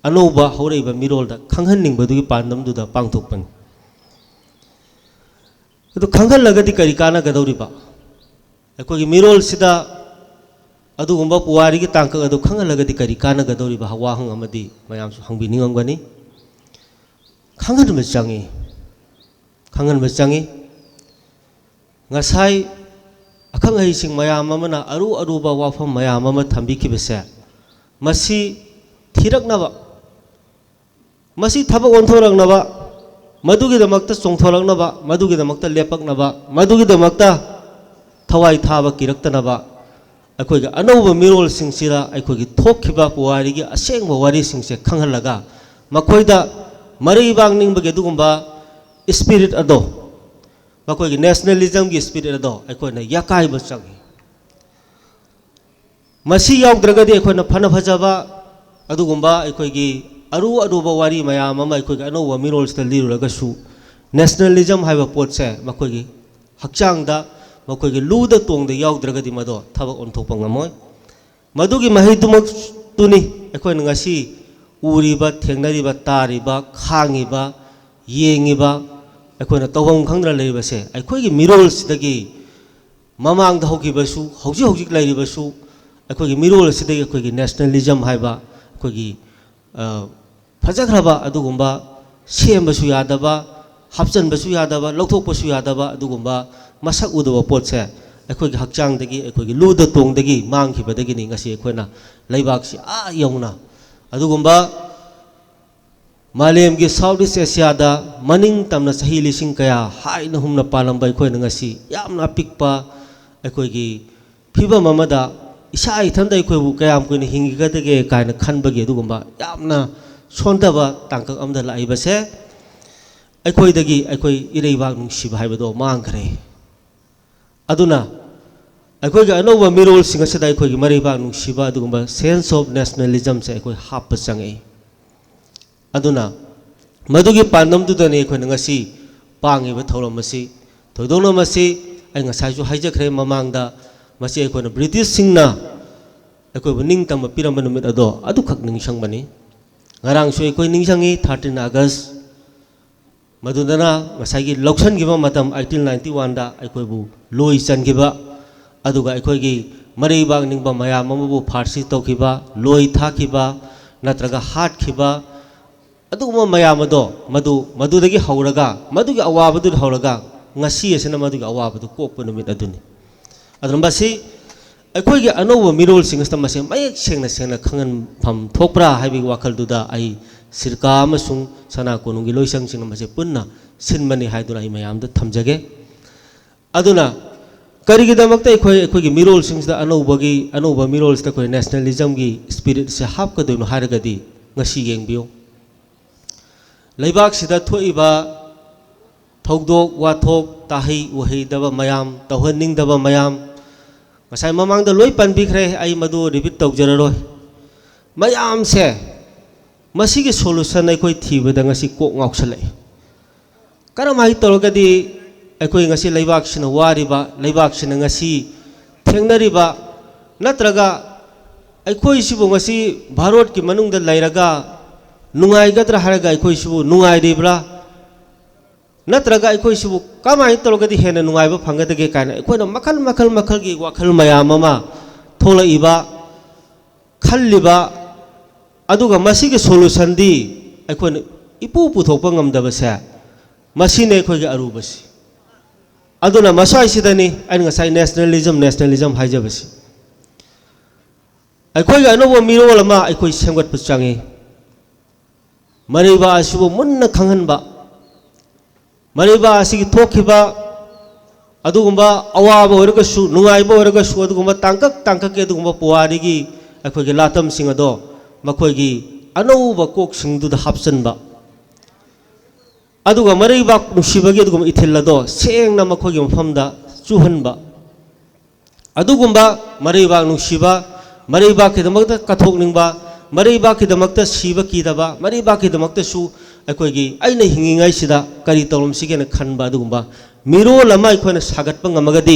ꯑꯅꯧꯕ ꯍꯧꯔꯛꯏꯕ ꯃꯤꯔꯣꯜꯗ ꯈꯪꯍꯟꯅꯤꯡꯕꯗꯨꯒꯤ ꯄꯥꯟꯗꯝꯗꯨꯗ ꯄꯥꯡꯊꯣꯛꯄꯅꯤ꯫ ꯑꯗꯨ ꯈꯪꯍꯜꯂꯒꯗꯤ ꯀꯔꯤ ꯀꯥꯟꯅꯒꯗꯧꯔꯤꯕ? ꯑꯩꯈꯣꯏꯒꯤ ꯃꯤꯔꯣꯜꯁꯤꯗ ꯑꯗꯨꯒꯨꯝꯕ ꯄꯨꯋꯥꯔꯤꯒꯤ ꯇꯥꯡꯀꯛ ꯑꯗꯨ ꯈꯪꯍꯜꯂꯒꯗꯤ ꯀꯔꯤ ꯀꯥꯟꯅꯒꯗꯧꯔꯤꯕ ꯋꯥꯍꯪ ꯑꯃꯗꯤ ꯃꯌꯥꯝꯁꯨ ꯍꯪꯕꯤꯅꯤꯡꯉꯝꯒꯅꯤ꯫ ꯈꯪꯍꯟꯕ ꯆꯪꯉꯤ, ꯈꯪꯍꯟꯕ ꯆꯪꯉꯤ꯫ ꯉꯁꯥꯏ ꯑꯈꯪ ꯑꯍꯩꯁꯤꯡ ꯃꯌꯥꯝ ꯑꯃꯅ ꯑꯔꯨ ꯑꯔꯨꯕ ꯋꯥꯐꯝ ꯃꯌꯥꯝ ꯑꯃ ꯊꯝꯕꯤꯈꯤꯕꯁꯦ, ꯃꯁꯤ ꯊꯤꯔꯛꯅꯕ, ꯃꯁꯤ ꯊꯕꯛ ꯑꯣꯟꯊꯣꯔꯛꯅꯕ, ꯃꯗꯨꯒꯤꯗꯃꯛꯇ ꯆꯣꯡꯊꯣꯔꯛꯅꯕ, ꯃꯗꯨꯒꯤꯗꯃꯛꯇ ꯂꯦꯞꯄꯛꯅꯕ, ꯃꯗꯨꯒꯤꯗꯃꯛꯇ ꯊꯋꯥꯏ ꯊꯥꯕ ꯀꯤꯔꯛꯇꯅꯕ, ꯑꯩꯈꯣꯏꯒꯤ ꯑꯅꯧꯕ ꯃꯤꯔꯣꯜꯁꯤꯡꯁꯤꯗ ꯑꯩꯈꯣꯏꯒꯤ ꯊꯣꯛꯈꯤꯕ ꯄꯨꯋꯥꯔꯤꯒꯤ ꯑꯁꯦꯡꯕ ꯋꯥꯔꯤꯁꯤꯡꯁꯦ ꯈꯪꯍꯜꯂꯒ, ꯃꯈꯣꯏꯗ ꯃꯔꯩ ꯄꯥꯡꯅꯤꯡꯕꯒꯤ ꯑꯗꯨꯒꯨꯝꯕ ꯏꯁꯄꯤꯔꯤꯠ ꯑꯗꯣ, ꯃꯈꯣꯏꯒꯤ ꯅꯦꯁꯅꯦꯂꯤꯖꯝꯒꯤ ꯏꯁꯄꯤꯔꯤꯠ ꯑꯗꯣ ꯑꯩꯈꯣꯏꯅ ꯌꯥꯀꯥꯏꯕ ꯆꯪꯏ꯫ ꯃꯁꯤ ꯌꯥꯎꯗ꯭ꯔꯒꯗꯤ ꯑꯩꯈꯣꯏꯅ ꯐꯅ ꯐꯖꯕ ꯑꯗꯨꯒꯨꯝꯕ ꯑꯩꯈꯣꯏꯒꯤ ꯑꯔꯨ ꯑꯔꯨꯕ ꯋꯥꯔꯤ ꯃꯌꯥꯝ ꯑꯃ ꯑꯩꯈꯣꯏꯒꯤ ꯑꯅꯧꯕ ꯃꯤꯔꯣꯜꯁꯤꯗ ꯂꯤꯔꯨꯔꯒꯁꯨ, ꯅꯦꯁꯅꯦꯂꯤꯖꯝ ꯍꯥꯏꯕ ꯄꯣꯠꯁꯦ ꯃꯈꯣꯏꯒꯤ ꯍꯛꯆꯥꯡꯗ, ꯃꯈꯣꯏꯒꯤ ꯂꯨꯗ ꯇꯣꯡꯗ ꯌꯥꯎꯗ꯭ꯔꯒꯗꯤ ꯃꯗꯣ ꯊꯕꯛ ꯑꯣꯟꯊꯣꯛꯄ ꯉꯝꯃꯣꯏ꯫ ꯃꯗꯨꯒꯤ ꯃꯍꯩꯗꯨꯃꯛꯇꯨꯅꯤ ꯑꯩꯈꯣꯏꯅ ꯉꯁꯤ ꯎꯔꯤꯕ, ꯊꯦꯡꯅꯔꯤꯕ, ꯇꯥꯔꯤꯕ, ꯈꯥꯡꯉꯤꯕ, ꯌꯦꯡꯉꯤꯕ, ꯑꯩꯈꯣꯏꯅ ꯇꯧꯐꯝ ꯈꯪꯗꯅ ꯂꯩꯔꯤꯕꯁꯦ꯫ ꯑꯩꯈꯣꯏꯒꯤ ꯃꯤꯔꯣꯜꯁꯤꯗꯒꯤ, ꯃꯃꯥꯡꯗ ꯍꯧꯈꯤꯕꯁꯨ, ꯍꯧꯖꯤꯛ ꯍꯧꯖꯤꯛ ꯂꯩꯔꯤꯕꯁꯨ, ꯑꯩꯈꯣꯏꯒꯤ ꯃꯤꯔꯣꯜ ꯑꯁꯤꯗꯒꯤ ꯑꯩꯈꯣꯏꯒꯤ ꯅꯦꯁꯅꯦꯂꯤꯖꯝ ꯍꯥꯏꯕ ꯑꯩꯈꯣꯏꯒꯤ, ꯑ, ꯐꯖꯈ꯭ꯔꯕ ꯑꯗꯨꯒꯨꯝꯕ, ꯁꯦꯝꯕꯁꯨ ꯌꯥꯗꯕ, ꯍꯥꯞꯆꯤꯟꯕꯁꯨ ꯌꯥꯗꯕ, ꯂꯧꯊꯣꯛꯄꯁꯨ ꯌꯥꯗꯕ ꯑꯗꯨꯒꯨꯝꯕ ꯃꯁꯛ ꯎꯗꯕ ꯄꯣꯠꯁꯦ ꯑꯩꯈꯣꯏꯒꯤ ꯍꯛꯆꯥꯡꯗꯒꯤ, ꯑꯩꯈꯣꯏꯒꯤ ꯂꯨꯗ ꯇꯣꯡꯗꯒꯤ ꯃꯥꯡꯈꯤꯕꯗꯒꯤꯅꯤ ꯉꯁꯤ ꯑꯩꯈꯣꯏꯅ ꯂꯩꯕꯥꯛꯁꯤ ꯑꯥ ꯌꯧꯅ ꯑꯗꯨꯒꯨꯝꯕ ꯃꯥꯂꯦꯝꯒꯤ South East Asiaꯗ ꯃꯅꯤꯡ ꯇꯝꯅ ꯆꯍꯤ ꯂꯤꯁꯤꯡ ꯀꯌꯥ ꯍꯥꯏꯅ ꯍꯨꯝꯅ ꯄꯥꯜꯂꯝꯕ ꯑꯩꯈꯣꯏꯅ ꯉꯁꯤ ꯌꯥꯝꯅ ꯑꯄꯤꯛꯄ ꯑꯩꯈꯣꯏꯒꯤ ꯐꯤꯕꯝ ꯑꯃꯗ ꯏꯁꯥ ꯏꯊꯟꯇ ꯑꯩꯈꯣꯏꯕꯨ ꯀꯌꯥꯝ ꯀꯨꯏꯅ ꯍꯤꯡꯈꯤꯒꯗꯒꯦ ꯀꯥꯏꯅ ꯈꯟꯕꯒꯤ ꯑꯗꯨꯒꯨꯝꯕ ꯌꯥꯝꯅ ꯁꯣꯟꯊꯕ ꯇꯥꯡꯀꯛ ꯑꯃꯗ ꯂꯥꯛꯏꯕꯁꯦ ꯑꯩꯈꯣꯏꯗꯒꯤ ꯑꯩꯈꯣꯏ ꯏꯔꯩꯕꯥꯛ ꯅꯨꯡꯁꯤꯕ ꯍꯥꯏꯕꯗꯣ ꯃꯥꯡꯈ꯭ꯔꯦ꯫ ꯑꯗꯨꯅ ꯑꯩꯈꯣꯏꯒꯤ ꯑꯅꯧꯕ ꯃꯤꯔꯣꯜꯁꯤꯡ ꯑꯁꯤꯗ ꯑꯩꯈꯣꯏꯒꯤ ꯃꯔꯩꯕꯥꯛ ꯅꯨꯡꯁꯤꯕ ꯑꯗꯨꯒꯨꯝꯕ sense of nationalismꯁꯦ ꯑꯩꯈꯣꯏ ꯍꯥꯞꯄ ꯆꯪꯉꯛꯏ꯫ ꯑꯗꯨꯅ ꯃꯗꯨꯒꯤ ꯄꯥꯟꯗꯝꯗꯨꯗꯅꯤ ꯑꯩꯈꯣꯏꯅ ꯉꯁꯤ ꯄꯥꯡꯉꯤꯕ ꯊꯧꯔꯝ ꯑꯁꯤ꯫ ꯊꯣꯏꯗꯣꯛꯅ ꯃꯁꯤ ꯑꯩ ꯉꯁꯥꯏꯁꯨ ꯍꯥꯏꯖꯈ꯭ꯔꯦ ꯃꯃꯥꯡꯗ, ꯃꯁꯤ ꯑꯩꯈꯣꯏꯅ ꯕ꯭ꯔꯤꯇꯤꯁꯁꯤꯡꯅ ꯑꯩꯈꯣꯏꯕꯨ ꯅꯤꯡꯇꯝꯕ ꯄꯤꯔꯝꯕ ꯅꯨꯃꯤꯠ ꯑꯗꯣ ꯑꯗꯨꯈꯛ ꯅꯤꯡꯁꯤꯡꯕꯅꯤ꯫ ꯉꯔꯥꯡꯁꯨ ꯑꯩꯈꯣꯏ ꯅꯤꯡꯁꯤꯡꯉꯤ, thirteen August꯫ ꯃꯗꯨꯗꯅ ꯉꯁꯥꯏꯒꯤ ꯂꯧꯁꯤꯟꯈꯤꯕ ꯃꯇꯝ eighteen ninety oneꯗ ꯑꯩꯈꯣꯏꯕꯨ ꯂꯣꯏ ꯆꯟꯈꯤꯕ, ꯑꯗꯨꯒ ꯑꯩꯈꯣꯏꯒꯤ ꯃꯔꯩꯕꯥꯛ ꯅꯤꯡꯕ ꯃꯌꯥꯝ ꯑꯃꯕꯨ ꯐꯥꯔꯁꯤ ꯇꯧꯈꯤꯕ, ꯂꯣꯏ ꯊꯥꯈꯤꯕ ꯅꯠꯇ꯭ꯔꯒ ꯍꯥꯠꯈꯤꯕ, ꯑꯗꯨꯒꯨꯝꯕ ꯃꯌꯥꯝ ꯑꯗꯣ ꯃꯗꯨ, ꯃꯗꯨꯗꯒꯤ ꯍꯧꯔꯒ, ꯃꯗꯨꯒꯤ ꯑꯋꯥꯕꯗꯨꯗ ꯍꯧꯔꯒ ꯉꯁꯤ ꯑꯁꯤꯅ ꯃꯗꯨꯒꯤ ꯑꯋꯥꯕꯗꯨ ꯀꯣꯛꯄ ꯅꯨꯃꯤꯠ ꯑꯗꯨꯅꯤ꯫ ꯑꯗꯨꯅ ꯃꯁꯤ ꯑꯩꯈꯣꯏꯒꯤ ꯑꯅꯧꯕ ꯃꯤꯔꯣꯜꯁꯤꯡ ꯑꯁꯤꯗ ꯃꯁꯤ ꯃꯌꯦꯛ ꯁꯦꯡꯅ ꯁꯦꯡꯅ ꯈꯪꯍꯟꯐꯝ ꯊꯣꯛꯄ꯭ꯔꯥ ꯍꯥꯏꯕꯒꯤ ꯋꯥꯈꯜꯗꯨꯗ ꯑꯩ ꯁꯤꯔꯀꯥ ꯑꯃꯁꯨꯡ ꯁꯅꯥ ꯀꯣꯅꯨꯡꯒꯤ ꯂꯣꯏꯁꯪꯁꯤꯡꯅ ꯃꯁꯤ ꯄꯨꯟꯅ ꯁꯤꯟꯕꯅꯤ ꯍꯥꯏꯗꯨꯅ ꯑꯩ ꯃꯌꯥꯝꯗ ꯊꯝꯖꯒꯦ꯫ ꯑꯗꯨꯅ ꯀꯔꯤꯒꯤꯗꯃꯛꯇ ꯑꯩꯈꯣꯏ, ꯑꯩꯈꯣꯏꯒꯤ ꯃꯤꯔꯣꯜꯁꯤꯡꯁꯤꯗ ꯑꯅꯧꯕꯒꯤ, ꯑꯅꯧꯕ ꯃꯤꯔꯣꯜꯁꯤꯗ ꯑꯩꯈꯣꯏ nationalismꯒꯤ spiritꯁꯦ ꯍꯥꯞꯀꯗꯣꯏꯅꯣ ꯍꯥꯏꯔꯒꯗꯤ ꯉꯁꯤ ꯌꯦꯡꯕꯤꯌꯨ꯫ ꯂꯩꯕꯥꯛꯁꯤꯗ ꯊꯣꯛꯏꯕ ꯊꯧꯗꯣꯛ ꯋꯥꯊꯣꯛ, ꯇꯥꯍꯩ ꯎꯍꯩꯗꯕ ꯃꯌꯥꯝ, ꯇꯧꯍꯟꯅꯤꯡꯗꯕ ꯃꯌꯥꯝ, ꯉꯁꯥꯏ ꯃꯃꯥꯡꯗ ꯂꯣꯏ ꯄꯟꯕꯤꯈ꯭ꯔꯦ, ꯑꯩ ꯃꯗꯨ repeat ꯇꯧꯖꯔꯔꯣꯏ꯫ ꯃꯌꯥꯝꯁꯦ, ꯃꯁꯤꯒꯤ solution ꯑꯩꯈꯣꯏ ꯊꯤꯕꯗ ꯉꯁꯤ ꯀꯣꯛ ꯉꯥꯎꯁꯜꯂꯛꯏ꯫ ꯀꯔꯝꯍꯥꯏꯅ ꯇꯧꯔꯒꯗꯤ ꯑꯩꯈꯣꯏ ꯉꯁꯤ ꯂꯩꯕꯥꯛꯁꯤꯅ ꯋꯥꯔꯤꯕ, ꯂꯩꯕꯥꯛꯁꯤꯅ ꯉꯁꯤ ꯊꯦꯡꯅꯔꯤꯕ, ꯅꯠꯇ꯭ꯔꯒ ꯑꯩꯈꯣꯏꯁꯤꯕꯨ ꯉꯁꯤ ꯚꯥꯔꯠꯀꯤ ꯃꯅꯨꯡꯗ ꯂꯩꯔꯒ ꯅꯨꯡꯉꯥꯏꯒꯗ꯭ꯔꯥ ꯍꯥꯏꯔꯒ ꯑꯩꯈꯣꯏꯁꯤꯕꯨ ꯅꯨꯡꯉꯥꯏꯔꯤꯕ꯭ꯔꯥ? ꯅꯠꯇ꯭ꯔꯒ ꯑꯩꯈꯣꯏꯁꯤꯕꯨ ꯀꯃꯥꯏꯅ ꯇꯧꯔꯒꯗꯤ ꯍꯦꯟꯅ ꯅꯨꯡꯉꯥꯏꯕ ꯐꯪꯒꯗꯒꯦ ꯀꯥꯏꯅ ꯑꯩꯈꯣꯏꯅ ꯃꯈꯜ, ꯃꯈꯜ, ꯃꯈꯜꯒꯤ ꯋꯥꯈꯜ ꯃꯌꯥꯝ ꯑꯃ ꯊꯣꯛꯂꯛꯏꯕ, ꯈꯜꯂꯤꯕ, ꯑꯗꯨꯒ ꯃꯁꯤꯒꯤ solutionꯗꯤ ꯑꯩꯈꯣꯏꯅ ꯏꯄꯨ ꯄꯨꯊꯣꯛꯄ ꯉꯝꯗꯕꯁꯦ, ꯃꯁꯤꯅꯦ ꯑꯩꯈꯣꯏꯒꯤ ꯑꯔꯨꯕꯁꯤ꯫ ꯑꯗꯨꯅ ꯃꯁ꯭ꯋꯥꯏꯁꯤꯗꯅꯤ ꯑꯩꯅ ꯉꯁꯥꯏ nationalism, nationalism ꯍꯥꯏꯖꯕꯁꯤ꯫ ꯑꯩꯈꯣꯏꯒꯤ ꯑꯅꯧꯕ ꯃꯤꯔꯣꯜ ꯑꯃ ꯑꯩꯈꯣꯏ ꯁꯦꯝꯒꯠꯄ ꯆꯪꯉꯤ꯫ ꯃꯔꯩꯕꯥꯛ ꯑꯁꯤꯕꯨ ꯃꯨꯟꯅ ꯈꯪꯍꯟꯕ, ꯃꯔꯩꯕꯥꯛ ꯑꯁꯤꯒꯤ ꯊꯣꯛꯈꯤꯕ ꯑꯗꯨꯒꯨꯝꯕ ꯑꯋꯥꯕ ꯑꯣꯏꯔꯒꯁꯨ, ꯅꯨꯡꯉꯥꯏꯕ ꯑꯣꯏꯔꯒꯁꯨ, ꯑꯗꯨꯒꯨꯝꯕ ꯇꯥꯡꯀꯛ ꯇꯥꯡꯀꯛꯀꯤ ꯑꯗꯨꯒꯨꯝꯕ ꯄꯨꯋꯥꯔꯤꯒꯤ ꯑꯩꯈꯣꯏꯒꯤ ꯂꯥꯇꯝꯁꯤꯡ ꯑꯗꯣ ꯃꯈꯣꯏꯒꯤ ꯑꯅꯧꯕ ꯀꯣꯛꯁꯤꯡꯗꯨꯗ ꯍꯥꯞꯆꯤꯟꯕ, ꯑꯗꯨꯒ ꯃꯔꯩꯕꯥꯛ ꯅꯨꯡꯁꯤꯕꯒꯤ ꯑꯗꯨꯒꯨꯝꯕ ꯏꯊꯤꯜ ꯑꯗꯣ ꯁꯦꯡꯅ ꯃꯈꯣꯏꯒꯤ ꯃꯐꯝꯗ ꯆꯨꯍꯟꯕ, ꯑꯗꯨꯒꯨꯝꯕ ꯃꯔꯩꯕꯥꯛ ꯅꯨꯡꯁꯤꯕ, ꯃꯔꯩꯕꯥꯛꯀꯤꯗꯃꯛꯇ ꯀꯠꯊꯣꯛꯅꯤꯡꯕ, ꯃꯔꯩꯕꯥꯛꯀꯤꯗꯃꯛꯇ ꯁꯤꯕ ꯀꯤꯗꯕ, ꯃꯔꯩꯕꯥꯛꯀꯤꯗꯃꯛꯇꯁꯨ ꯑꯩꯈꯣꯏꯒꯤ ꯑꯩꯅ ꯍꯤꯡꯉꯤꯉꯩꯁꯤꯗ ꯀꯔꯤ ꯇꯧꯔꯝꯁꯤꯒꯦꯅ ꯈꯟꯕ ꯑꯗꯨꯒꯨꯝꯕ ꯃꯤꯔꯣꯜ ꯑꯃ ꯑꯩꯈꯣꯏꯅ ꯁꯥꯒꯠꯄ ꯉꯝꯃꯒꯗꯤ